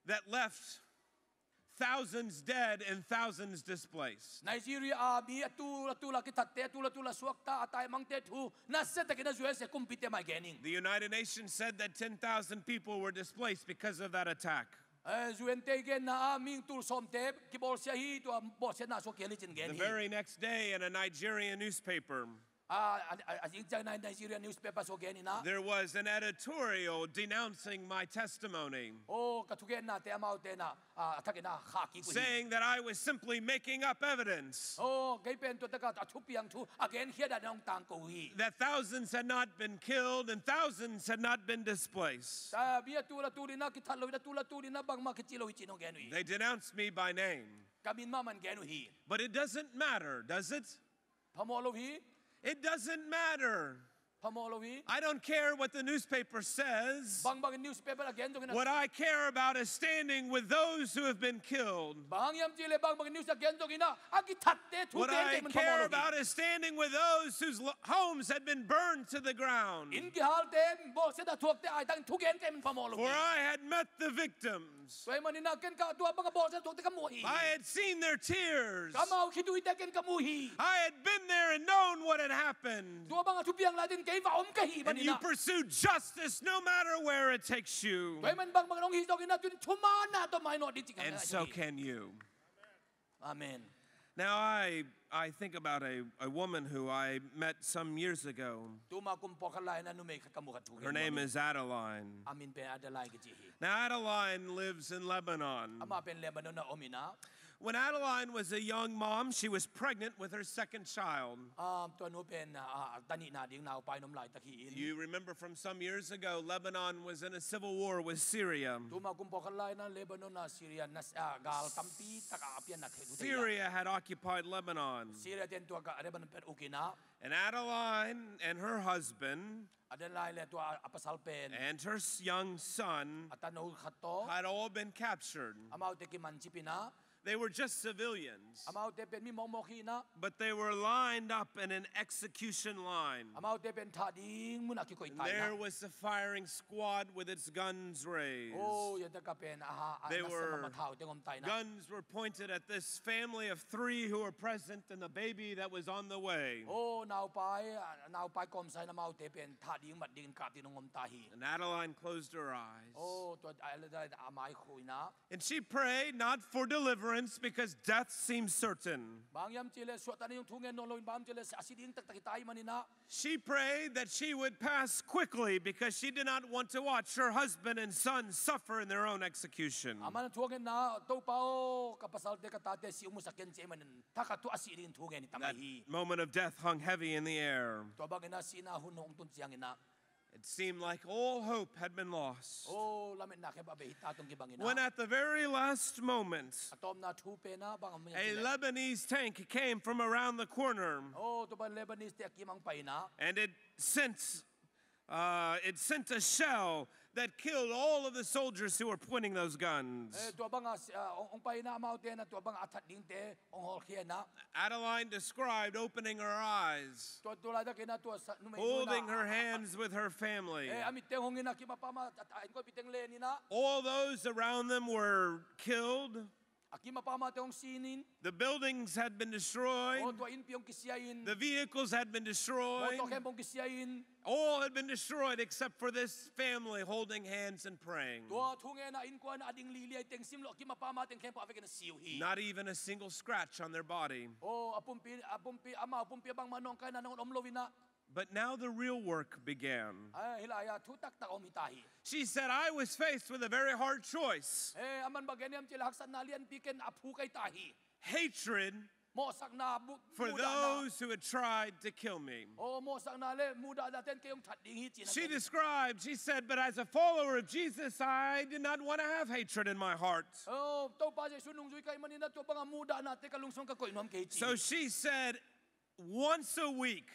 that left thousands dead and thousands displaced. Nigeria ah mi a tul a tul a kithatte, a tul a tul a suakta, a taimangte thu nasiatakin ah U S A kumpite mai gen ing. The United Nations said that ten thousand people were displaced because of that attack. Eh, U N te genna ah mi tul sawmte kibawlsia hi, tua bawlsiatna suak kihel hi ci-in gen hi. The very next day in a Nigerian newspaper, a, a, a, a zing ciang Ni-, Nigeria newspaper sung gen in ah, there was an editorial denouncing my testimony. Oh, ka thugennate amaute in ah, a, a thakin ah khah kik uh hi. Saying that I was simply making up evidence. Oh, kei pen tua takah a thupiang thu a genkhiat dan in ah hong tangko uh hi. That thousands had not been killed and thousands had not been displaced. A, mi a tul a tul in ah kithat lo in ah, a tul a tul in ah bangmah kici lo hi ci-in hong gen uh hi. They denounced me by name. Ka min mahmah in gen uh hi. But it doesn't matter, does it? Phamawh lo hi. It doesn't matter. Phamawh lo hi. I don't care what the newspaper says. Bangbang in newspaper a gen zongin ah. What I care about is standing with those who have been killed. Bang hang hiam cih leh bangbang in news a gen zongin ah, a kithatte thu gen kei man phamawh lo hi. What I care about is standing with those whose lo-, homes had been burned to the ground. Inn kihalte, bawlsiatna thuakte aitang thu gen kei man phamawh lo hi. For I had met the victims. Tua ahih manin ah ken ka tua bang a bawlsiatna thuakte ka mu hi. I had seen their tears. Ka amau khituite ken ka mu hi. I had been there and known what had happened. Tua bang a thupiang lai-in kei va om ka hih manin ah. And you pursued justice no matter where it takes you. Tua ahih manin bangbang in hong hih zongin ah tuni thumaanna tawh mainawt ding ci-in ka ngen hi. And so can you. Amen. Now, I, I think about a, a woman who I met some years ago. Tuma kum pawlkhat lai-in ah numei khat ka mu kha thu gen. Her name is Adeline. A min pen Adeline kici hi. Now, Adeline lives in Lebanon. Amah pen Lebanon ah om in ah. When Adeline was a young mom, she was pregnant with her second child. Ah, tua nu pen, ah, a ta nihna ding naupai in om laitak hi in. You remember from some years ago, Lebanon was in a civil war with Syria. Tuma kum pawlkhat lai-in ah Lebanon ah Syria na, ah, gal tampi tak a pianna thei uh hi. Syria had occupied Lebanon. Syria ten tua ka Lebanon pen uk in ah. And Adeline and her husband Adeline le tua a pasal pen, and her s-, young son, a tanu khat tawh, had all been captured. Amaute kimancip in ah. They were just civilians. Amaute pen mi mawkmawk hi in ah. But they were lined up in an execution line. Amaute pen thah ding mun ah kikoih ta in ah. And there was the firing squad with its guns raised. Oh, tua takah pen a ha, a nasa mahmah thau teng om ta in ah. They were, guns were pointed at this family of three who were present and the baby that was on the way. Oh, naupai, a, naupai kawmsa in amaute pen thah ding mat dingin kap dingin hong om ta hi. And Adeline closed her eyes. Oh, tua Adeline a mai khu in ah. And she prayed not for deliverance because death seemed certain. Bang hang hiam cih leh suahtakna ding thu ngen nawn loin, bang hang hiam cih leh a si ding taktak hi ta ahih manin ah. She prayed that she would pass quickly because she did not want to watch her husband and son suffer in their own execution. Amah in thu a ngetna, Topa aw, ka pasalte ka tate si hong musak ken ci ahih manin thakhat thu a si dingin thu ngen hi tam ahi hi. That moment of death hung heavy in the air. Tua bangin ah sihna hun hong tun ciangin ah. It seemed like all hope had been lost. Oh, lametna khempeuh a bei hi ta tawh kibangin ah. When at the very last moment, a tawpna thu pen ah bang a om hiam cih leh, a Lebanese tank came from around the corner. Oh, tua bang Lebanese te a kim ah hong pai in ah. And it sent, uh, it sent a shell that killed all of the soldiers who were pointing those guns. Eh, tua bang a, ah, hong, hong pai in ah amaute in ah tua bang a that dingte hong hawlkhia in ah. Adeline described opening her eyes, tua, tua laitakin ah tua sa-, numei nu in ah, holding her hands with her family. Eh, a mitteng hong in ah, kim a pam a, a, a innkuanpihte len in ah. All those around them were killed. A kim a pam a te hong si in. The buildings had been destroyed. Oh, tua innpi hong kisia in. The vehicles had been destroyed. Mawtaw khempeuh hong kisia in. All had been destroyed except for this family holding hands and praying. Tua thu ngen a innkuan a ding lili a teng sim lo, a kim a pam a teng khempeuh a vekin a si uh hi. Not even a single scratch on their body. Oh, a pumpi, a pumpi, amau pumpi ah bangmah nawngkaina nangawn om lo in ah. But now the real work began. Ah, hih lai-ah thu taktak om hi ta hi. She said, "I was faced with a very hard choice." Eh, aman bang gen hiam cih leh haksatna lianpi ken a phu ka hi ta hi. Hatred Mawhsakna bu- for muhdahna. Those who had tried to kill me. Oh, mawhsakna le muhdahna ten kei hong that ding hi ci-in a She gen. Described, she said, "But as a follower of Jesus, I did not want to have hatred in my heart." Oh, Topa Jesu nungzui ka hih manin ah tua banga muhdahna te ka lungsim ka koih nuam kei hi ci. So she said, "Once a week,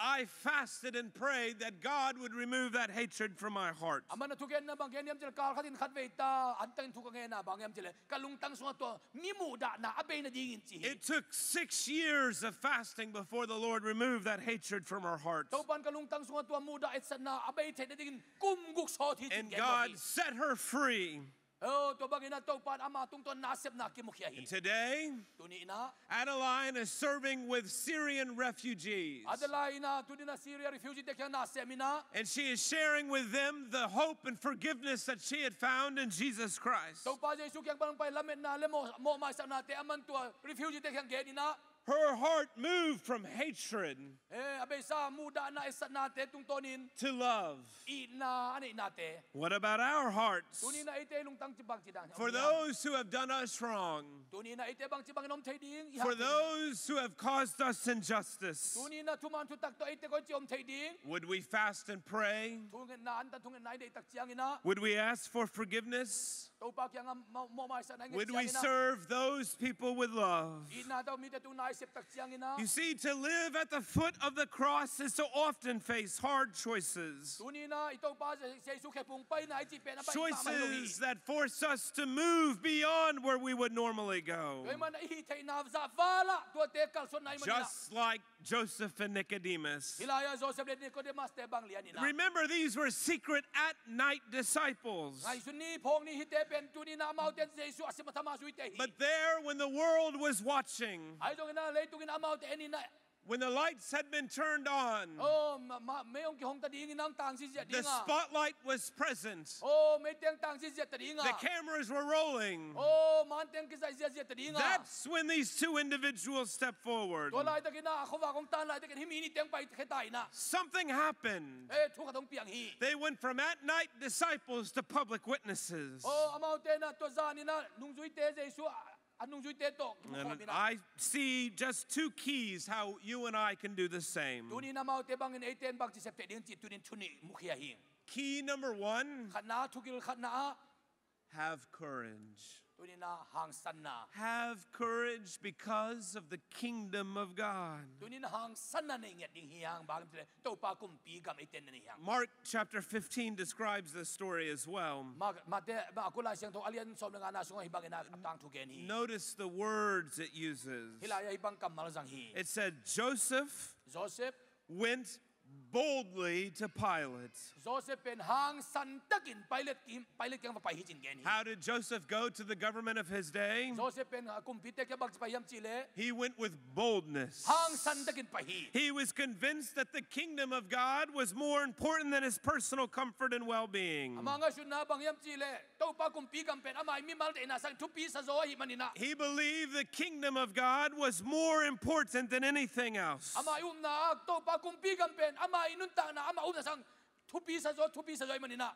I fasted and prayed that God would remove that hatred from my heart." Aman a thugenna bang gen hiam cih leh, kal khatin khatvei ta antangin thu ka ngen a, bang hiam cih leh, ka lungtang sungah tua mi muhdahna a bei nadingin ci hi. It took six years of fasting before the Lord removed that hatred from her heart. Topa'n ka lungtang sungah tua muhdah etsakna a bei theih nadingin kum guk sawt hi ci-in And gen mawk hi. God set her free. Oh, tua bangin ah Topa'n ama tungtawn nasepna kimukhia hi. And today, Tuni-in ah Adeline is serving with Syrian refugees. Adeline in ah tuni-in ah Syria refugee te kiang nasem in ah. And she is sharing with them the hope and forgiveness that she had found in Jesus Christ. Topa Jesu kiang pan hong pai lametna le mawh, mawhmaisakna te aman tua refugee te kiang gen in ah. Her heart moved from hatred Eh, a beisa muhdahna etsakna te tungtawnin to love. itna a neihna te. What about our hearts? Tuni-in ah eite lungtang ci bang ci dang. For those who have done us wrong, Tuni-in ah eite bang ci bangin om thei ding. for those who have caused us injustice, Tuni-in ah thuman thutak tawh eite koici om thei ding. would we fast and pray? Thungetna, antan thungetna i neih tak ciangin ah. Would we ask for forgiveness? Topa kiangah mawh, mawhmaisakna i nget Would we ciangin ah. Serve those people with love? Itna tawh mite tungah i sep tak ciangin ah. You see, to live at the foot of the cross is to often face hard choices. Tuni-in ah i Topa Jesu khephung paina i cih pen a baih mahmah hi lo hi. Choices that force us to move beyond where we would normally go. Tua ahih manin i hih theihna zah val ah tuate kalsuanna ahih manin ah. Just like Joseph and Nicodemus. Hih lai-ah Joseph le Nicodemus te bang lian in ah. Remember, these were secret at night disciples. Ngaihsun ni, phawk ni, hihte pen tuni-in ah amaute in Jesu a sim a tham a zuite hi. But there, when the world was watching, Ahi zongin ah leitung in amaute en in ah. When the lights had been turned on, Oh, ma, ma, mei hong kihong ta dingin ah hong tang ziahziah ding a. The spotlight was present. Oh, meite hong tang ziahziah ta ding a. The cameras were rolling. Oh, mante hong kizaih ziahziah ta ding a. That's when these two individuals stepped forward. Tua laitakin ah, a khuavak hong tan laitakin hih mi nihte hong paikhia ta in ah. Something happened. Eh, thu khat hong piang hi. They went from at night disciples to public witnesses. Oh, amaute in ah tua zanin ah nungzuite Jesu a, a nungzuite tawh kimu khawm in ah. And I see just two keys how you and I can do the same. Tuni-in amaute bangin eite in bangci sep theih ding cih tuni-in thu nih mukhia hi. Key number one, Khatna, thugil khatna ah. Have courage. Tuni-in ah hangsanna. Have courage because of the kingdom of God. Tuni-in ah hangsanna nei ngiat ding hi hang, bang hiam cih leh Topa kumpi gam eite in nei hi hang. Mark chapter fifteen describes this story as well. Ma, Mate, Marku Lai Siangtho a lian sawm le ngana sungah hih bangin ah a tangthu gen hi. Notice the words it uses. Hih lai-ah hih bang kammal zang hi. It said, "Joseph Joseph went boldly to Pilate." Joseph pen hangsan takin Pilate kim, Pilate kiang va pai hi ci-in gen hi. How did Joseph go to the government of his day? Joseph pen, ah, kumpite kiang bangci pai hiam cih leh. He went with boldness. Hangsan takin pai hi. He was convinced that the kingdom of God was more important than his personal comfort and well-being. Ama ngaihsutna bang hiam cih leh Topa kumpi gam pen ama mimal deihna sangin thupi sa zaw ahih manin ah. He believed the kingdom of God was more important than anything else. Ama upna ah Topa kumpi gam pen ama nuntakna, ama upna sangin thupi sa zaw, thupi sa zaw ahih manin ah.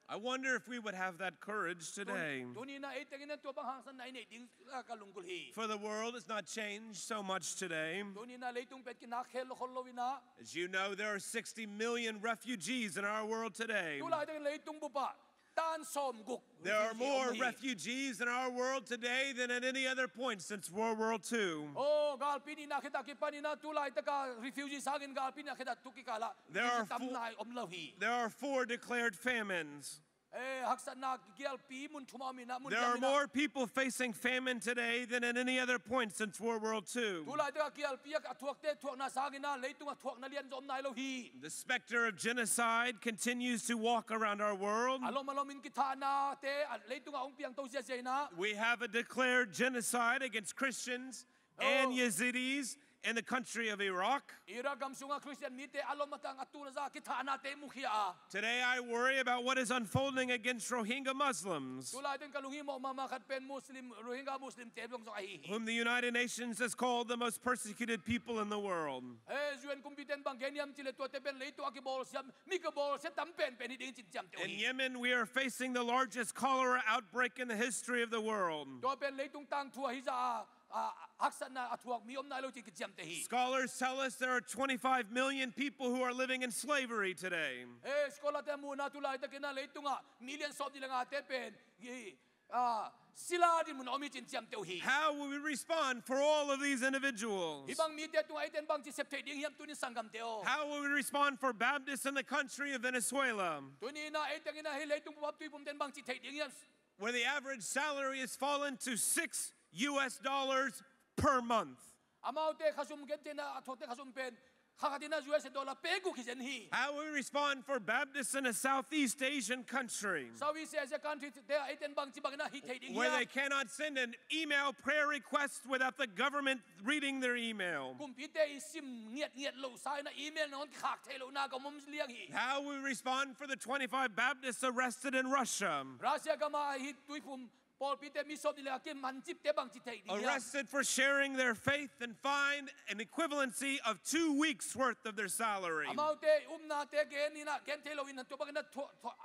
I wonder if we would have that courage today. Tuni-in ah eite in ah tua bang hangsanna i neih ding, ah, ka lunggulh hi. For the world has not changed so much today. Tuni-in ah leitung pen kinak khel lo khol lo in ah. As you know, there are sixty million refugees in our world today. Tu laitakin leitung bup ah tan sawmguk. There are Refugee more om hi. Refugees in our world today than at any other point since World War Two. Oh, galpi nihna khit a kipan in ah tu laitak a refugee sangin galpi nihna khit a tu kikal ah. There are Tam four- nai om lo hi. There are four declared famines. Eh, haksatna kialpi mun thum a om in ah, mun There lian are in ah. More people facing famine today than at any other point since World War Two. Tu laitak a kialpi a thuakte thuakna sangin ah leitung a thuakna lian zong om nai lo hi. The specter of genocide continues to walk around our world. A lom a lom in kithahna te, a, leitung a hong piang to ziahziah in ah. We have a declared genocide against Christians Oh. and Yazidis in the country of Iraq. Iraq gam sungah Christian mite a lom a tang a tul a za kithahna te mukhia a. Today I worry about what is unfolding against Rohingya Muslims, Tu laitak ka lunghimawh mahmah khat pen Muslim, Rohingya Muslim te zong zong ahi hi. Whom the United Nations has called the most persecuted people in the world. Eh, U N kumpite in bang gen hiam cih leh tuate pen leitung a kibawlsia, mi kibawlsia tam penpen hi ding ci-in ciamteh uh In hi. Yemen, we are facing the largest cholera outbreak in the history of the world. Tua pen leitung tangthu ahi zah a, a, haksatna a thuak mi om nai lo ci kiciamteh hi. Scholars tell us there are twenty-five million people who are living in slavery today. Eh, scholar te muhna tu laitakin ah leitungah million sawm nih le ngate pen, i, ah, sila dinmun a om hi ci-in ciamteh uh hi. How will we respond for all of these individuals? Hih bang mite tungah eite'n bangci sep theih ding hiam tuni in sanggamte aw? How will we respond for Baptists in the country of Venezuela? Tuni in ah eite'n ah hih leitung pumpi tuiphumte'n bangci theih ding hiam? Where the average salary has fallen to six U S dollars per month. Amaute khasum gentheihna a thuakte khasum pen kha khat in ah U S dollar pe guk hi zen hi. How will we respond for Baptists in a Southeast Asian country? Southeast Asia country te ah eite'n bangci bangin ah hih theih ding hiam? Where they cannot send an email prayer request without the government reading their email. Kumpite i sim ngiatngiat lo sa in ah email nangawn kikhak theih lohna gam om liang hi. How will we respond for the twenty-five Baptists arrested in Russia? Russia gamah hih tuiphum pawlpite mi sawm nih le nga kimancipte bangci theih ding hiam? Arrested for sharing their faith and fined an equivalency of two weeks' worth of their salary. Amaute upnate gen in ah, gen thei lo in ah tua bangin ah thuak, thuak,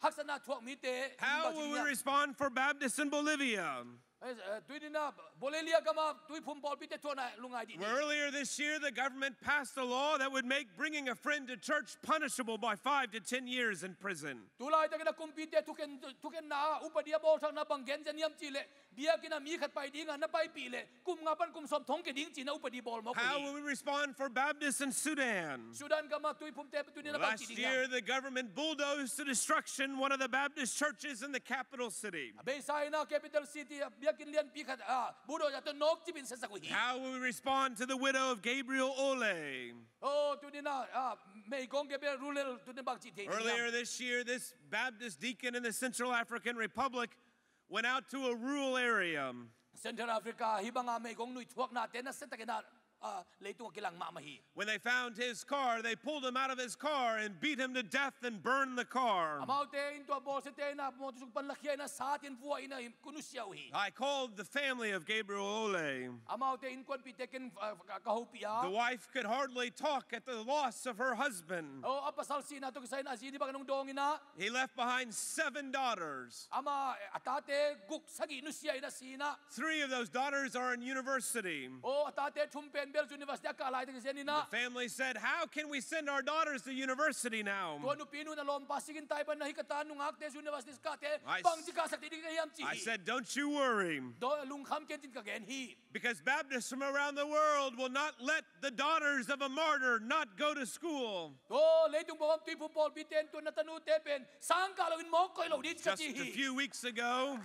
haksatna thuak mite. How will we respond for Baptists in Bolivia? Eh, eh, tuni in ah Bolivia gamah tuiphum pawlpite thuakna lungngai dih ni. Where earlier this year, the government passed a law that would make bringing a friend to church punishable by five to ten years in prison. Tu laitakin ah kumpite thuken, thukenna ah upadi a bawlthakna bang gen zen hiam cih leh, biakinn ah mi khat pai ding a na paipih leh kum nga pan kum sawm thong kia ding ci-in ah upadi bawl mawk uh hi. How will we respond for Baptists in Sudan? Sudan gamah tuiphumte tuni in ah bangci ding hiam? Last year, the government bulldozed to destruction one of the Baptist churches in the capital city. A beisa in ah capital city ah biakinn lianpi khat, ah, bulldozer tawh nawkcip in siatsak uh hi. How will we respond to the widow of Gabriel Ole? Oh, tuni in ah, ah, meigong Gabriel Ole tuni in bangci theih ding hiam? Earlier this year, this Baptist deacon in the Central African Republic went out to a rural area. Central Africa hih banga meigong nui thuaknate nasia takin ah, ah, leitung ah kilang mahmah hi. When they found his car, they pulled him out of his car and beat him to death and burned the car. Amaute in tua bawlsiate in ah mawtaw sung pan lakhia in ah sat in vua in ah nusia uh hi. I called the family of Gabriel Ole. Amaute innkuanpihte ken, ah, ka, ka hopih a. The wife could hardly talk at the loss of her husband. Oh, a pasal sihna tawh kisai in ah a zi nih bangin hong dawng in ah. He left behind seven daughters. Amah, eh, a tate guk sagih nusia in a si in ah. Three of those daughters are in university. Oh, a tate thum pen bel university a kah laitak hi zen in ah. The family said, "How can we send our daughters to university now?" Tua nupi nu in a lawmpa sik in tai pan ah, "Hih ka ta nungakte university kah teh, I s- bangci kahsak theih ding ka hiam?" ci hi. I said, "Don't you worry." Daw, lungkham ken ci-in ka gen hi. Because Baptists from around the world will not let the daughters of a martyr not go to school. Tua leitung pumpi tuiphum pawlpite in tua na tanute pen sang kah loin mawk koih lo ding ka ci hi. Just a few weeks ago,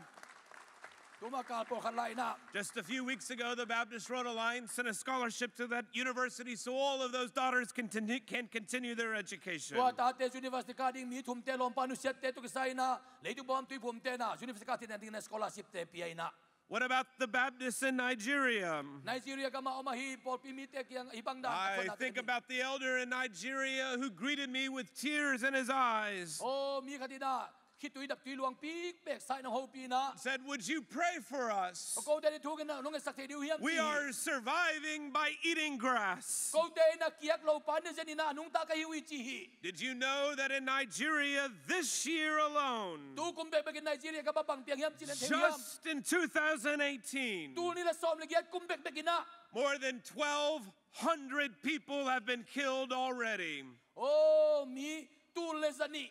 Tuma kal pawlkhat lai in ah. Just a few weeks ago, the Baptist Rhode Alliance sent a scholarship to that university so all of those daughters can continue, can continue their education. Tua tate university kah ding mi thumte lawmpa nusiatte tawh kisai in ah leitung pumpi tuiphumte in ah university kah theihna dingin ah scholarship te pia in ah. What about the Baptists in Nigeria? Nigeria gamah om ahi pawlpi mite kiang hih bang dan a thuakna te. I think about the elder in Nigeria who greeted me with tears in his eyes. Oh, mi khat in ah khitui daptui luang pikpek sa in ah hong hopih in ah. Said, "Would you pray for us? Kote in thuk in ah nong etsak thei ding uh hiam?" We are surviving by eating grass. Kote in ah kiak lopa ne zen in ah nungta ka hi uh hi ci hi. Did you know that in Nigeria this year alone, tu kum bekbek in Nigeria gamah bang piang hiam cih leh thei hiam? Just in two thousand eighteen, Tul nih le sawm le giat kum bekbek in ah. More than twelve hundred people have been killed already. Oh, mi tul le zanih.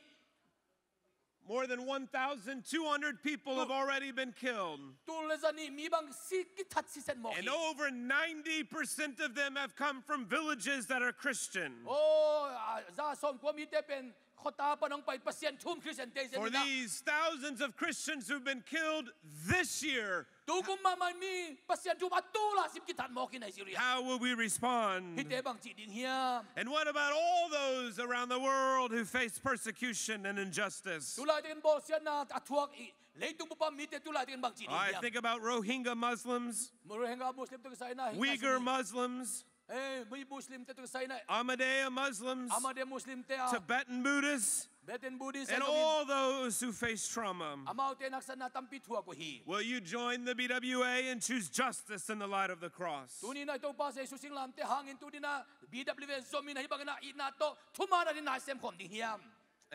More than one thousand two hundred people have already been killed. Tul le zanih mi bang si kithat sisen mawk hi. And over ninety percent of them have come from villages that are Christian. Oh, ah, za sawmkua mite pen khuata pan hong pai Pasian thu um Christian te hi zen in ah. For these thousands of Christians who've been killed this year, Tu kum mahmah in mi Pasian thu um a tul a sim kithat mawk hi Nigeria. How will we respond? Hihte bang ci ding hiam? And what about all those around the world who face persecution and injustice? Tu laitakin bawlsiatna a thuak i leitung bup a mite tu laitakin bang ci ding hiam? I think about Rohingya Muslims, Rohingya Muslim tawh kisai in ah, Uyghur Muslims, eh, mi Muslim te tawh kisai in ah. Ahmadiyya Muslims, Ahmadiyya Muslim te ah. Tibetan Buddhists, Tibetan Buddhist, and all those who face trauma. Amaute in haksatna tampi thuak uh hi. Will you join the B W A and choose justice in the light of the cross? Tuni in ah i Topa Jesu singlamteh hangin tuni in ah B W A zom in ah hih bangin ah itna tawh thuman a ding na i sem khawm ding hiam?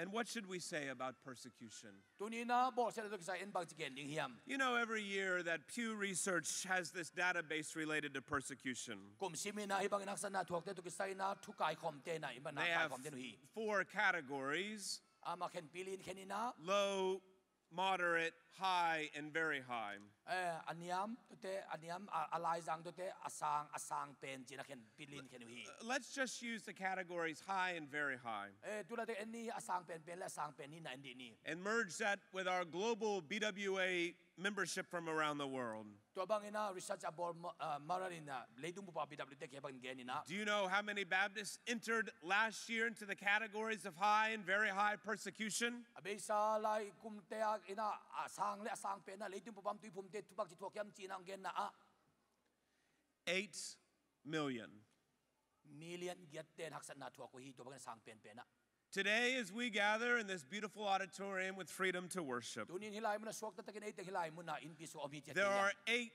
And what should we say about persecution? Tuni-in ah bawlsiatna tawh kisai en bangci gen ding hiam? You know, every year that Pew Research has this database related to persecution. Kum simin ah hih bangin haksatna thuakte tawh kisai-in ah thu kaikhawmte in ah, hih bangin ah They have kaikhawmte uh hi. Four categories: Amah khen pilin khen in ah. Low, moderate, high, and very high. Eh, a niam tuate, a niam, a, a laizang tuate, a sang, a sang pen ci-in ah khen pilin khen uh hi. Let's just use the categories high and very high. Eh, tu laitakin en ni, a sang penpen le a sang pen nihna en dih ni. And merge that with our global B W A membership from around the world. Tua bangin ah research a bawl ma-, ah, Murray in ah leitung bup a B W te khe bangin gen in ah. Do you know how many Baptists entered last year into the categories of high and very high persecution? A beisa lai kumte ah in ah, a sang le a sang pen ah leitung bup a tuiphumte thu bangci thuak hiam ci-in ah hong genna ah. Eight million. Million giat ten haksatna thuak uh hi, tua bangin a sang penpen ah. Today, as we gather in this beautiful auditorium with freedom to worship, Tuni-in hih lai mun ah suakta takin eite hih lai mun ah innpi sung om hi ciat there hi. Are eight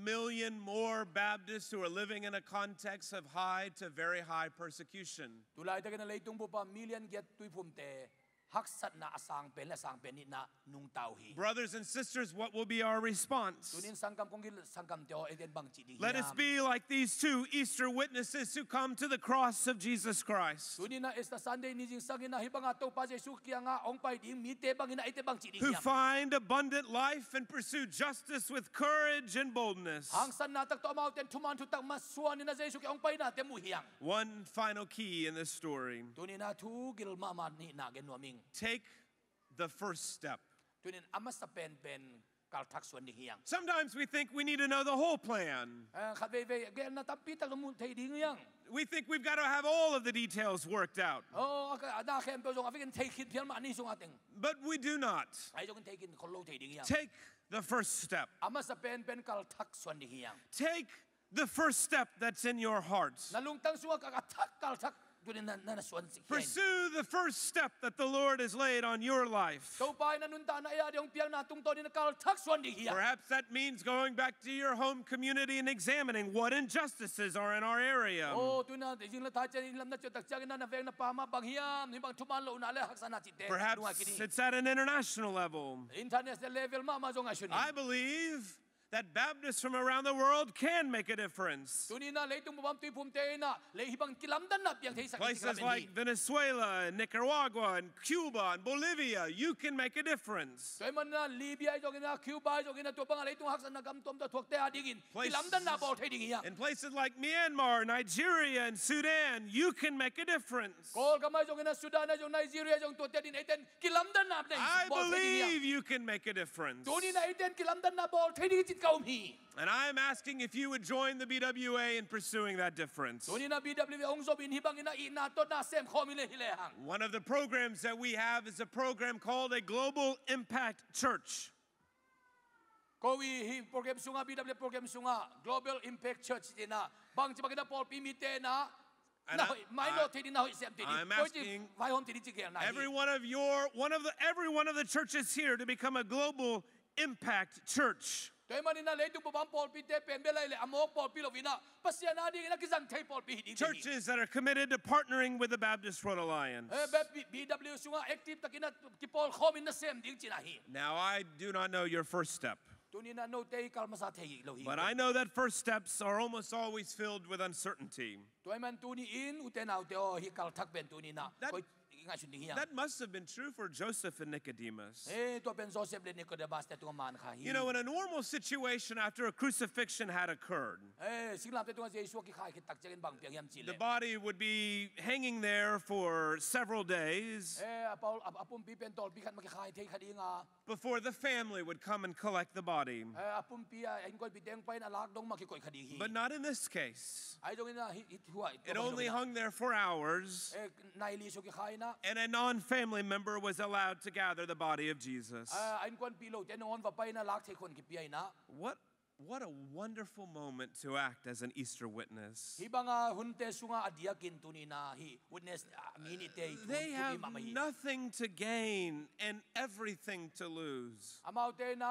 million more Baptists who are living in a context of high to very high persecution. Tu laitakin ah leitung bup a million giat tuiphumte haksatna a sang pen le a sang pen nihna nungta uh hi. Brothers and sisters, what will be our response? Tuni-in sanggam kong gil sanggam te aw, eite in bangci ding hiam? Let us be like these two Easter witnesses who come to the cross of Jesus Christ, Tuni-in ah Easter Sunday ni zingsangin ah hih banga Topa Jesu kiangah hong pai ding mite bangin ah eite bangci ding who hiam? Find abundant life and pursue justice with courage and boldness. Hangsanna tak tawh amaute in thuman thutak masuanin ah Jesu kiang hong painate mu hiang. One final key in this story. Tuni-in ah thu gil mahmah nihna gen nuam ing. Take the first step. Tuni-in a masa penpen kalthak suan ding hiang. Sometimes we think we need to know the whole plan. Eh, khat veivei gelna tampi tak mu thei ding hiang. We think we've got to have all of the details worked out. Oh, a ka, a na khempeuh zong a vekin thei khin phial mah ni sungah teng. But we do not. Ahi zongin thei khin khol lo thei ding hiang. Take the first step. A masa penpen kalthak suan ding hiang. Take the first step that's in your heart. Na lungtang sungah ka, ka thak kalthak tuni-in na, na, na suan sik hiang. Pursue the first step that the Lord has laid on your life. Topa in a nuntakna ei a ding hong piakna tungtawnin kalthak suan ding hiang. Perhaps that means going back to your home community and examining what injustices are in our area. Oh, tuni-in zing le thai ciang inn lam na ciah tak ciangin na veng na pam ah bang hiam, hih bang thuman lohna le haksatna cihte. Perhaps Lungai kini. It's at an international level. International level mahmah zong ngaihsun ni. I believe that Baptists from around the world can make a difference. Tuni-in leitung bup a om tuiphumte in lei hih bang kilamdanna piang thei sak hi. Places like Venezuela and Nicaragua and Cuba and Bolivia, you can make a difference. Tua ahih manin Libya ahi zongin, Cuba ahi zongin, tua banga leitung haksatna gam tuamtuam thuakte a dingin kilamdanna bawl thei ding hiang. In places like Myanmar, Nigeria, and Sudan, you can make a difference. Kawlgam ahi zongin, Sudan ahi zong, Nigeria ahi zong, tuate a dingin eite in kilamdanna bawl thei ding hiang. I believe you can make a difference. Tuni-in eite in kilamdanna bawl thei ding cih ka um hi. And I am asking if you would join the B W A in pursuing that difference. Tuni-in B W A hong zom in hih bangin itna tawh na sem khawm in le hi lehang. One of the programs that we have is a program called a Global Impact Church. Ko i hih program sungah, B W A program sungah Global Impact Church ci-in, bangci bangin pawlpi mite in And na I- hoih, mai I- lo thei ding, na hoih sem thei ding. I'm Koici asking vaihawm thei ding ci gelna hi. Every one of your, one of the, every one of the churches here to become a Global Impact Church. Tua ahih manin leitung bup a om pawlpite pen bel ahih leh a mawk pawlpi lo-in, Pasian a dingin a kizang thei pawlpi hi ding hi. Churches that are committed to partnering with the Baptist World Alliance. Eh, B-, B-, B W A sungah active takin kipawlkhawmin na sem ding cihna hi. Now, I do not know your first step, Tuni-in note i kal masa thei lo hi. but I know that first steps are almost always filled with uncertainty. Tua ahih manin tuni-in ute naute aw, hih kalthak pen tuni-in That- koi ngaihsun ding hiang. That must have been true for Joseph and Nicodemus. Eh, tua pen Joseph le Nicodemus te tungah man kha hi. You know, in a normal situation after a crucifixion had occurred, Eh, singlamteh tungah Jesu a kikhai khit tak ciangin bang piang hiam cih the leh, body would be hanging there for several days eh, a pawl, a, a pumpi pen tawlpi khat mah kikhai thei kha ding a. before the family would come and collect the body. Eh, a pumpi a innkuanpihte hong pai-in a lak dong mah kikoih kha ding hi. But not in this case. Ahi zongin hih, hih thu ah It only hung there for hours, eh, nai li sung kikhai-in, and a non-family member was allowed to gather the body of Jesus. eh, a innkuanpih lote nangawn va pai-in lak thei khawm kipia-in. What, what a wonderful moment to act as an Easter witness. Hih banga hunte sungah a diakin tuni-in hih witness, ah, mi nihte i thu, They thu have mahmah hi. Nothing to gain and everything to lose. Amaute in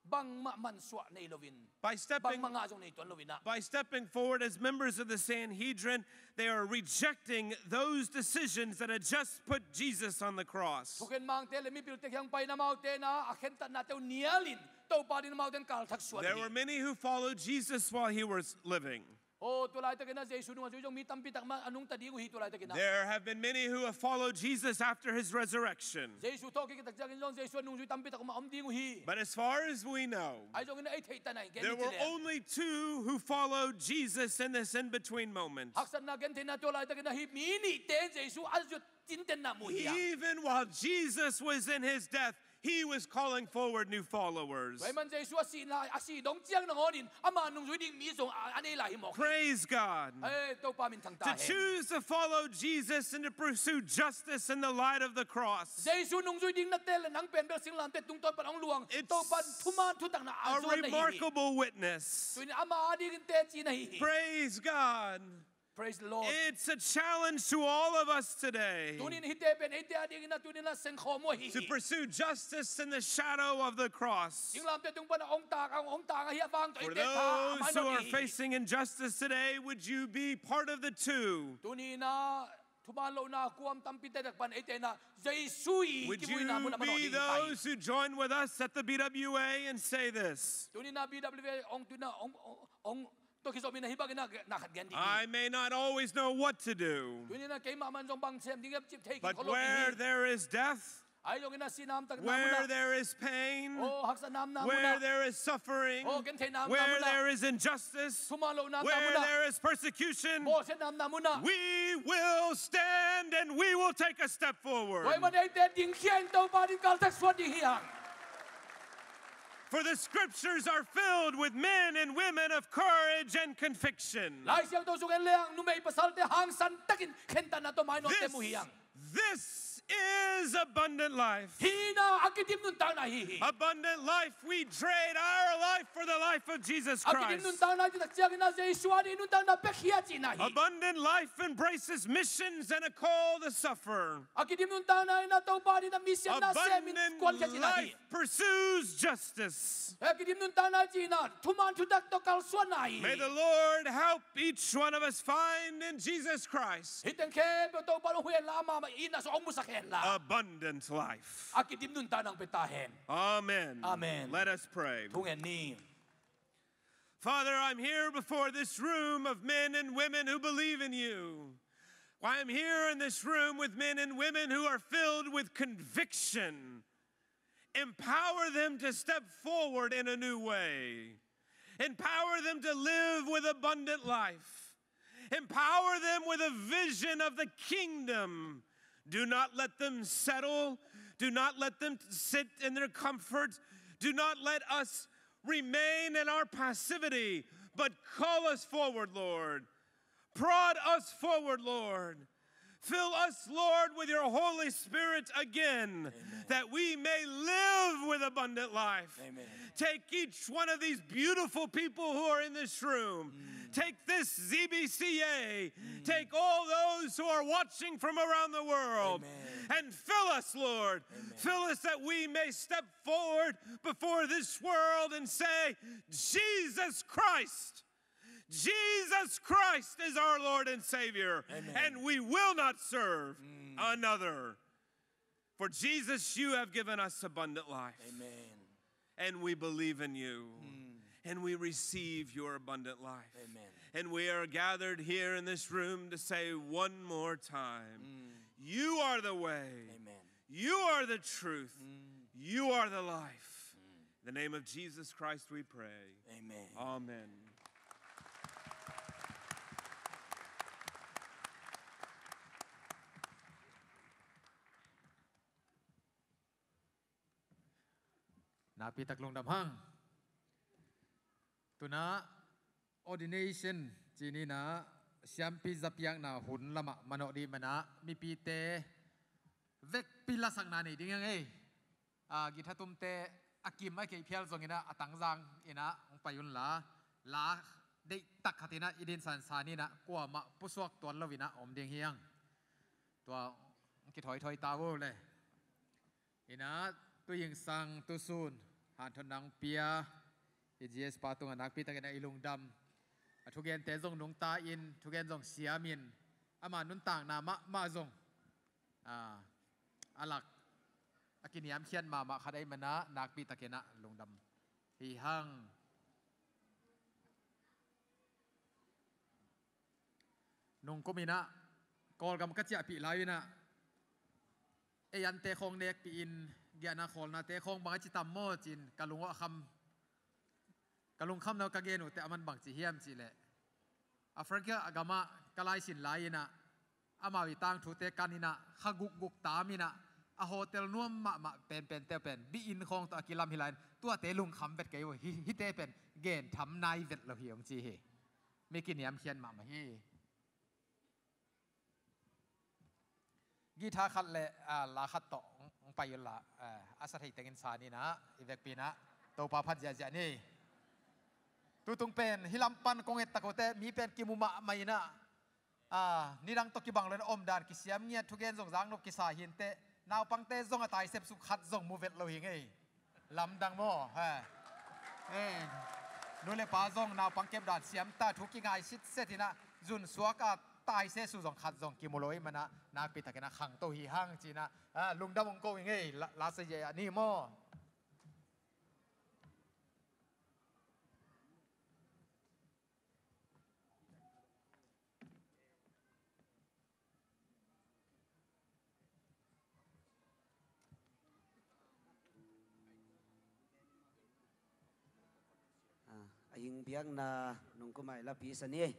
bangmah mansuah nei loin, by stepping, bangmah ngah zong nei tuan loin ah, by stepping forward as members of the Sanhedrin, they are rejecting those decisions that had just put Jesus on the cross. Thukhen mangte le mipilte kiang paina amaute na a khentatnate uh nialin Topa ding amaute in kalthak suan hi. There were many who followed Jesus while he was living. Oh, tua laitakin ah Jesu nungah zui zong mi tampi tak mah a nungta ding uh hi tua laitakin ah. There have been many who have followed Jesus after his resurrection. Jesu thawhkik tak ciangin zong Jesu a nungzui tampi tak mah om ding uh hi. But as far as we know, ahi zongin ah ei theihtan ah gen, there were only two who followed Jesus in this in-between moment. Haksatna gentheihna tua laitakin ah hih mi nihte in Jesu a zut tinten na mu hi a. Even while Jesus was in his death, he was calling forward new followers. Tua ahih man Jesu a sihna, a sih dong ciang nangawnin ama nungzui ding mi zong a, a nei lai hi mawk hi. Praise God. Eh, Topa min thangta hen. To choose to follow Jesus and to pursue justice in the light of the cross. Jesu nungzui ding nate le nang pen bel singlamteh tungtawn pan hong luang, Topa thuman thutakna a zuan na hi hi. It's a remarkable witness. Tuin ama adingin teci na hi hi. Praise God. Praise the Lord. It's a challenge to all of us today. Tunin hihte pen eite adingin ah tunin ah sengkhawm uh ahi hi. To pursue justice in the shadow of the cross. Singlamteh tung pan a hong tak, a hong tak ahi a vang tawh eite tha a mai nawn ding hi. For those who are facing injustice today, would you be part of the two? Tunin ah thuman lohna kuam tampi te tak pan eite in ah Jesu i kimuina mun a man nawn ding hi. Would you be those who join with us at the B W A and say this? Tunin ah B W A hong, tunin ah hong, hong, hong Tua kizom in ah hih bangin ah na khat gen ding hi. I may not always know what to do, tunin ah keimah man zong bang sem ding hiam cih thei khin kho lo ding hi. But where there is death, ahi zongin ah sihna om takna munah, where there is pain, oh, haksatna omna munah, where there is suffering, oh, gentheihna omna munah, where there is injustice, thuman lohna omna munah, where there is persecution, bawlsiatna omna munah, we will stand and we will take a step forward. Tua ahih man eite dingkhia in Topa ding kalthak suan ding hi hang. For the scriptures are filled with men and women of courage and conviction. Lai Siangtho sung en lehang numei pasalte hangsan takin khentatna tawh mai nawnte mu hi hang. This, this is abundant life. Hih in ah a kidim nuntakna hi hi. Abundant life, we trade our life for the life of Jesus Christ. A kidim nuntakna cih tak ciangin ah Jesu ading nuntakna piakhia cihna hi. Abundant life embraces missions and a call to suffer. A kidim nuntakna in ah Topa ading ah mission na semin kuankhiat cihna hi. Abundant life pursues justice. A kidim nuntakna cihna thuman thutak tawh kalsuanna hi. May the Lord help each one of us find in Jesus Christ. Hih teng khempeuh Topa hong huh henla, amah in ah sung hong musak henla. Abundant life. A kidim nuntakna hong pia ta hen. Amen. Amen. Let us pray. Thu ngen ni. Father, I'm here before this room of men and women who believe in you. I am here in this room with men and women who are filled with conviction. Empower them to step forward in a new way. Empower them to live with abundant life. Empower them with a vision of the kingdom. Do not let them settle. Do not let them sit in their comfort. Do not let us remain in our passivity, but call us forward, Lord. Prod us forward, Lord. Fill us, Lord, with your Holy Spirit again, amen, that we may live with abundant life. Amen. Take each one of these beautiful people who are in this room. Mm. Take this Z B C A. Mm. Take all those who are watching from around the world. Amen. And fill us, Lord. Amen. Fill us that we may step forward before this world and say, "Jesus Christ, Jesus Christ is our Lord and Savior, amen, and we will not serve, mm, another. For Jesus, you have given us abundant life." Amen. And we believe in you. Mm. And we receive your abundant life. Amen. And we are gathered here in this room to say one more time, mm, "You are the way. Amen. You are the truth. Mm. You are the life." Mm. In the name of Jesus Christ we pray. Amen. Amen. Nakpi tak lungdam hang. Tu-in ah ordination ci-in ah siampi zapiakna hun lamah manawh ding manin ah mipite vekpi lasakna nei ding hi hang ei. A, guitar tumte a kim a kei phial zongin ah a tangzang in ah hong pai unla, la deihtak khat in ah i din sansan in ah kuamah pusuak tuan lo in ah om ding hi hang. Tua hong kithawithawi ta uh le. In ah Tu Ying Sang, Tu Sun, hanthawn nang pia, i G S pa tungah nakpi takin ah i lungdam. A thugente zong nungta in, thugen zong siamin, ama nuntakna mahmah zong a, a lak a kiniamkhiat mahmah khat ahih manin ah nakpi takin ah lungdam hi hang. Nungkum in ah Kawlgam ka ciahpih lai-in ah, ei ante khawng nekpih in, giahna khawlnate khawng bang a ci tam maw ci-in ka lung a kham. Ka lungkhamna ka gen uh teh, aman bang ci hiam cih leh, Africa gamah ka laisin lai-in ah, amau i tangthute kan in ah, kha gukguk tam in ah, a hotel nuam mahmah penpente pen bi inn khawng tawh a kilam hi lai-in, tuate lungkham vet kei uh hi, hihte pen gen tham nai vet lo hi hong ci hi. Mi kiniamkhiat mahmah hi. Guitar khat le, ah, la khat tawh hong, hong pai unla, ah, a sa thei tengin sa ni in ah, i vekpi in ah Topa phat ziahziah ni. Tutung pen hih lam pan kong et tak uh teh, mi pen kimu mahmah in ah, ah, nidang tawh kibang lo-in omdan kisiam ngiat, thugen zong zak nop kisa hi inteh, naupangte zong a taisep suk khat zong mu vet lo hi ing ei. Lamdang maw, ha. Eh, nu le pa zong naupang kepdan siam ta, thu kingai sitset in ah, zun suak a taise su zong khat zong kimu lo ahih manin ah, nakpi takin ah khangto hi hang ci-in ah, ah, lungdam hong ko ing ei, la, la sa ziahziah ni maw. Ah, a hing biakna nungkum a i lapi sa ni.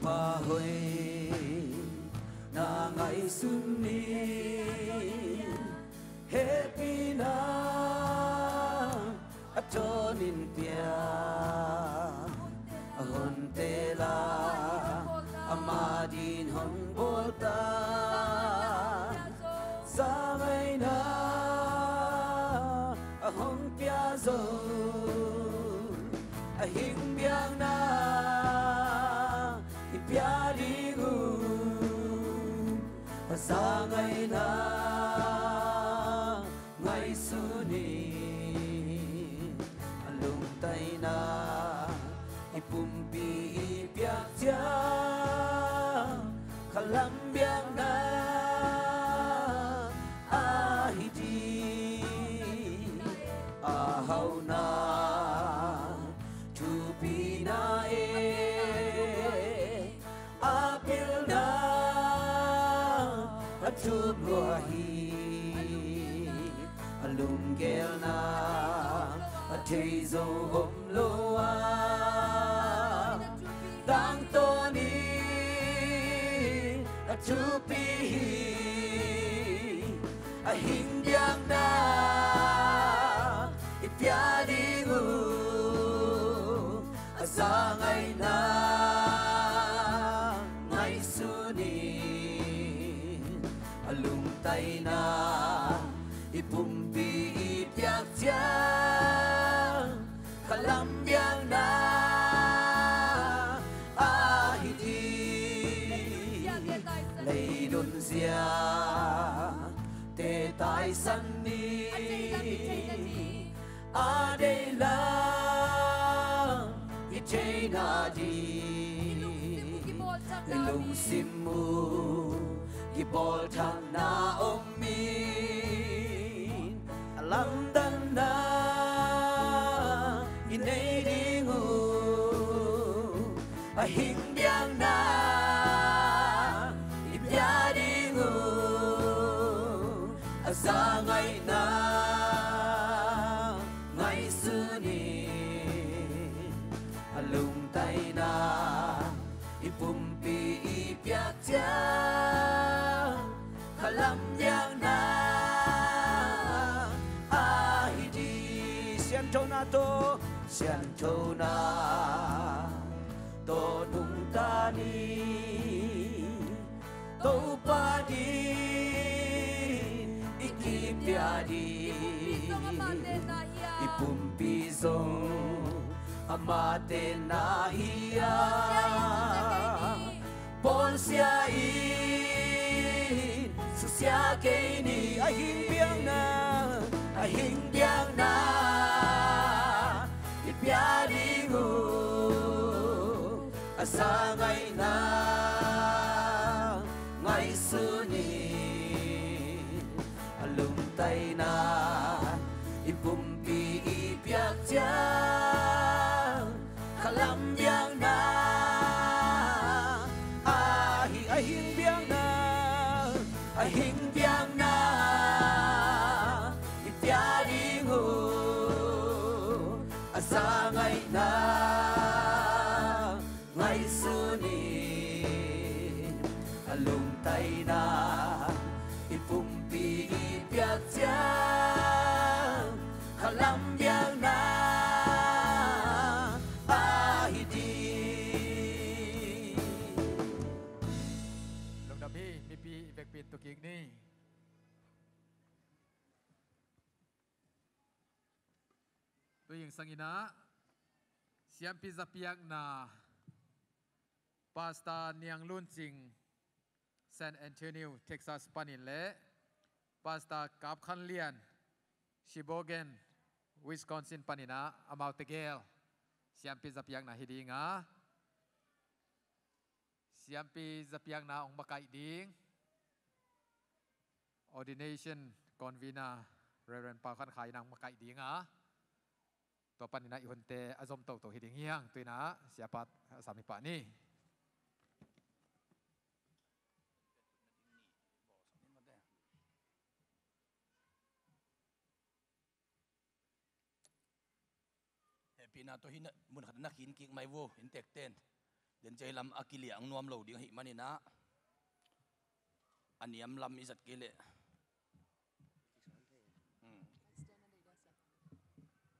Topa hoih na ngaihsun ni, hehpihna a tawnin pia, a honte la ama din hong bawl ta. Zangaihna a hong pia zo, a hing biakna i pia ding uh. A zangaihna ngaihsun ni, a lungtaina i pumpi i piak ciang, khalam biakna ahi ding. A hauhna thupina e, a pilna a thup lua hi. A lunggel na a thei zo om lo a, tangtawn in a thupi hi. A hing biakna i pia ding uh, a zangaihna ngaihsun ni, a lungtaina i pumpi i piak ciang, khalam biakna ahi ding. Leidon ziate taisan ni, a deihlam i theihna ding. I lungsim uh kibawlthakna om in, a lamdanna i nei ding uh, a hing biakna i pia ding uh, a zangaihna ngaihsun ni, a lungtaina i pumpi i piak ciang, khalam biakna tawh sianthona tawh nungta ni. Topa din i kipia ding, i pumpi zong amah tenna hi a, bawlsia in susia kei ni. A hing biakna, a hing biakna i pia ding uh, a za ngaihna ngaihsun in, a lungtaina i pumpi i piak ciang, khalam biakna ahi. A hing biakna, a hing biakna i pia ding uh, a za ngaihna ngaihsun in, a lungtaina i pumpi i piak ciang, khalam biakna ahi ding. Lungdam hi. Mipi i vekpi in tu kik ni. Tuzing sangin ah siampi zapiakna Pastor Niang Lun Cing, San Antonio, Texas panin le Pastor Kap Khan Lian, Sheboygan, Wisconsin panin ah amau tegel siampi zapiakna hi ding a, siampi zapiakna hong makaih ding ordination convener Reverend Pau Khan Khai in hong makaih ding a, tua panin ah i hunte a zom toto hi ding hi hang. Tu-in ah siapa a sam hi pah ni. Hehpihna tawh hih mun khat na khin kik mai vo, inntekten. Den ciang lam a kiliah ang nuam lo ding ahih manin ah, a niam lam i zat kei leh. Hmm.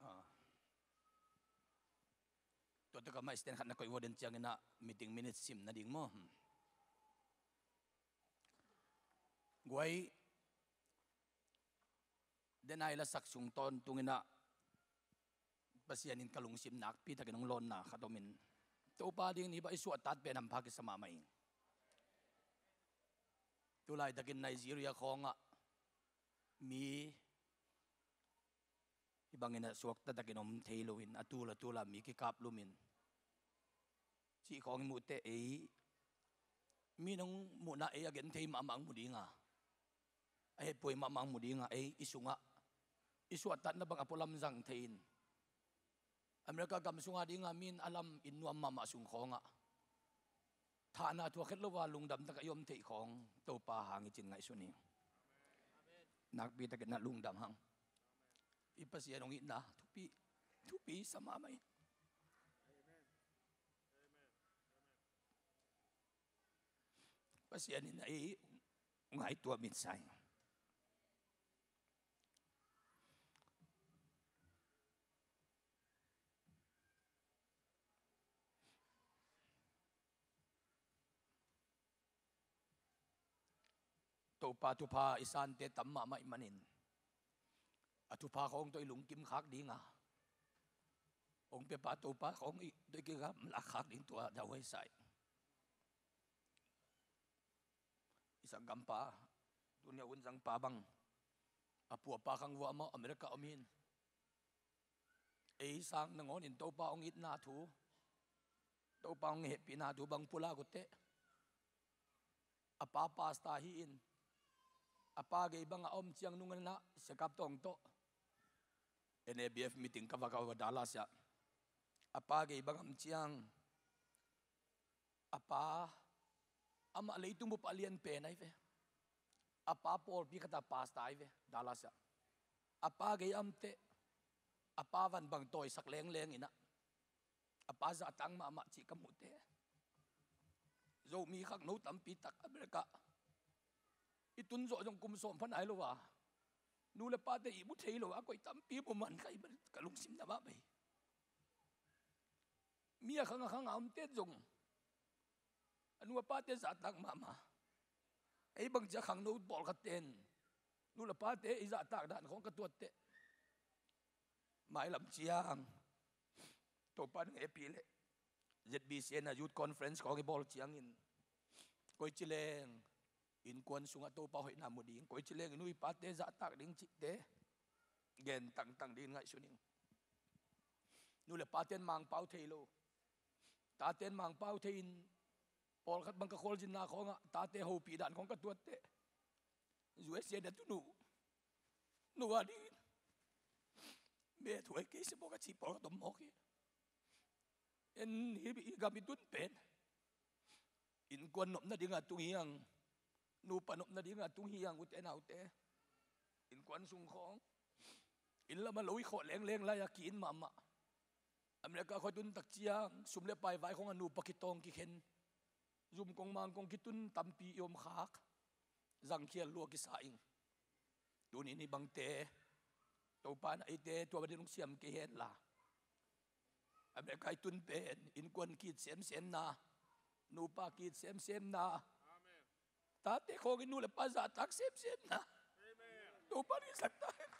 Ah. Tua tek a mah stand khat na koih vo, den ciangin ah meeting minute sim nading maw. Hmm. Guai, den a i lasak sung tawntungin ah Pasian in ka lungsim nakpi takin hong lawnna khat om in, Topa ding ni bang i suahtat pen hampha kisa mahmah ing. Tulaitakin Nigeria khawngah mi hih bangin ah suakta takin om thei loin, a tul a tul a mi kikap lumin cih khawng i muh teh, ei mi nong muhna ei a gen thei mahmah ang mu ding a, a hehpih mahmah ang mu ding a, ei i sungah i suahtatna bang a pualam zang thei in, America gam sunga dinga mi in a lam in nuam mahmah sung khawngah thahna thuak het lo a lungdam takah i om theih khawng Topa hang i cin ngaihsun hi. Nakpi takin na lungdam hang. I Pasian hong itna thupi, thupi sa mahmah hi. Pasian in a i ngaihtuah min sa hi. Topa thupha i sante tam mahmah ih manin, a thupha khawng tawh i lungkim khak dinga, hong piapa Topa khawng i tawh i kigamla khak ding tua dauhuai sa ih. I sakgampa, tuni a unzangpa bang, a puapa khang vua amau America om in. Ei sang nangawnin Topa hong itna thu, Topa hong hehpihna thu bang pulak uh teh, a pa pastor hi in, a pa gei bangah a om ciang nunganah siakap tawng tawh N A B F meeting ka va kah uh a Dallas ah. A pa gei bangah om ciang, a pa, amah leitung bup a lian pen ahi ve. A pa pawlpi khat a pastor ahi ve, Dallas ah. A pa gei a om teh, a pa van bang tawisak lengleng inah, a pa zahtang mahmah cih ka muh teh, Zomi khangno tampi tak America i tun zawh zong kum sawm pha nai lo a, Nu le pate ihmu thei lo a koih tampi mu man ka hi, ka lungsim na mah pai. Mi a khang a khang a omte zong a nu a pate zahtak mahmah. Ei bangci a khangno pawlkhat ten nu le pate i zahtak dan khawng ka tuat teh, mailam ciang Topa in hehpih leh Z B C na youth conference khawng i bawl ciangin, koici leng innkuan sungah Topa hoihna mu ding, koici leng i nu i pate zahtak ding cihte gen tangtang dingin ngaihsun ing. Nu le paten Mangpau thei lo, taten Mangpau thei in, pawlkhat bang ka khualzinna khawngah tate hopih dan khawng ka tuat teh, U S A na tunu nu a dingin me thuai kei se bawk a ci pawlkhat om mawk hi. En hi, i gam i tun pen innkuan nopna dingah tung hiang, nupa nopna dingah tung hiang, ute naute. Innkuan sung khawng inn lamah lo i khawh lengleng lai-a ki-in mahmah. America khua i tun tak ciang sum le pai vai khawngah nupa kitawng kikhen, zum kong mang kong kitun tampi i om khak, zangkhial lua kisa ing. Tuni-in i bangte Topa in eite tua bangin hong siam kei hen la, America i tun pen innkuan ki-it semsemna, nupa ki-it semsemna, tate khawngin nu le pa zahtak semsemna, Topa in hong sak ta hen.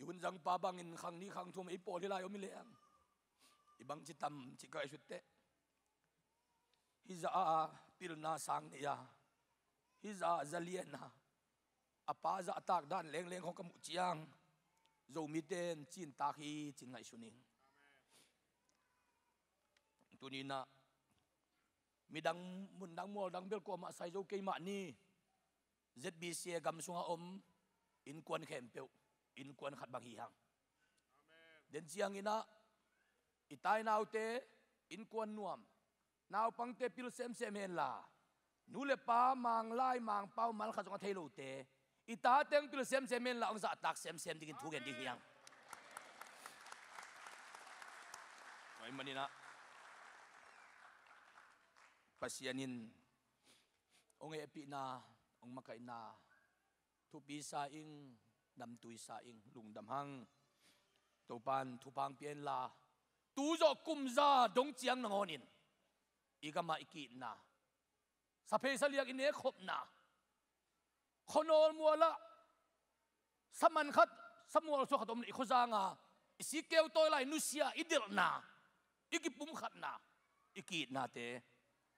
I hun zangpa bangin khang nih khang thum ei pawl hi lai om hi leng, i bangci tam cih ka ngaihsut teh, hih zah a pilna sang nei a, hih zah a zalian a, a pa zahtak dan lengleng khawng ka muh ciang, Zomite in cintak hi ci-in ngaihsun ing. Tuni-in ah midang, mundang, mualdang bel kuamah sai zo kei mah ni. Z B C a gam sungah om innkuan khempeuh innkuan khat bang hi hang. Den ciangin ah i tai naute innkuan nuam, naupangte pil semsem hen la, nu le pa Manglai Mangpau mal khat zong a thei lote, i tate hong pil semsem hen la, hong zahtak semsem dingin thu gen ding hi hang. Tua ahih manin ah Pasian in hong hehpihna, hong makaihna thupi sa ing, namtui sa ing, lungdam hang. Topa in thupha hong pia hen la, tu zawh kum za dong ciang nangawnin i gamah i ki-itna, saphei saliang i nekkhopna, khuanawl mualah saman khat, samual suak khat om leh i khuazang a i sikkeu tawi lai nusia i delhna, i kipumkhatna, i ki-itnate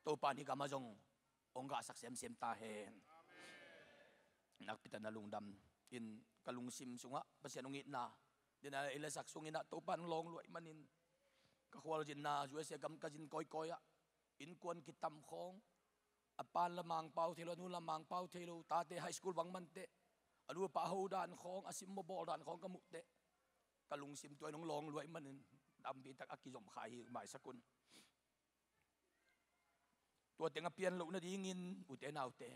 Topa in i gamah zong hong gahsak semsem ta hen. Nakpi takin lungdam in ka lungsim sungah Pasian hong itna, den a i lasak sungin ah Topa in hong lawng lua ahih manin, ka khualzinna U S A gam ka zin kawikawi ah, innkuan kitam khawng, a pa in la Mangpau thei lo, a nu in la Mangpau thei lo, tate high school bang man teh, a nu a pa a ho dan khawng, a simmawh bawl dan khawng ka muh teh, ka lungsim tua in hong lawng lua ahih manin tampi tak a kizom kha hi, maisak un. Tua teng a pian loh nadingin, ute naute,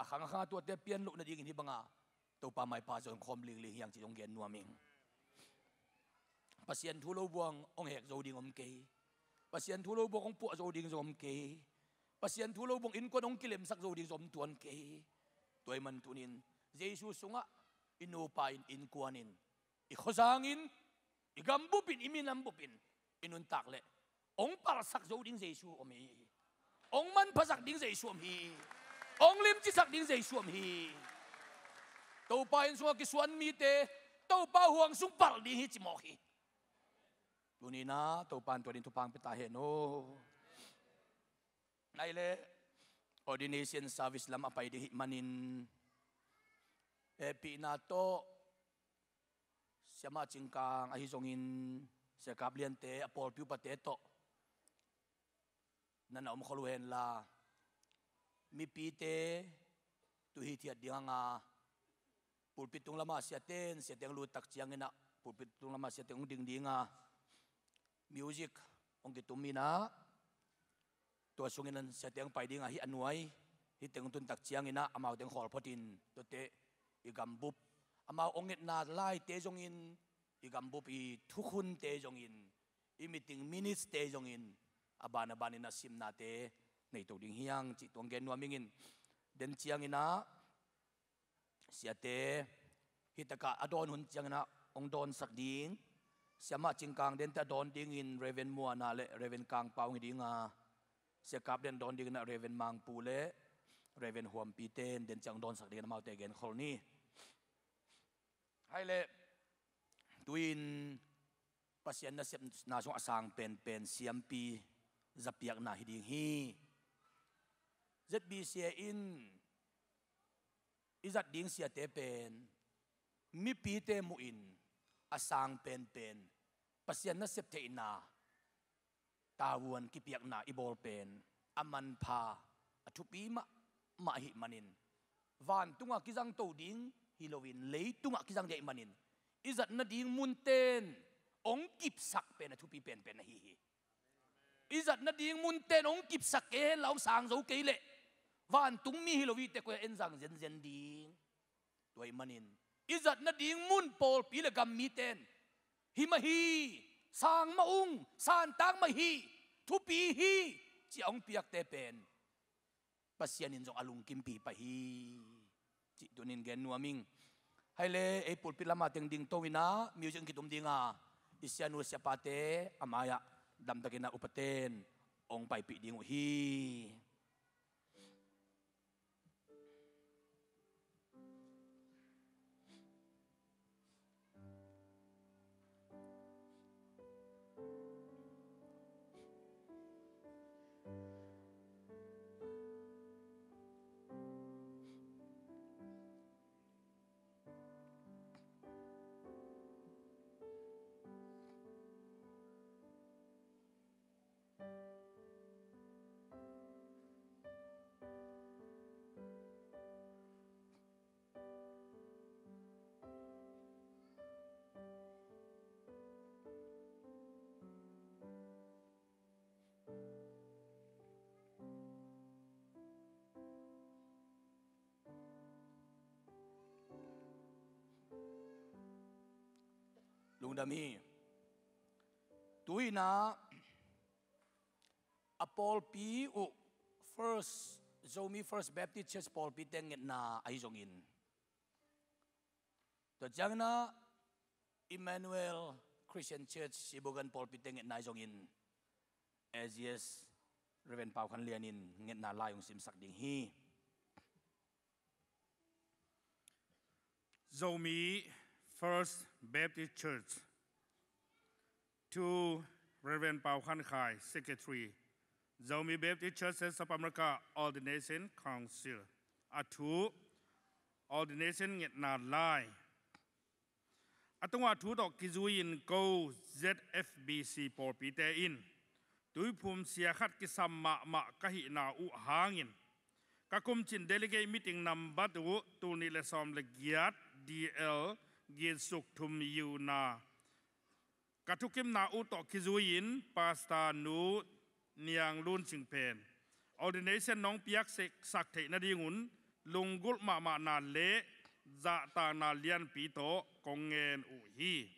a khang a khang a tuate a pian loh nadingin hih banga Topa maipa zong khawm lingling hi hang cih zong gen nuam ing. Pasian thu lo buang hong hek zo ding om kei. Pasian thu lo buang hong puah zo ding zong om kei. Pasian thu lo buang innkuan hong kilemsak zo ding zong om tuan kei. Tua ahih man tuni-in Jesu sungah i nupa in, innkuan in, i khuazang in, i gam bup in, i minam bup in i nuntak leh hong palhsak zo ding Jesu om hi. Hong manphasak ding Jesu om hi. Hong limcisak ding Jesu om hi. Topa inn sungah kisuan mite Topa huang sung palh ding hi ci mawk hi. Tuni-in ah Topa in tua ding thupha hong pia ta hen aw. Nai leh ordination service lam a pai ding ahih manin, hehpihna tawh Siamah Cingkang ahi zongin Sia Kap Liante, a pawlpi upate tawh na na om khol uh hen la, mipite tu hithiat ding hang a, pulpit tung lamah siate in, siate hong lut tak ciangin ah pulpit tung lamah siate hong ding ding a, music hong kitum in ah, tua sungin siate hong pai ding a, hih a nuai hih teng hong tun tak ciangin ah amaute hong khawl phot in, tuate i gambup amau hong ngetna laite zongin, i gambup i thukhunte zongin, i meeting minutes-te zongin, a ban a banin a simnate nei to ding hi hang cih tuang gen nuam ing in. Den ciangin ah, siate, hi takah a dawn hun ciangin ah hong dawnsak ding, siamah Cingkang Dente a dawn dingin Reverend Muana le Reverend Kang Pau hi ding a, sia Kap Den dawn dingin ah Reverend Mangpu le Reverend Huampi ten den ciang hong dawnsak dingin amaute genkhol ni. Hai leh, tu-in Pasian nasepna sungah a sang penpen siampi zapiakna hi ding hi. Z B C A in i zat ding siate pen mipite muhin a sang penpen Pasian nasep theihna tavuan kipiakna i bawl pen a manpha, a thupi mahmah ahih manin, vantungah kizang to ding hi loin leitungah kizang ding ahih manin, i zat nading munten hong kipsak pen a thupi penpen ahi hi. I zat nading munten hong kipsak kei henla hong sang zo kei leh, vantung mi hi lo hi teh koi ah en zang zenzen ding? Tua ahih manin, i zat nading mun pawlpi le gam miten, hi mah hi, sang mah ung, santak mah hi, thupi hi, ci-a hong piakte pen Pasian in zong a lungkimpi pah hi, cih tu-in gen nuam ing. Hai leh, ei pulpit lamah teng ding to-in ah, music in kitum ding a, i sianu siapate a mai-ah damtakin ah upaten hong paipih ding uh hi. Lungdam hi. Tu-in ah a pawlpi uh First, Zomi First Baptist Church pawlpite ngetna ahi zongin, tua ciangin ah Emmanuel Christian Church Sheboygan pawlpite ngetna ahi zongin, A G S Reverend Pau Khan Lian in ngetna lai hong simsak ding hi. Zomi First Baptist Church. To Reverend Pau Khan Khai, Secretary, Zomi Baptist Churches of America Ordination Council. A thu, ordination ngetna lai. A tungah thu tawh kizui-in ko Z F B C pawlpite in tuiphum sia khat kisam mahmah ka hihna uh hangin, ka kumcin delegate meeting nambat uh tul nih le sawm le giat D L gitsuk thum yuna, ka thukimna uh tawh kizui-in Pastor Nu Niang Lun Cing pen ordination nong piaksak theih nadingun lunggulh mahmahna le zahtakna lianpi tawh kong ngen uh hi.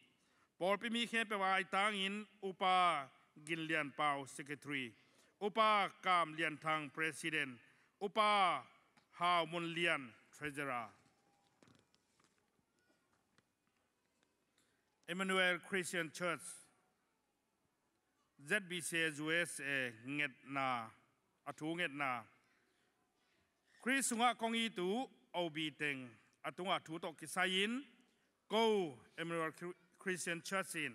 Pawlpi mi khempeuh a aitangin Upa Gin Lian Pau, Secretary, Upa Kam Lian Thang, President, Upa Hau Mun Lian, Treasurer. Emmanuel Christian Church, Z B C U S A ngetna, a thu ngetna. Khrist sungah kong it uh O B teng a tungah thu tawh kisai-in, ko Emmanuel Chri-, Christian Church in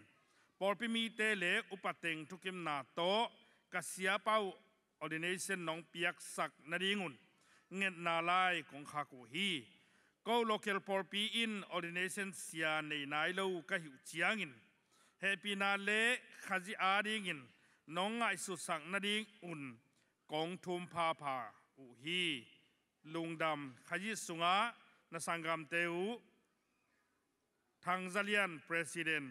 pawlpi mite le upa teng thukimna tawh ka siapa uh ordination nong piaksak nadingun ngetna lai kong khak uh hi. Ko local pawlpi in ordination sia nei nai lo ka hih uh ciangin, hehpihna le Khazih adingin nong ngaihsutsak nadingun kong thum phapha uh hi. Lungdam. Khazih sungah na sanggamte uh, Thang Za Lian, President,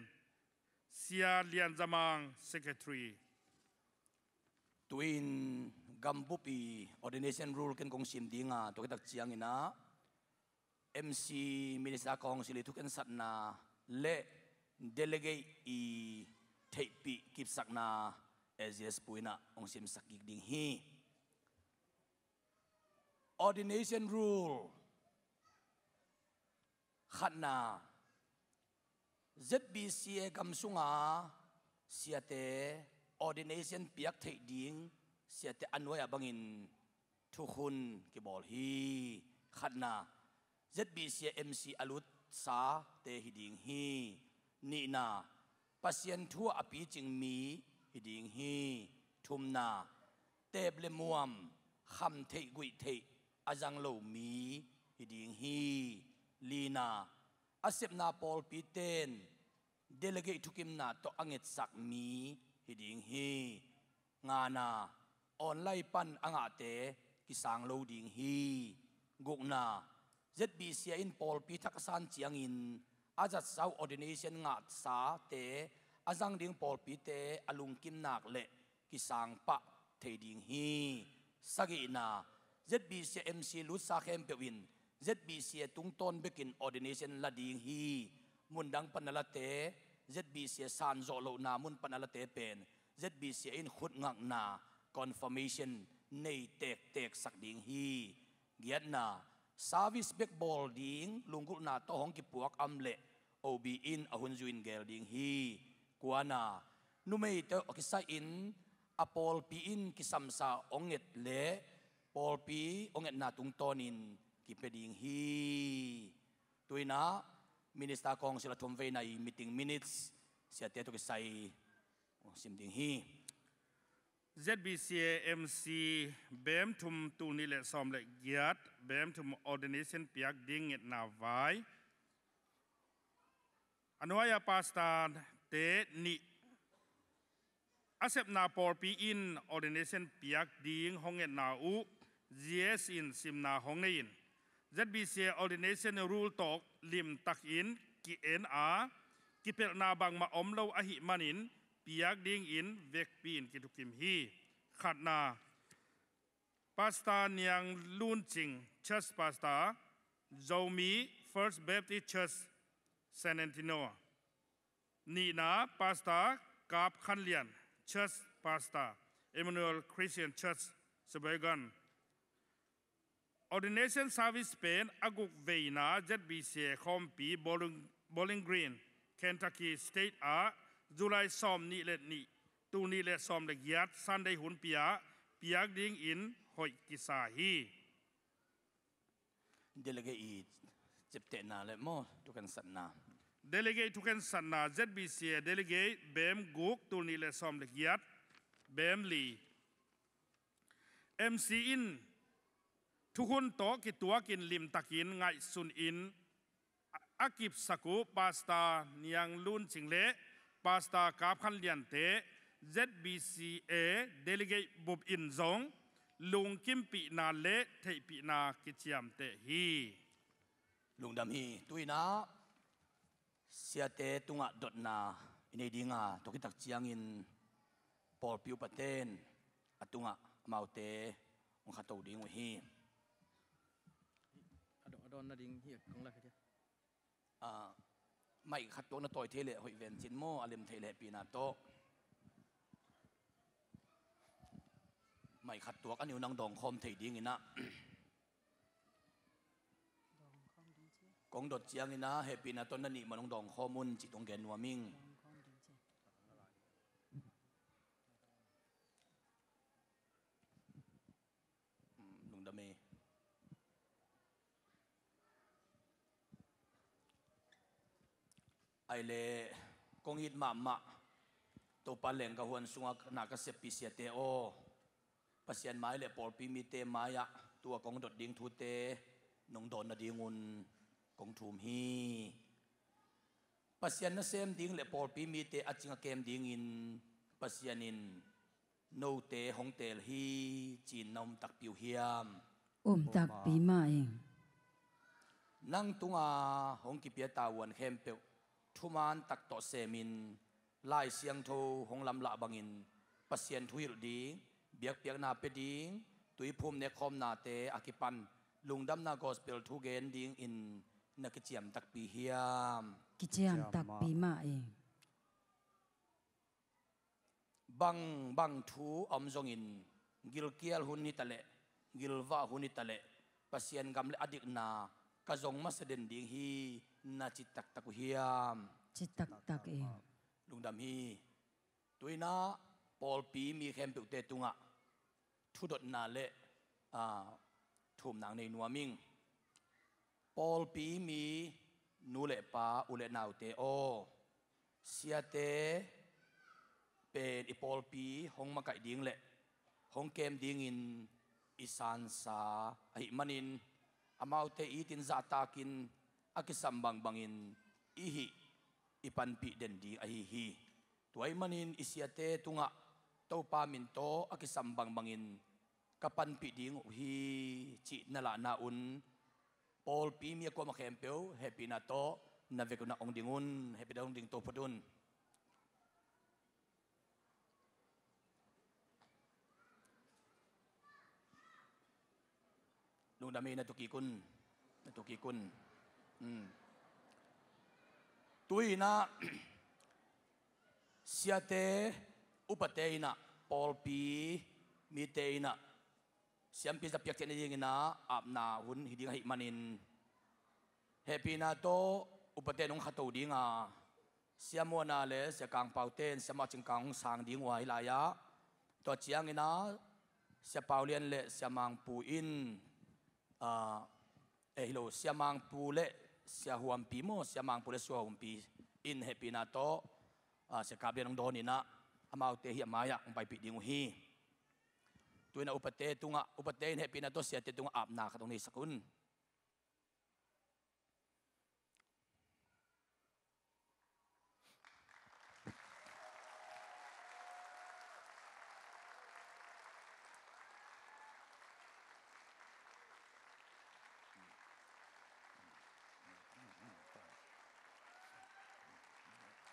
Sia Lian Za Mang, Secretary. Tu-in gambup i ordination rule ken kong sim ding a, tua khit tak ciangin ah M C, Minister Council i thukhensatna le delegate i theihpih kipsakna A G S pu in ah hong simsak kik ding hi. Ordination rule. Khatna, Z B C A gam sunga siate ordination piak theih ding siate a nuai-ah bangin thukhun kibawl hi. Khatna, Z B C A M C a lutsate hi ding hi. Nihna, Pasian thu ah a picing mi hi ding hi. Thumna, teep le muam, kham theih guih theih a zang lo mi hi ding hi. Lina, a sepna pawlpite'n delegate thukimna tawh a ngetsak mi hi ding hi. Ngana, online pan a ngahte kisang lo ding hi. Gukna, Z B C A in pawlpi thak a san ciangin a zatsa uh ordination ngahsate a zang ding pawlpite a lungkim nak leh kisang pah thei ding hi. Sagihna, Z B C A M C lutsa khempeuh in Z B C A tungtawn bekin ordination la ding hi. Mundang pan a late, Z B C A san zawh lohna mun pan a late pen Z B C A in khutngakna, confirmation, nei tektek sak ding hi. Giatna, service bek bawl ding lunggulhna tawh hong kipuak a om leh O B in a hun zui-in geel ding hi. Kuana, numeite a kisai-in a pawlpi in kisamsa hong nget leh pawlpi hong ngetna tungtawnin kipia ding hi. Tu-in ah Minister Council a thumveina i meeting minutes siate tawh kisai hong sim ding hi. Z B C A M C beem thum tul nih le sawm le giat, beem thum ordination piak ding ngetna vai. A nuai-ah pastor-te nih a sepna pawlpi in ordination piak ding hong ngetna uh G S in simna hong nei in, Z B C A ordination rule tawh limtakin ki-en a, kipelhna bangmah om lo ahih manin piak dingin vekpi-in kithukim hi. Khatna, Pastor Niang Lun Cing, Church Pastor, Zomi First Baptist Church, San Antonio. Nihna, Pastor Kap Khan Lian, Church Pastor, Emmanuel Christian Church, Sheboygan. Ordination service pen a guk veina Z B C A khawmpi Bowling, Bowling Green, Kentucky State ah July sawm nih le nih, tul nih le sawm le giat Sunday hunpi ah piak dingin hoih kisa hi. Delegate i ciaptehna le maw, thukhensatna. Delegate thukhensatna, Z B C A delegate beem guk, tul nih le sawm le giat, beem li. M C in thukhun tawh kituakin limtakin ngaihsunin a kipsak uh Pastor Niang Lun Cing le Pastor Kap Khan Liante Z B C A delegate bup in zong lungkimpihna le theihpihna kiciamteh hi. Lungdam hi. Tu-in ah siate tungah dotna i nei ding a, tua khit tak ciangin pawlpi upaten a tungah amaute hong khato ding uh hi. A dawn, a dawn nading hi kong lak hi. Ah, mic khat tuak na tawi thei leh hoih ven cin maw, a lem theih leh hehpihna tawh. Mic khat tuak a, neu nang dawng khawm thei dingin ah. Kong dot ciangin ah hehpihna tawh na nih mah nong dawng khawm un cih tawh gen nuam ing. Mm, lungdam e. Ai le, kong it mahmah Topa leng ka huan sungah na ka seppih siate aw, Pasian mai le pawlpi mite mai-ah tua kong dot ding thute nong dawn nadingun kong thum hi. Pasian nasem ding le pawlpi mite a cing a kem dingin Pasian in note hong teel hi ci-in na um takpi uh hiam? Um takpi mah ing. Nang tunga hong kipia tavuan khempeuh thuman tak tawh semin Lai Siangtho hong lamlah bangin Pasian thuhilh ding, biakpiakna pia ding, tuiphum nekkhawmnate a kipan lungdamna gospel thu gen dingin na kiciam takpi hiam? Kiciam takpi mah e. Bang bang thu a om zongin gilkial hun hi taleh, gilvah hun hi taleh, Pasian gam le a dikna ka zong masa den ding hi, na ci taktak uh hiam? Ci taktak e. Lungdam hi. Tuinah pawlpi mi khempeuhte tungah thudotna le, aa, thumna nei nuam ing. Pawlpi mi nu le pa, u le naute aw, siate pen i pawlpi hong makaih ding le hong kem dingin i sansa ahih manin, amaute itin zahtakin a kisam bangbangin i hih i panpih den ding ahi hi. Tua ahih manin i siate tungah Topa min tawh a kisam bangbangin ka panpih ding uh hi, cih na lahna un, pawlpi mi a kuamah khempeuh hehpihna tawh na vekun ah hong ding un. Hehpihna hong ding to phot un. Lungdam hi, na tukik un. Na tukik un. Hmm. Tuinah siate, upate innah, pawlpi mite innah siampi za piak theihna dinginah apna hun hi ding ahih manin, hehpihna tawh upate nong khato dinga, Sia Muana le Sia Kang Pau ten Sia Mah Cing Kang hong sang ding uh a, hih lai-ah tua cianginah Sia Pau Lian le Sia Mang Pu in, ah, eh, hi lo, Sia Mang Pu le Sia Huam Pi maw, Sia Mang Pu le Sia Huam Pi in hehpihna tawh, ah, Sia Kap Lian hong dawninah amaute hih a mai-ah hong paipih ding uh hi. Tuinah upate tungah, upate in hehpihna tawh siate tungah apna khat hong neisak un.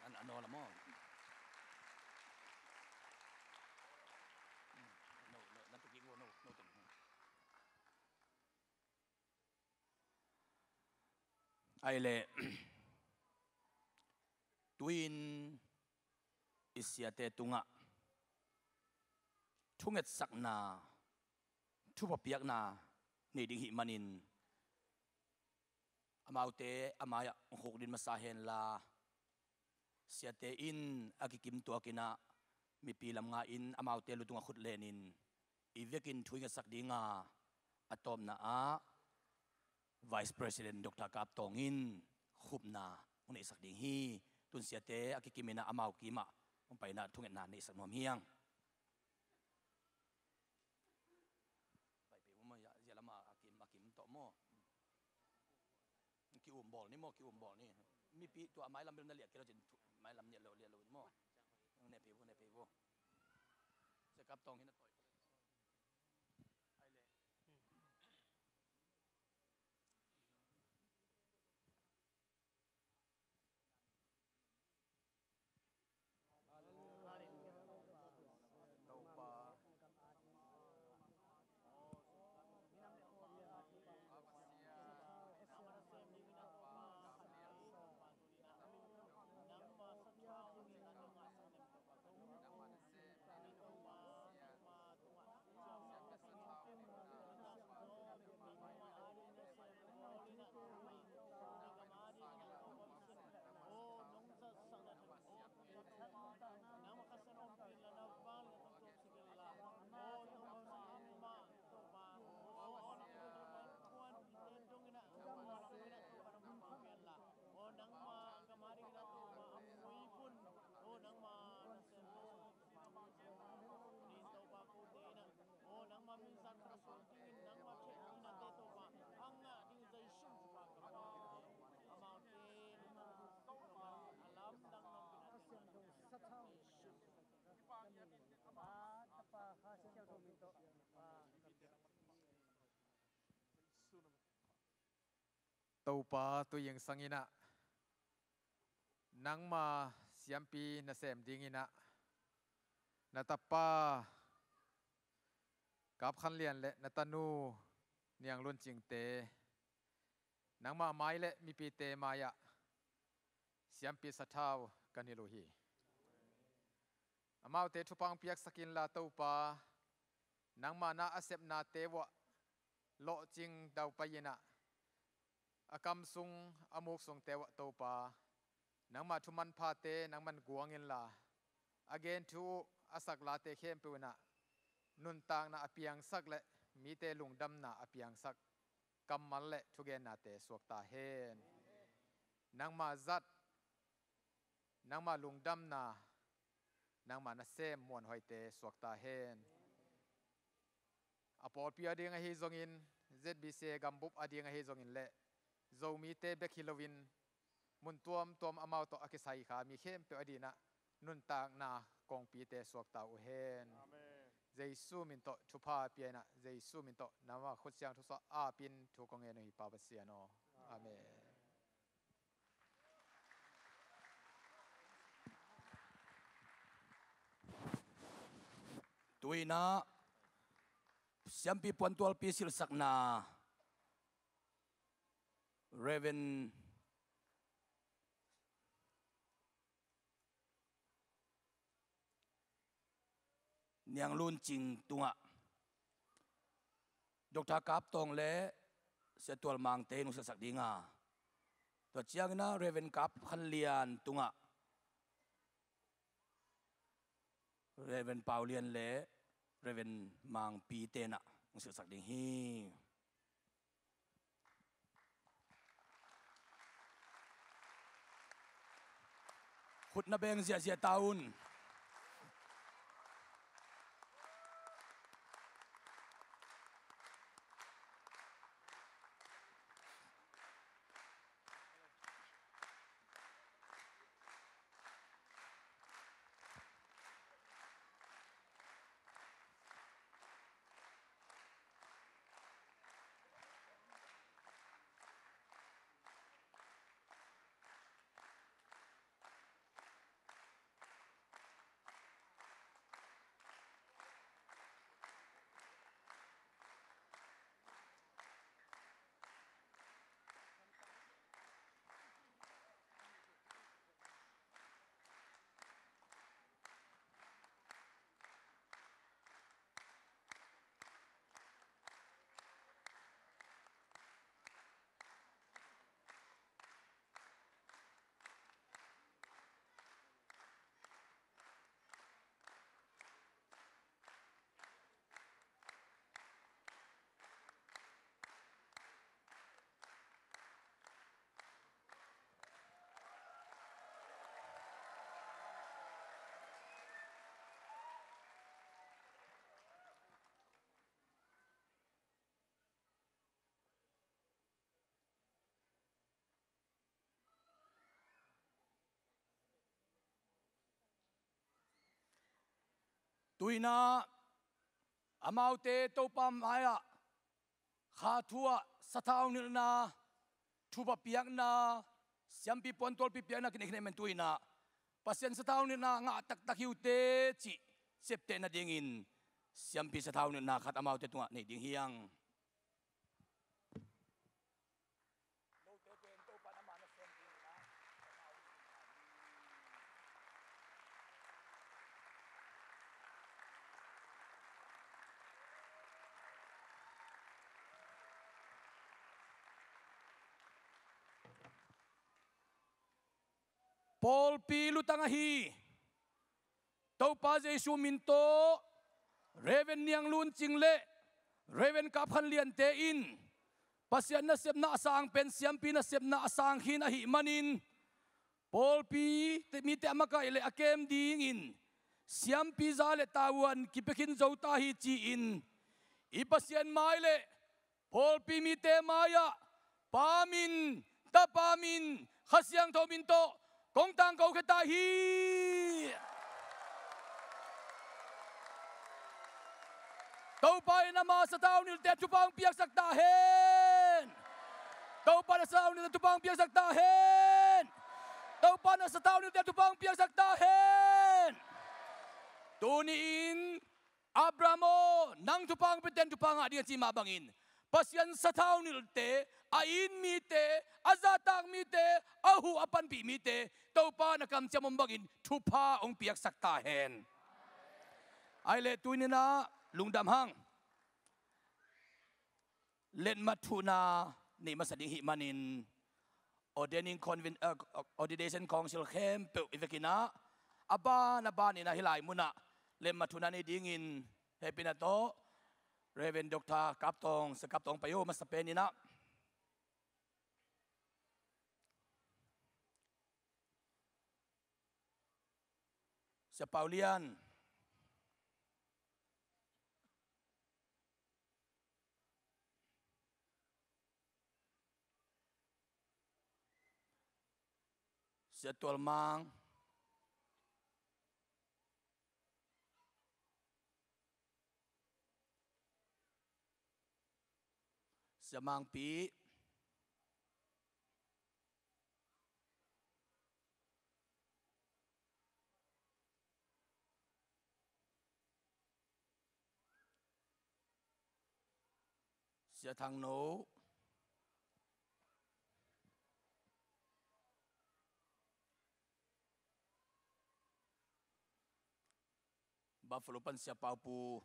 An, an, no, la, mo. No, no, na tukik, no, no, no, no. Ai le, tu-in i siate tungah thungetsakna, thupha piakna nei ding hih manin, amaute a mai-ah hong khukdin masa henla, siate in a kikim tuakinah mipi lam nga-in amaute lu tungah khut lenin i vekin thu i ngetsak dinga, a tawpna ah Vice President Doctor Kap Tawng in khupna hong neihsak ding hi. Tun siate a kikiminah amau kimah hong painah thungetna neihsak nuam hiang. Paipih mu maw, zia, zia lama a kim, a kim tawh maw. Ki-um bawl ni maw, ki-um bawl ni. Mipi tua a mailam bel na liak kei lo cin, mailam liak lo, liak lo ni maw. Nang ne phei vo, ne phei vo. Sia Kap Tawng hi na tawi. Ai le. Aw, nangma min zat ka suang dingin nangma theih hinate Topa a ngah ding Jesu min ka pau. Amaute a lamdang nong pina te. Jesu. Tapa, ha, sial tawh min tawh. Topa, tu-in sanginah nangma siampi nasem dinginah na tapa Kap Khan Lian le na tanu Niang Lun Cingte, nangmah mai le mipite mai-ah siampi sathau kan hilh uh hi. Amaute thupha hong piaksak inla Topa, nangmah na a sepnate uah lawhcing daupai inah, a kam sung a muk sungte uah Topa, nangmah thu manphate nangman guang inla, a gen thu uh a sak late khempeuh inah nuntakna a piangsak le mite lungdamna a piangsak kammal le thugennate suakta hen. Nangmah zat, nangmah lungdamna, nangmah nasem muanhuaite suakta hen. A pawlpi ading ahi zongin, Z B C A gambup ading ahi zongin le Zomite bek hi loin mun tuamtuam amau tawh a kisai kha mi khempeuh adinah nuntakna kongpite suakta uh hen. Amen. Jesu min tawh thupha pia inah, Jesu min tawh nangmah khut siangtho sungah apin thu kong ngen uh hi Pa Pasian aw. Amen. Tu-inah siampi puantualpi silhsakna Reverend Niang Lun Cing tungah Doctor Kap Tawng le Sia Tual Mangte in hong silhsak ding a, tua cianginah Reverend Kap Khan Lian tungah Reverend Pau Lian le Reverend Mangpi tenah hong silhsak ding hi. Khut na beng ziahziah ta un. Tu-inah amaute Topa mai-ah kha thu-ah sathau nilhna, thupha piakna, siampi puantualpi piakna kineih kineih man tu-inah Pasian sathau nilhna ngah taktak hi uh teh cih ciapteh nadingin siampi sathau nilhna khat amaute tungah nei ding hi hang. Pawlpi lutang ahi Topa Jesu min tawh Reverend Niang Lun Cing le Reverend Kap Khan Liante in Pasian nasepna a sang pen siampi nasepna a sang khin ahih manin pawlpi mite a makaih le a kem dingin siampi za le tavuan kipia khin zo ta hi ci-in i Pasian mai le pawlpi mite mai-ah Pa min, Tapa min, Kha Siangtho min tawh kong tangko khia ta hi. Topa in ama sathau nilhte thupha hong piaksak ta hen. Topa in a sathau nilhte thupha hong piaksak ta hen. Topa in a sathau nilhte thupha hong piaksak ta hen. Tuni-in Abraham aw, nang thupha hong piaten thupha ngah ding a ci mah bangin Pasian sathau nilhte, a it mite, a zahtak mite, a huh a panpih mite, Topa na kamciam om bangin thupha hong piaksak ta hen. Ai le tuni-in ah lungdam hang. Letmat thuhna neih masa ding hih manin ordaining conven-, uh, ordination council khempeuh i vekin ah a ban a ban in ah hih lai munah letmat thuhna nei dingin hehpihna tawh Reverend Doctor Kap Tawng, Sia Kap Tawng, pai un masa penin ah. Sia Pau Lian. Sia Tual Mang. Sia Mang Pi. Sia Thang No. Buffalo pan Sia Pau Pu.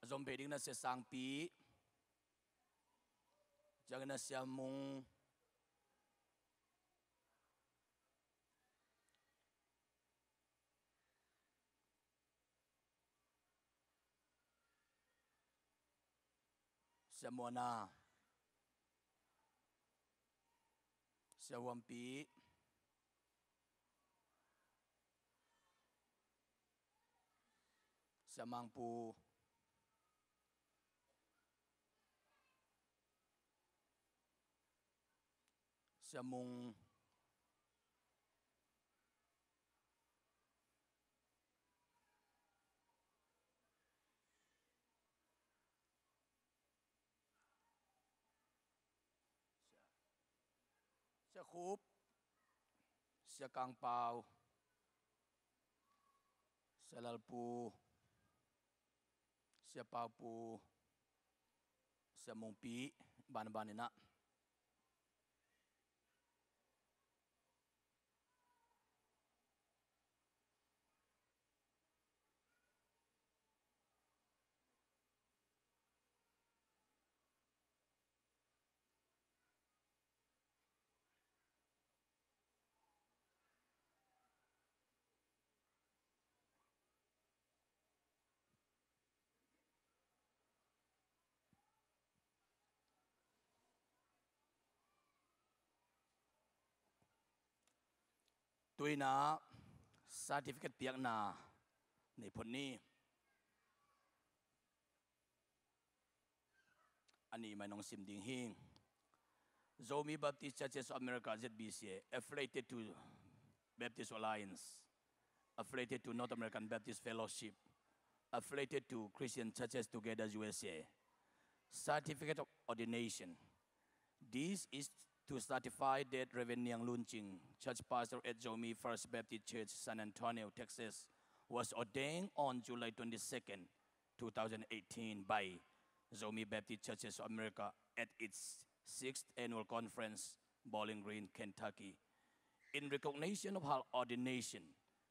A zom phei ding na Sia Sang Pi. Ciangin na Sia Mung. Sia Muana. Sia Huampi. Sia Mangpu. Sia Mung. Sia Khup. Sia Kangpau. Sia Lalpu. Sia Paupu. Sia Mungpi. Banban in ah. Tu-in ah certificate piakna nei phot ni. A nih mah in hong sim ding hi. Zomi Baptist Churches of America, Z B C A, affiliated to Baptist Alliance, affiliated to North American Baptist Fellowship, affiliated to Christian Churches Together, U S A. Certificate of ordination. This is to certify that Reverend Niang Lun Ching, church pastor at Zomi First Baptist Church, San Antonio, Texas, was ordained on July twenty-second, two thousand eighteen, by Zomi Baptist Churches of America at its sixth annual conference, Bowling Green, Kentucky. In recognition of her ordination,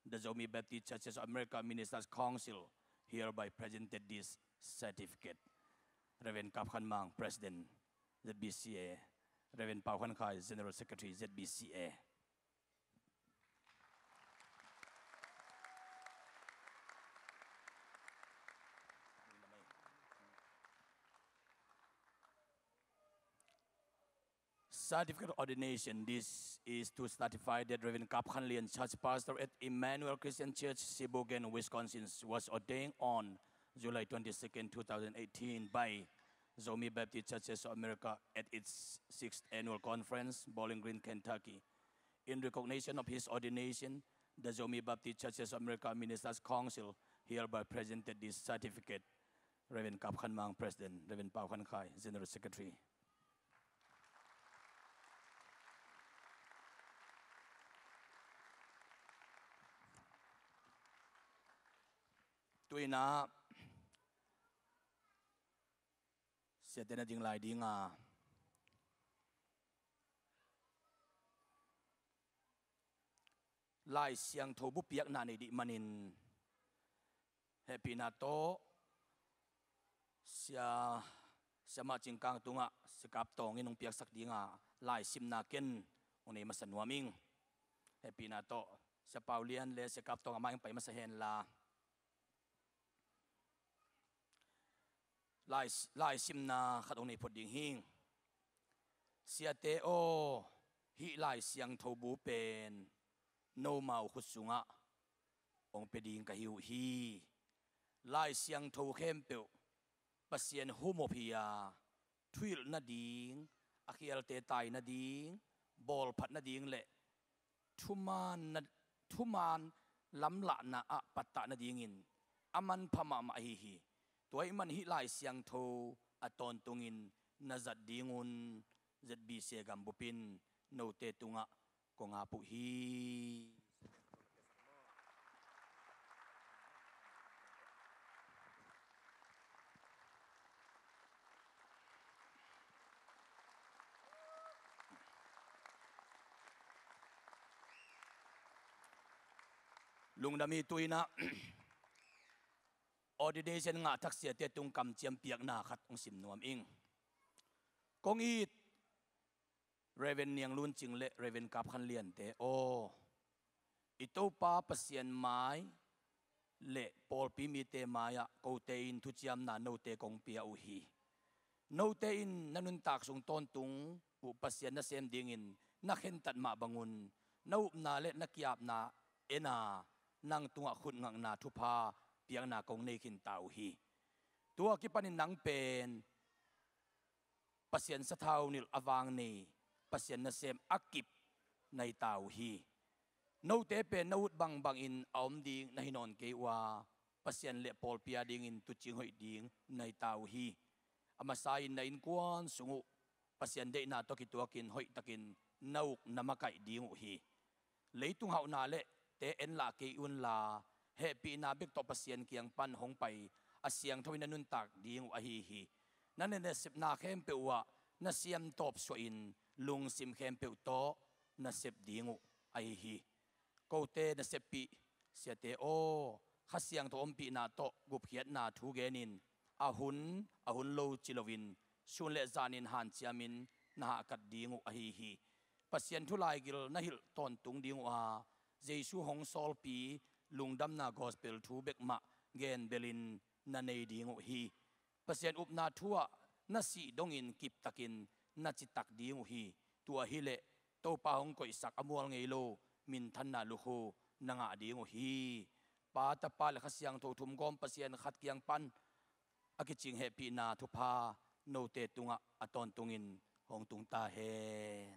the Zomi Baptist Churches of America Ministers' Council hereby presented this certificate. Reverend Kap Khan Mang, President, Z B C A. Reverend Pau Khan Khai, General Secretary, Z B C A. Certificate of ordination. This is to certify that Reverend Kap Khan Lian, church pastor at Emmanuel Christian Church, Sheboygan, Wisconsin, was ordained on July twenty-second, two thousand eighteen, by Zomi Baptist Churches of America at its sixth annual conference, Bowling Green, Kentucky. In recognition of his ordination, the Zomi Baptist Churches of America Ministers' Council hereby presented this certificate. Reverend Kap Khan Mang, President, Reverend Pau Khan Khai, General Secretary. Tu-in ah, Siate na ding lai ding a, Lai Siangtho bu piakna nei dih manin hehpihna tawh Sia, Siamah Cingkang tungah Sia Kap Tawng in hong piaksak ding a, laisimna ken hong nei masa nuam ing. Hehpihna tawh Sia Pau Lian le Sia Kap Tawng a mai hong pai masa hen la. Lai, laisimna khat hong nei phot ding hi. Siate aw, hih Lai Siangtho bu pen nomau khut sungah hong pia ding ka hi uh hi. Lai Siangtho khempeuh Pasian humop hi a, thuhilh nading, a khialte tai nading, bawlphat nading le thuman na, thuman lamlahna ah pattah nadingin a manpha mahmah ahi hi. Tua ahih man hih Lai Siangtho a tawntungin na zat dingun Z B C A gam bupin note tungah kong ap uh hi. Lungdam hi. Tu-in ah ordination ngah thak siate tung kamciam piakna khat hong sim nuam ing. Kong it Reverend Niang Lun Cing le Reverend Kap Khan Liante aw, i Topa Pasian mai le pawlpi mite mai-ah kote in thuciamna note kong pia uh hi. Note in na nuntak sung tawntung uh Pasian nasem dingin na khentat mah bangun na upna le na ki-apna en a, nang tungah khutngakna thupha piakna kong nei khinta uh hi. Tua kipanin nang pen Pasian sathau nilh a vang nei, Pasian nasem a kip na hi ta uh hi. Note pen na ut bangbangin a om ding na hi nawn kei uh a, Pasian le pawlpi a dingin tuucing hoih ding na hi ta uh hi. A masa-in na innkuan sung uh Pasian deihna tawh kituakin hoihtakin na uk na makaih ding uh hi. Leitung hauhna le te en lah kei unla, hehpihna bek tawh Pasian kiang pan hong pai a siangtho in na nuntak ding uh ahi hi. Na nasepna khempeuh uh ah na siamtawp suahin lungsim khempeuh tawh na sep ding uh ahi hi. Kote naseppih siate aw, Kha Siangtho ompihna tawh gupkhiatna thu genin a hun a hun lo ci loin sun le zanin hanciamin na hahkat ding uh ahi hi. Pasian thu laigil na hilh tawntung ding uh a, Jesu hong sawlpi lungdamna gospel thu bek mah genbelin na nei ding uh hi. Pasian upna thu ah na sih dongin kiptakin na citak ding uh hi. Tua hileh Topa hong koihsak a mual ngei lo minthanna lukhu na ngah ding uh hi. Pa, Tapa le Kha Siangtho thumgawm Pasian khat kiang pan a kicing hehpihna thupha note tungah a tawntungin hong tung ta hen.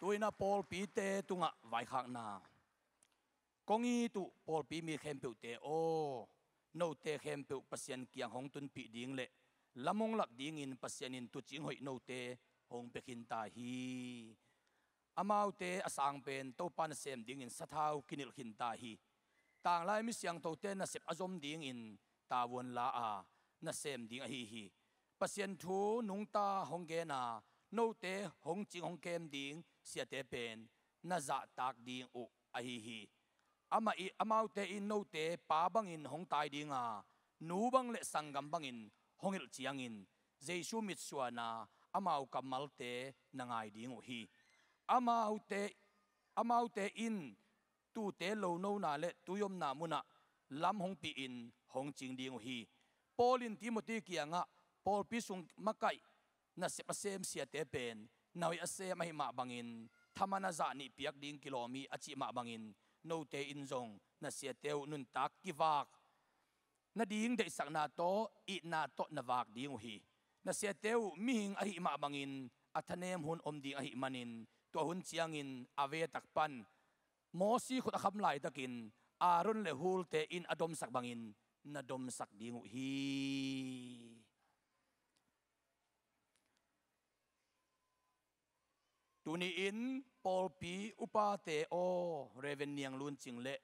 Tu-in ah pawlpite tungah vaikhakna. Kong it uh pawlpi mi khempeuhte aw, note khempeuh Pasian kiang hong tunpih ding le lam hong lak dingin Pasian in tuucing hoih note hong pia khinta hi. Amaute a sang pen Topa nasem dingin sathau kinilh khinta hi. Tanglai mi siangthote nasep a zom dingin tavuan la a nasem ding ahi hi. Pasian thu nungta hong gen a, note hong cing hong kem ding siate pen na zahtak ding uh ahi hi. Amah ih, amaute in note pa bangin hong tai ding a, nu bang le sanggam bangin hong hilh ciangin Jesu mitsuan a amau kammalte na ngai ding uh hi. Amaute, amaute in tuute lonona le tui omna munah lam hong pihin hong cing ding uh hi. Paul in Timothy kiangah pawlpi sung makaih nasep a sem siate pen na hoih a sem ahih mah bangin thaman a zah nih piak ding kilawm hi a cih mah bangin note in zong na siate uh nuntak kivak nading deihsakna tawh itna tawh na vak ding uh hi. Na siate uh mihing ahih mah bangin a thanem hun om ding ahih manin tua hun ciangin a vetak pan Mosi khut a kham laitakin Aaron le Hulte in a domsak bangin na domsak ding uh hi. Tuni-in pawlpi upate aw, Reverend Niang Lun Cing le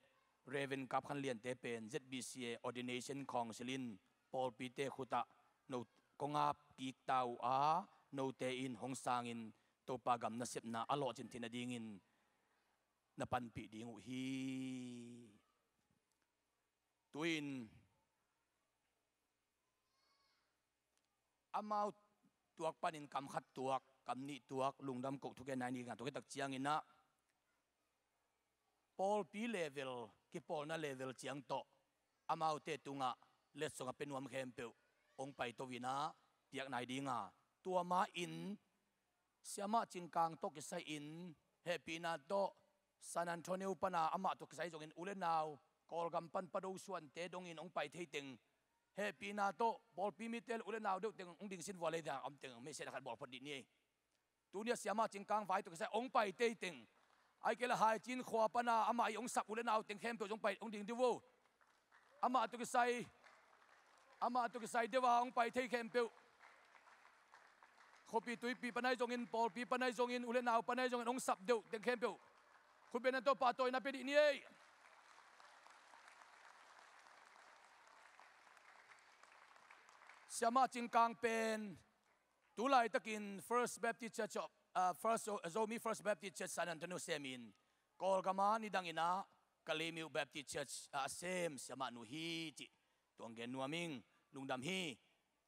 Reverend Kap Khan Liante pen Z B C A Ordination Council in pawlpite khutah no kong ap kik ta uh a, note in hong sangin Topa gam nasepna a lawhcin theih nadingin na panpih ding uh hi. Tu-in amau tuak panin kam khat tuak, kam nih tuak, lungdam koh thugen nai ni, nga tuak hi tak ciangin ah pawlpi level, kipawlna level ciang tawh amaute tungah letsong a pia nuam khempeuh hong paito in ah piak nai ding a, tua ma-in Siamah Cingkang tawh kisai-in hehpihna tawh San Antonio pana amah tawh kisai zongin u le nau, Kawlgam pan Pa Do Suante dongin hong pai thei teng, hehpihna tawh pawlpi mite le u le nau deuh teng hong ding sin vua lei dang om teng, message khat bawl phot dih ni ei. Tuni a Siamah Cingkang vai tawh kisai hong pai thei teng, ahih kei leh Haicin khua pana amah i hong sap u le nau teng khempeuh zong pai hong ding dih uh. Amah tawh kisai, amah tawh kisai deuh a hong pai thei khempeuh, khuapi tuipi panai zongin, pawlpi panai zongin, u le nau panai zongin hong sap deuh teng khempeuh khutbetna tawh pahtawina pia dih ni ei. Siamah Cingkang pen tu laitakin First Baptist Church of, ah, First Zo-, Zomi First Baptist Church San Antonio semin, Kawlgam ah nidangin ah Kalaymyo Baptist Church ah a sem siamah nu hi cih tua hong gen nuam ing. Lungdam hi.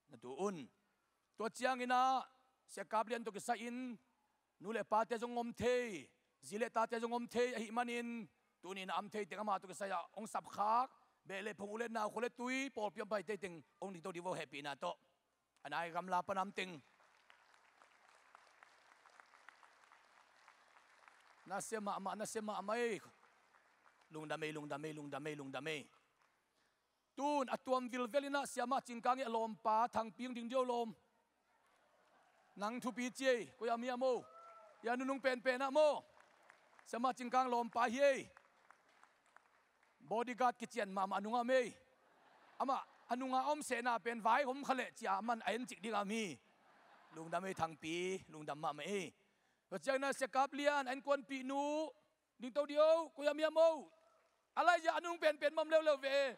Na tu un. Tua ciangin ah Sia Kap Lian tawh kisai-in nu le pate zong om thei, zi le tate zong om thei ahih manin tuni-in a om thei teng amah tawh kisai ah hong sapkhak, beh le phung, u le nau, khua le tui, pawlpi a pai thei teng hong dingto dih uh hehpihna tawh. A nai gamla pan a om teng. Na sia mahmah, na sia mahmah ei. Lungdam ei, lungdam ei, lungdam ei, lungdam ei. Tun a tuam vilvel in ah Siamah Cingkang i a lawmpa Thangpi hong ding dih uh lawm. Nang thupi ci ei, koi-ah mi ah maw. I a nunung penpen ah maw. Siamah Cingkang lawmpa hi ei. Bodyguard kician mahmah a nungah om ei. Amah a nungah a om sehna pen vai hom kha leh cia a man a en cik dingah om hi. Lungdam ei Thangpi, lungdam mahmah ei. Tua ciangin ah Sia Kap Lian a innkuanpihnu, dingto dih o, koi-ah mi ah maw. A lai zia a nung penpen mah om leuleu ve.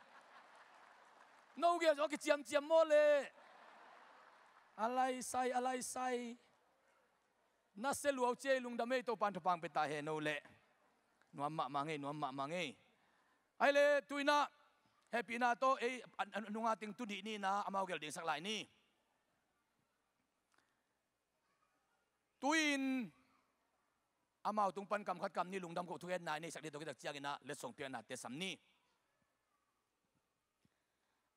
No gel zong a kiciamciam maw leh. A lai sai, a lai sai. Na sia lua uh ci ei, lungdam ei, Topa'n thupha hong pia ta hen o leh. Nuam mahmah ngei, nuam mahmah ngei. Ahih leh tu-in ah hehpihna tawh ei a, a, a nunga teng tu dih ni in ah amau gel dingsak lai ni. Tu-in amau tung pan kam khat kam nih lungdam koh thugenna i neihsak ding, tua khit tak ciangin ah letsong piaknate sam ni.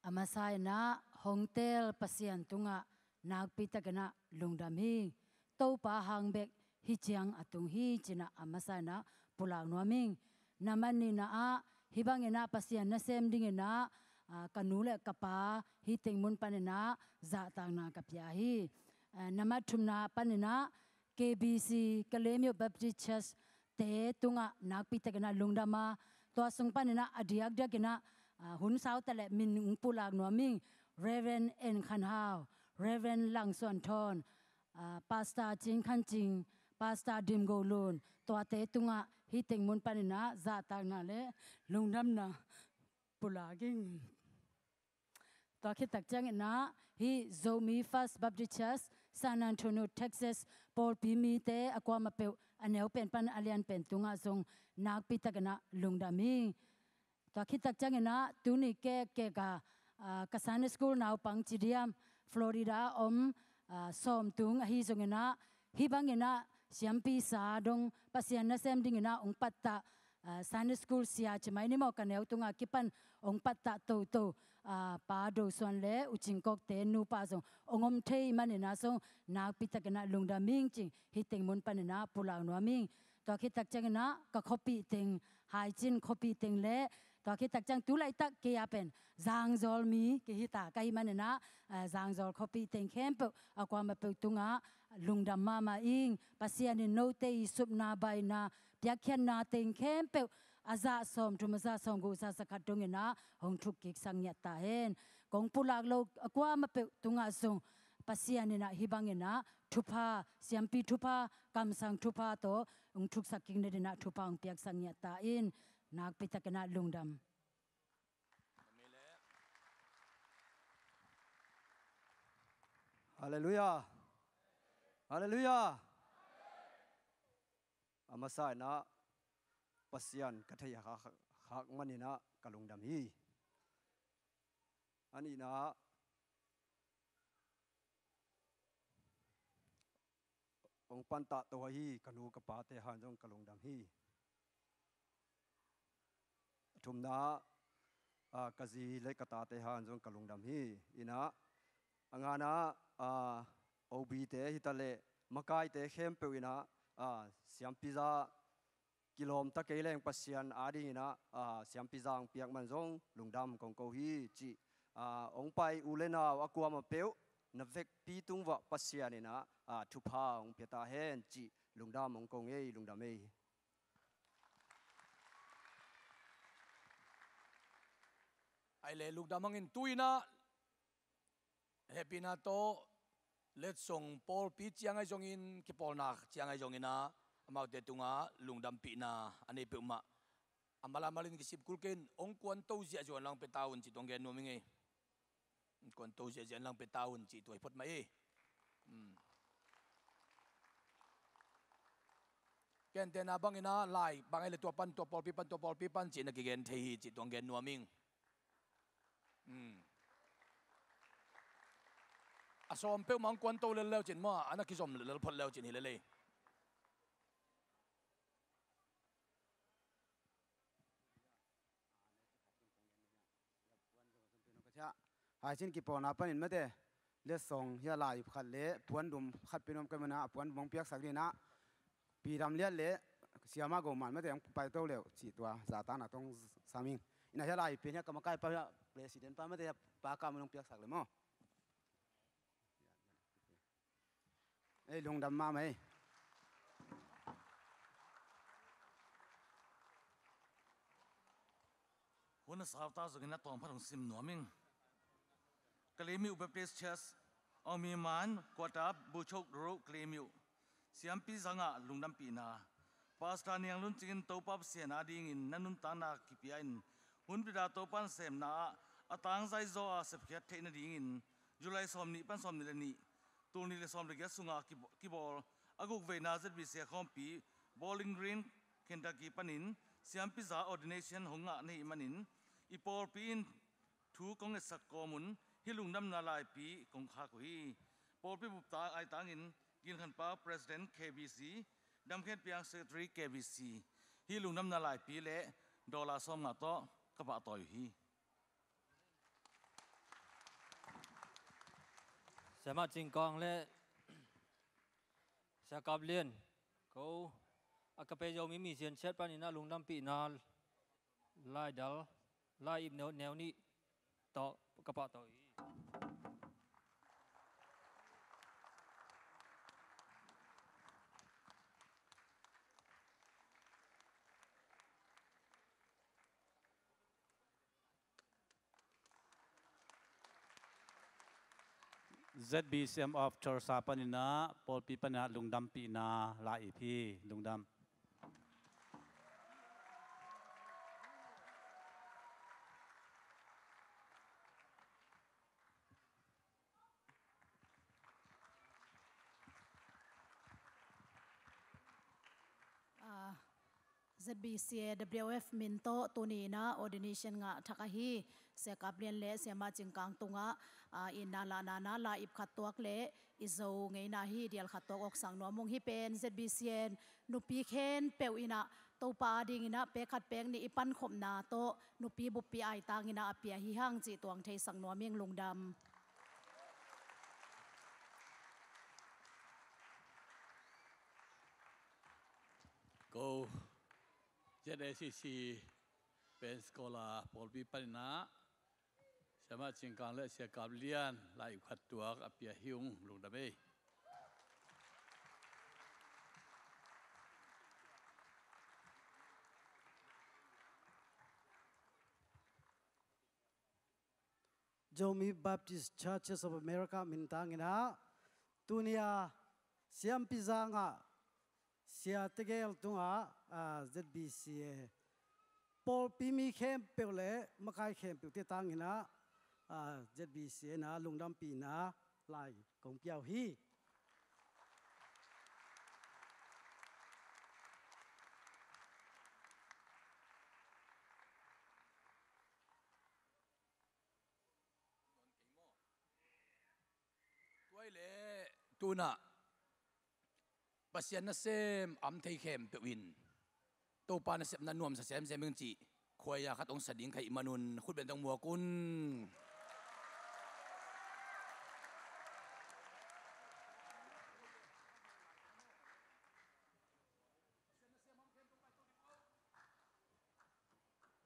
A masa in ah hong teel Pasian tungah nakpi takin ah lungdam hi. Topa hang bek hih ciang a tung hi ci-in ah a masa in ah pulak nuam ing. Nambat nihna ah hih bangin ah Pasian nasem dingin ah, ah, ka nu le ka pa hih teng mun panin ah zahtakna ka pia hi. Ah, nambat thumna panin ah K B C, Kalaymyo Baptist Church te tungah nakpi takin ah lungdam a, tua sung panin ah a diakdiakin ah, ah, hun sau ta leh min hong pulak nuam ing, Reverend En Khan Hau, Reverend Lang Suan Thawn, ah, Pastor Cin Khan Cing, Pastor Dim Go Lun, tuate tungah hih teng mun panin ah zahtakna le lungdamna pulak ing. Tua khit tak ciangin ah hih Zomi First Baptist Church, San Antonio, Texas pawlpi mite a kuamah peuh, a neu pen pan a lian pen tungah zong nakpi takin ah lungdam ing. Tua khit tak ciangin ah tuni kekkek a, ah, ka Sunday School naupang ci diam, Florida a om, ah, sawmtung ahi zongin ah hih bangin ah siampi sa dong Pasian nasem dingin ah hong pattah, ah, Sunday School sia ci mai ni maw, ka neu tungah kipan hong pattah toto, ah, Pa Do Suan le U Cing Kok te nupa zong hong om thei manin ah zong nakpi takin ah lungdam ing ci-in hih teng mun panin ah pulak nuam ing. Tua khit tak ciangin ah ka khuapih teng, Haicin khuapih teng le tua khit tak ciang tu laitak kei a pen Zangzawl mi kei hi ta ka hih manin ah, ah, Zangzawl khuapih teng khempeuh a kuamah peuh tungah lungdam mahmah ing. Pasian in note i supna baina piakkhiatna teng khempeuh a zah sawmthum, a zah sawmguk, a zah zakhat dongin ah hong thukkiksak ngiat ta hen. Kong pulak lo a kuamah peuh tungah zong Pasian in ah hih bangin ah thupha, siampi thupha, kamsang thupha tawh hong thuksak kik nadingin ah thupha hong piaksak ngiat ta in. Nakpi takin ah lungdam. Amen. Halleluiah. Halleluiah. A masa in ah Pasian ka theih khak, khak manin ah ka lungdam hi. A nihna ah hong pantah to ahi ka nu ka pate hang zong ka lungdam hi. A thumna ah, ah, ka zi le ka tate hang zong ka lungdam hi. In ah a ngana ah, ah, O B te hi ta leh makaite khempeuh in ah, ah, siampi za kilawm ta kei leng Pasian adingin ah, ah, siampi za hong piak man zong lungdam kong ko hi cih, ah, hong pai u le nau a kuamah peuh na vekpi tung uah Pasian in ah, ah, thupha hong pia ta hen cih lungdam hong ko ngei, lungdam ei. Ai le lungdam hangin tu-in ah hehpihna tawh letsong pawlpi ciang ahi zongin, kipawlna ciang ahi zongin ah amaute tungah lungdampihna a nei peuhmah a malamalin kisip kul kei in, hong kuanto ziahziah lang pia ta un cih tuang gen nuam ing ei. Hong kuanto ziahziah lang pia ta un cih tua hi phot mah ei. Hmm. Gentehna bangin ah lai bang ei le tua pan tua pawlpi pan tua pawlpi pan cih na kigen thei hi cih tuang gen nuam ing. Hmm. A sawm peuhmah hong kuanto lel leu cin maw, a na kizom lel phot leu cin hi lel ei. Haicin kipawlna panin mate, letsong hia lai khat le puandum khat pia nuam ka hih manin ah, a puandum hong piaksak dingin ah, Pi Dam Lian le Siama Go Man mate hong paito leu cih tua zahtakna tawh hong sam ing. In ah hia lai pen hia ka makaipa hia president pa mate hia pa ka mun hong piaksak le maw. Ei, lungdam mahmah ei. Hun a sau ta zongin a tawm phat hong sim nuam ing. Kalemyo Baptist Church, Awngmi man, Kuatap, Buchok Roro, Kalemyo. Siampi zangah lungdampihna. Pastor Niang Lun Cing in Topa Pasian adingin na nuntakna kipia in, hun pida Topa in semna ah a tangzai zaw a sepkhiat theih nadingin July sawmnih pan sawmnih le nih, tul nih le sawm le giat sungah kibawl, kibawl a gukveina Z B C a khawmpi Bowling Green, Kentucky panin siampiza ordination hong ngah na hih manin i pawlpi in thu kong etsak kawmun hih lungdamna laipi kong khak uh hi. Pawlpi bupta aitangin Gin Khan Pau, President K B C, Dam Khen Piang, Secretary K B C, hih lungdamna laipi le dollar sawmnga tawh ka pahtawi uh hi. Siamah Cing Kang le Sia Kap Lian, ko a ka pei Zomi Mission Church panin ah lungdampihna laidal, lai-ip neu, neu nih tawh ka pahtawi hi. Z B C M of Tulsa panin ah, pawlpi panin ah lungdampihna lai-ip hi, lungdam. Ah, Z B C A W F min tawh tuni in ah ordination ngah thak ahi Sia Kap Lian le Siamah Cing Kang tungah, ah, itna lahna in ah lai-ip khat tuak le i Zo ngeina hi dial khat tuak awksak nuam ung. Hih pen Z B C A nupi khempeuh in ah Topa adingin ah pek khat pek nih i pankhopna tawh nupi buppi aitangin ah a pia hi hang cih tuang theisak nuam ing, lungdam. Ko Z A C C Pensacola pawlpi panin ah Siamah Cing Kang le Sia Kap Lian lai-ip khat tuak a pia hi ung, lungdam ei. Zomi Baptist Churches of America min tangin ah tuni a siampi zangah sia tegel tungah, ah, Z B C A pawlpi mi khempeuh le makai khempeuhte tangin ah, ah, Z B C A in ah lungdampihna lai kong piau hi. Tua hi leh tunah Pasian nasem a om thei khempeuh in Topa nasepna nuamsa semsem ing cih khuaia khat hong sa ding ka hih manun khut beng tawh muak un.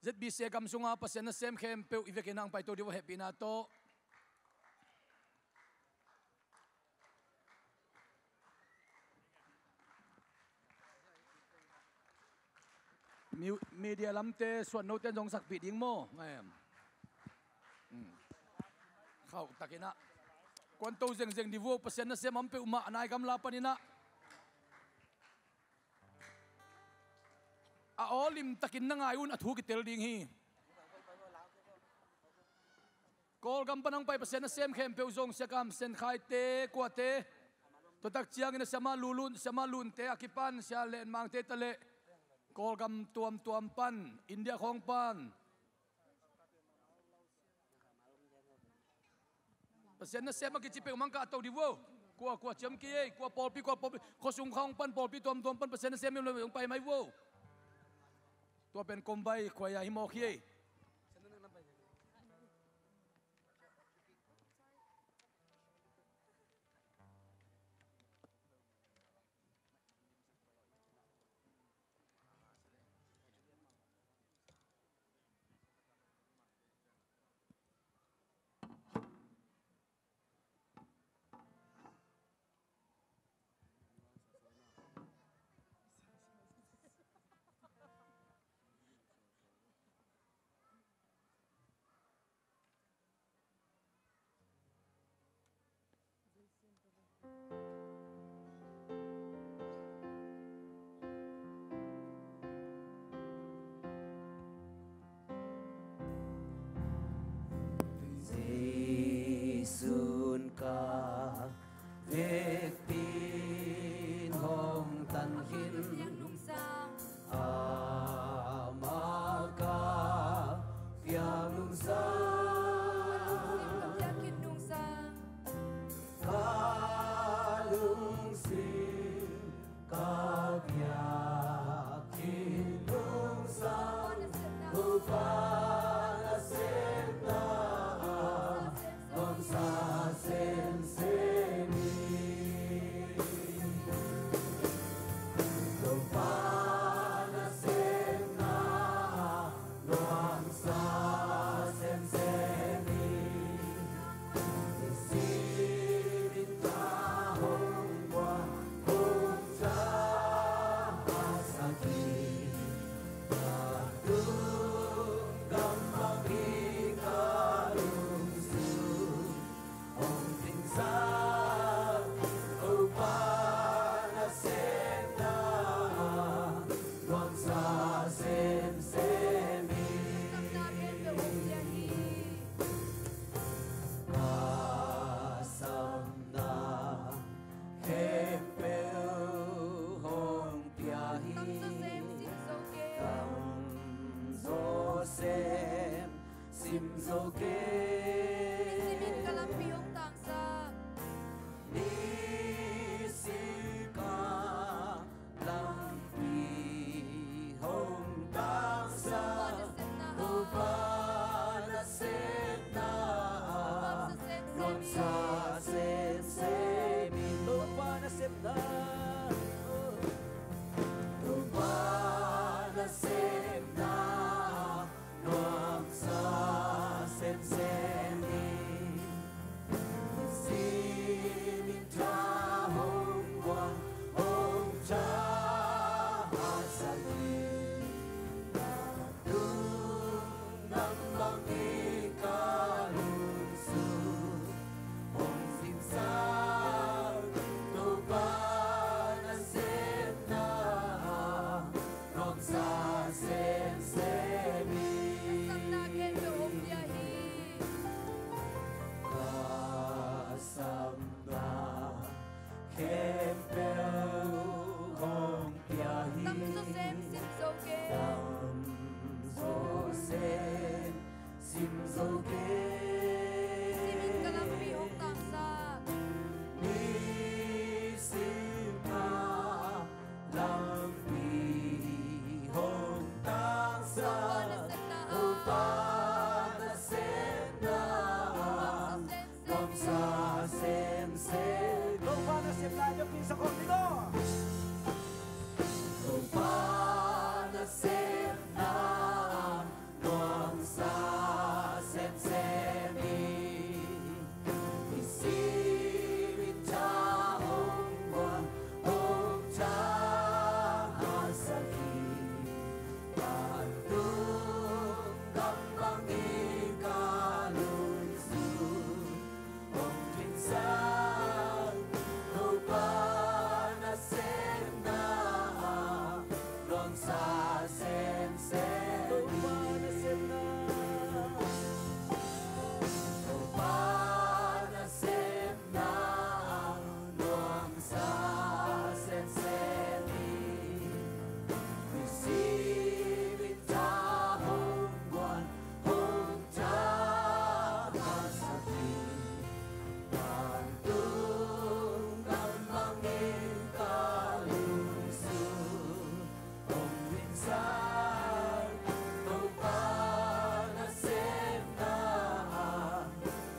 Z B C gam sunga Pasian nasem khempeuh i vekin hong paito ding uh a hehpihna tawh. Mi-, media lamte suan note zong sakpih ding maw? Em. Hmm. Khauh takin ah kuan to zengzeng dih uh, Pasian nasem a om peuhmah nai gamla panin ah. A aw limtakin na ngai un, a thu kitel ding hi. Kawlgam pan hong pai Pasian nasem khempeuh zong, Sia Kam Sen Khaite, kuate, tua tak ciangin a Siama Lulun, Siama Lunte a kipan Sia Len Mangte ta leh Kawlgam tuamtuam pan, India khawng pan Pasian nasem a kici peuhmah hong kahto dih uh. Kua kua ciam kei ei, kua pawlpi, kua pawlpi, khuasung khawng pan, pawlpi tuamtuam pan Pasian nasem hong pai mai uh. Tua pen kombai khuaia hi mawk hi ei. Jesu'n ka vekpi-in hong tan khin, amah ka piak nungsa, ka lungsim ka piak khin nungsa, Topa nasepna hong sa semsem hi. Topa nasepna nuamsa semsem hi. Simin ka hong guan Khempeuh hong pia hi. Tam zaw sem sim zo kei. Tam zaw sem sim zo kei. Simin ka lampi hong taksak. Nisim a lampi hong taksak. Topa nasepna ah nuamsa semsem. Topa nasepna ah nuamsa semsem hi. Nisim in tha hong guan, hong tha a sak hi. Vantung gam bang in ka lungsim hong thinsak. Topa nasepna ah nuamsa semsem. Topa nasepna, Topa nasepna ah nuamsa semsem hi. Nisim in tha hong guan, hong tha a sak hi. Vantung gam bang in ka lungsim hong thinsak. Topa nasepna ah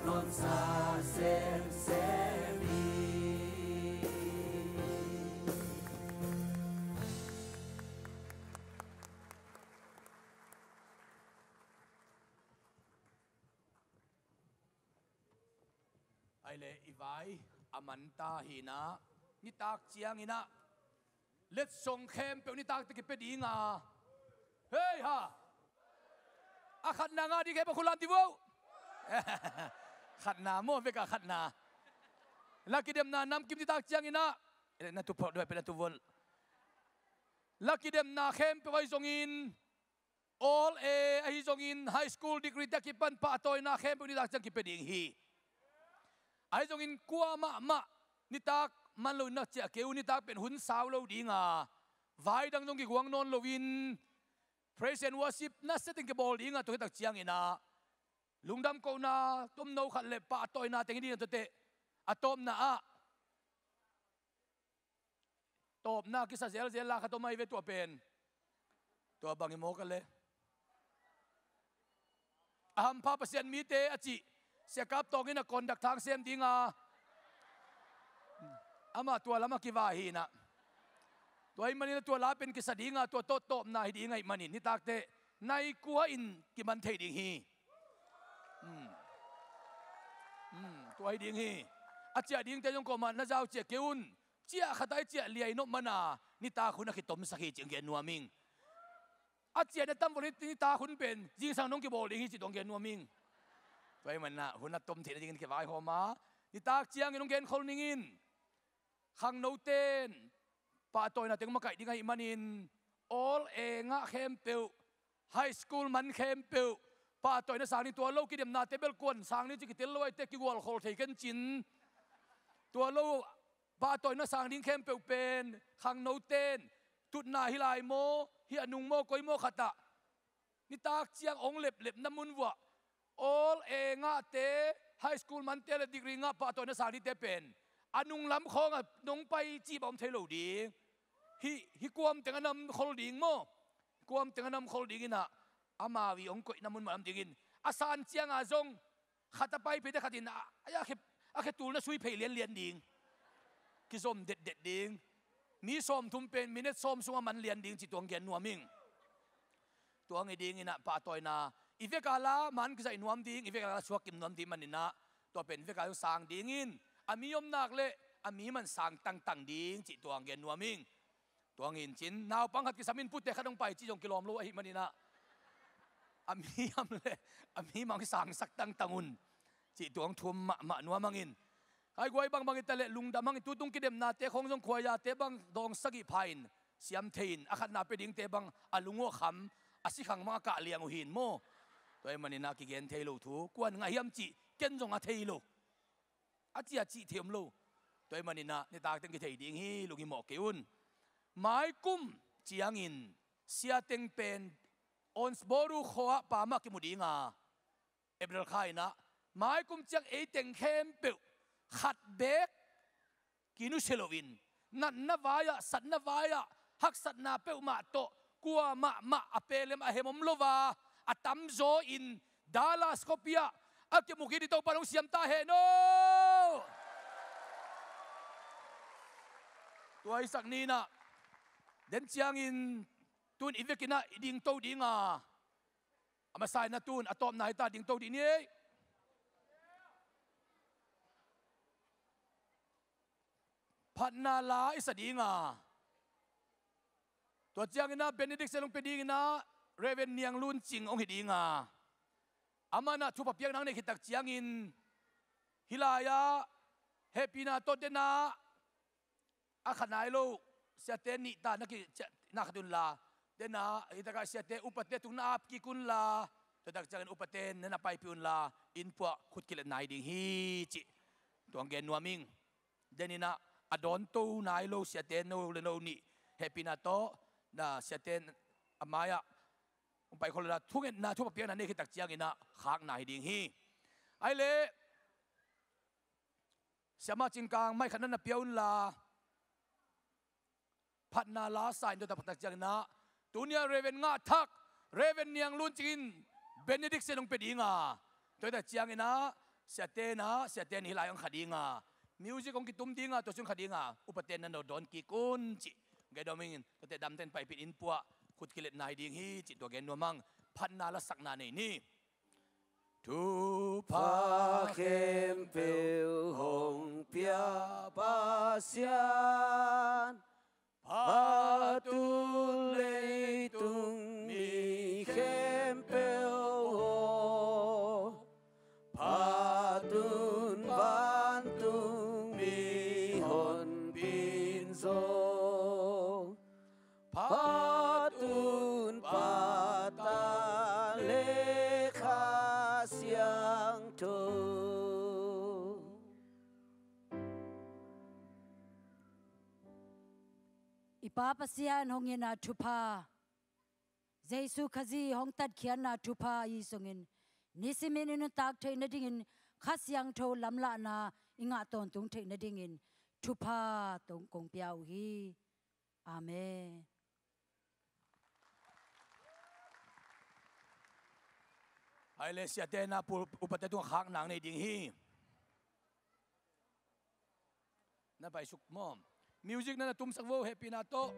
nuamsa semsem hi. Ai le, i vai a man ta hi na, nitak ciangin ah letsong khempeuh nitak teh kipia ding a. Hei ha. A khatna ngah ding khempeuh khut lam ti vo. Khatna maw, vek a khatna. La kidemna namkim nitak ciangin ah. Eh, na tu phot duai pe na tu vol. La kidemna khempeuh ahi zongin, All A ahi zongin high school degree te a kipan pahtawina khempeuh nitak ciang kipia ding hi. Ahi zongin kua mahmah nitak man loin na ciah kei un, nitak pen hun sau lo ding a, vai dang zong kiguang nawn loin praise and worship nasia teng kibawl ding a, tua khit tak ciangin ah lungdam kohna tomno khat le pahtawina teng hi ding a, tua teh a tawpna ah tawpna kisa zelzel la khat om ahi ve tua pen. Tua bang hi maw ka le. A hampha Pasian mite a cih Sia Kap Tawng in a conduct thang sem ding a, amah tua lam a kivai hi na. Tua ahih manin a tua la pen kisa ding a, tua tawh tawpna hi ding ahih manin nitak teh nai kua in kiman thei ding hi. Hmm. Hmm, tua hi ding hi. A ciah dingte zong kuamah na zau ciah kei un. Ciah khat a i ciah liai nop man a, nitak hun a kitomsak hi cih hong gen nuam ing. A ciahna tam vua nitak hun pen zingsang nong kibawl ding hi cih tua hong gen nuam ing. Tua ahih manin ah hun a tom theihna dingin kivaihawm a, nitak ciangin hong genkhol ning in. Khangnote'n pahtawina teng makaih ding ahih manin, All A ngah khempeuh, high school man khempeuh pahtawina sang ding, tua lo kidemnate bel kuan sang ding cih kitel lo ahih teh kigualkhol thei kencin. Tua lo pahtawina sang ding khempeuh pen khangnote'n tutna hi lai maw, hih a nung maw, koi maw khat ah nitak ciang hong leplep na mun vuah All A ngahte, high school mante le degree ngah pahtawina sang dingte pen a nunglam khawngah nong pai cih bang om thei lo ding. Hih, hih kuam teng a na om khol ding maw? Kuam teng a na om khol ding in ah, amau i hong koihna mun mah lam dingin a san ciangah zong khat a pai phei teh khat in a, a, a khe, a khe tulna sui phei lianlian ding. Kizom detdet ding. Mi sawmthum pen minute sawm sungah man lian ding cih tua hong gen nuam ing. Tua hong hi ding in ah pahtawina i vek a la man kizaih nuam ding, i vek a la suak kim nuam ding manin ah, tua pen vek a sang dingin a mi om nak leh a mi man sang tangtang ding cih tua hong gen nuam ing. Tua hong hi in cin, naupang khat kisam in pute khat hong pai cih zong kilawm lo ahih manin ah, a mi om leh a mi man hong sangsak tangtang un cih tua hong thum mahmah nuam hang in. Kaiguai bangbang hi ta leh lungdam hang in, tutung kidemnate khawng zong khuaiate bang dawng sagih pha in siam thei in, a khatna pia dingte bang a lung uh a kham, a sikhang bang a kah liang uh hi in maw? Tua ahih manin ah kigen thei lo thu kuan ngah hiam cih ken zong a thei lo. A cih a cih thei om lo. Tua ahih manin ah nitak teng kithei ding hi, lunghimawh kei un. Maikum ciangin Sia Teng pen Owensboro khua-ah pa mah kimu ding a, April kha in ah, maikum ciang ei teng khempeuh khat beek kinusia loin, natna vai-ah, satna vai-ah, haksatna peuhmah tawh, kuamah mah a pelem a hem om lo a, a tamzaw in Dallas khuapi-ah a kimu kik ding Topa'n hong siam ta hen aw. Tua i sak ni in ah, den ciangin tun i vekin ah i dingto ding a, a masa in ah tun a tawpna hi ta, dingto dih ni ei. Phatna la i sa ding a, tua ciangin ah benediction hong pia dingin ah Reverend Niang Lun Cing hong hi ding a, aman ah thupha piakna nei khit tak ciangin hih lai-ah hehpihna tawh den ah a kha nai lo siate nih ta na ki, na khat un la, den ah hih tak ah siate upate tung na ap kik un la, tua tak ciangin upate na na paipih un la, innpuah khut kilet nai ding hi cih tua hong gen nuam ing. Den in ah a dawnto nai lo siate no le no nih hehpihna tawh na siate a mai-ah hong pai khol un la, thungetna thupha piakna nei khit tak ciangin ah khakna hi ding hi. Ahih leh Siamah Cing Kang, mic khat na na pia un la, phatna la sa in, tua tak ciangin ah tuni-ah Reverend Ngah Thak, Reverend Niang Lun Cing in benediction hong pia ding a, tua tak ciangin ah siate in ah, siate in hih lai hong kha ding a, music hong kitum ding a, tua ciang kha ding a, upate na no dawn kik un cih gen nuam ing. Tuate damte in paipih in, innpuah khut kilet nai ding hi cih tua gen nuam ing. Phatna la sakna nei ni. Thupha khempeuh hong pia Pasian, phat un leitung mi khempeuh aw, phat un vantung mihonpi in zong, phat un Pa, Tapa le Kha Siangtho. I Pa Pasian hong itna thupha, Jesu Khazih hong tatkhiatna thupha ahi zongin, nisimin i nuntak theih nadingin Kha Siangtho lamlahna i ngah tawntung theih nadingin thupha tawh kong pia uh hi. Amen. Ahih leh siate in ah pu-, upate tungah khakna nei ding hi. Na paisuk maw? Music na na tumsak vo, hehpihna tawh.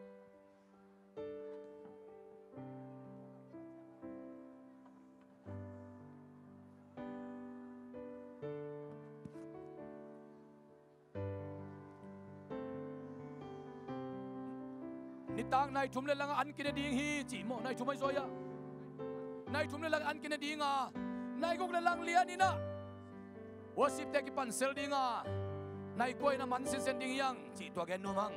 Nitak nai thum le lang ah an kine ding hi ci maw, nai thum ahi zaw ia. Nai thum le lang an kine ding a, nai guk le lang lian in ah worship-te kipansel ding a, nai kua in ah man sinsen ding hi hang ci tua gen nuam ing.